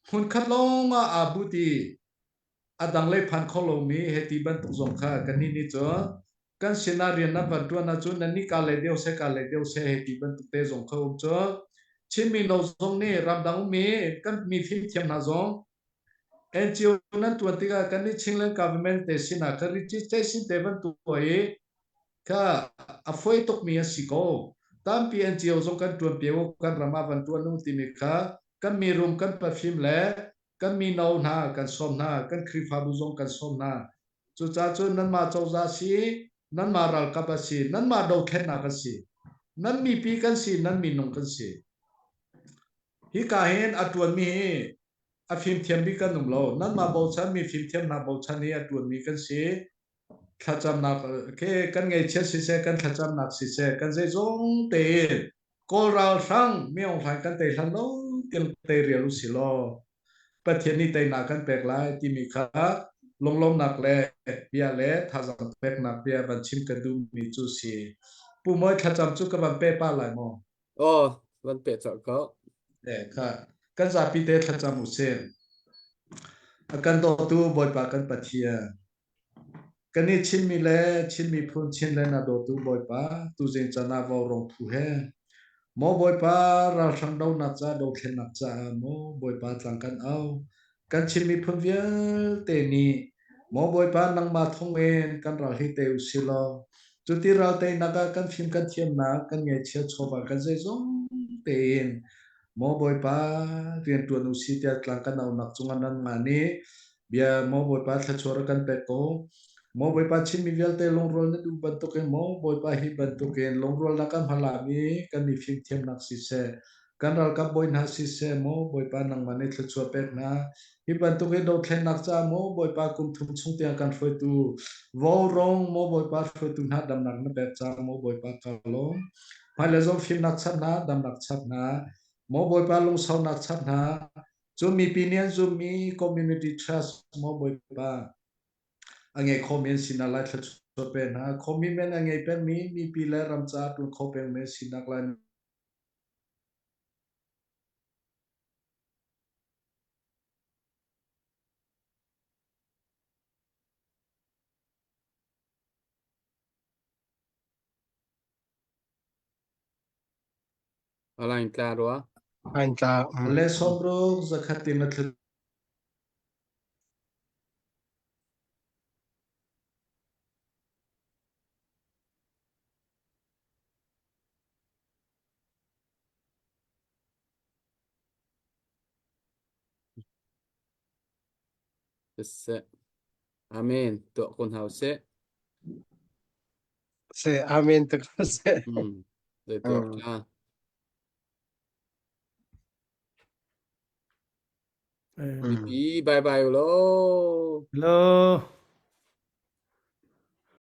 hmunkhat lawng ah aa but i. A dang lei phan kho lomi he ti bantuk zong kha kannih nih cun kan sinah rian nan van ṭuan ahcun nannih kaa lei deuh seh kaa lei deuh seh hei ti bantuk te zong kha um cu. Chin mino zong nih ramdang ummi kan mi fimthiam hna zong NGO nan ṭuan tikah kannih Chinland government te sinah kha registration te van tuah i kha a fawi tukmi a si ko. Tampi NGO zong kan ṭuan piak u kan ram ah van ṭuan u timi kha kan mirum kan pafim le kan mino hna kan sawm hna kan Khrihfabu zong kan sawm hna. Cucaah cun nanmah cozah si, nanmah ralkap a si, nanmah dothlennak a si, nan mipi kan si, nan minung kan si. Hika hin a ṭuanmi hi a fimthiam bik kan um lo. Nanmah bochan mi fimthiam hna bochan hi a ṭuanmi kan si. Thlacamnak ke kan ngaihchiat siseh, kan thlacamnak siseh, kan zeizong tein Kawl ralhrang Myo Hlaing kan tei hlan lo tiang tei rial u si law Pathian nih teinak kan pek lai timi kha lunglawmnak le bia le thazaang peknak bia van chim kan duhmi cu si. Pu Mawi thlacam cu ka van pe pa lai maw? Aw, van pe colh ko. Eh, kha kan zapi te thlacam u sih. A kan dawtu Bawipa kan Pathian Kan i Chinmi le Chin miphun Chinland a dawtu Bawipa tuzing can ah vaurawng phu he maw Bawipa ralhrang donak ca dothlennak caah maw Bawipa tlang kan au kan Chin miphun vialte nih maw Bawipa nangmah thawngin kan ral hi tei usih law cuti ral teinak ah kan fim kan thiamnak kan ngeihchiah chawva kan zeizong tein maw Bawipa rianṭuan usih tiah tlang kan aunak cungah nangmah nih Bia maw Bawipa thluachuah rak kan pek ko. Maw Bawipa Chinmi vialte lungrual na duh bantukin maw Bawipa hi bantukin lungrualnak kan hmalami kan mi fimthiamnak siseh kan ralkap bawi hna siseh maw Bawipa nangmah nih thluachuah pek hna. Hi bantukin dothlennak caah maw Bawipa kum thum chung tiang kan hruaitu Vaurawng maw Bawipa hruaitu hna damnak na pek caah maw Bawipa ka lawm. Hmailei zong fimnak chap hna, damnak chap hna. Maw Bawipa lungsaunak chap hna. Cu mipi nih an zummi community trust maw Bawipa a ngei khomi an sinak lai thluachuah pe hna. Commitment a ngei pengmi mipi le ram caah ṭuan kho pengmi an sinak lai Alain tla rua. Ain tla. Mm. Le sawmruk zakhat in a thlu Siseh. Amen. Tuah kun hau seh. Se amen tuk se. Mm. Zei tuah Mm. tha. Eh, Mm. Mipi bye bye lo. Hello.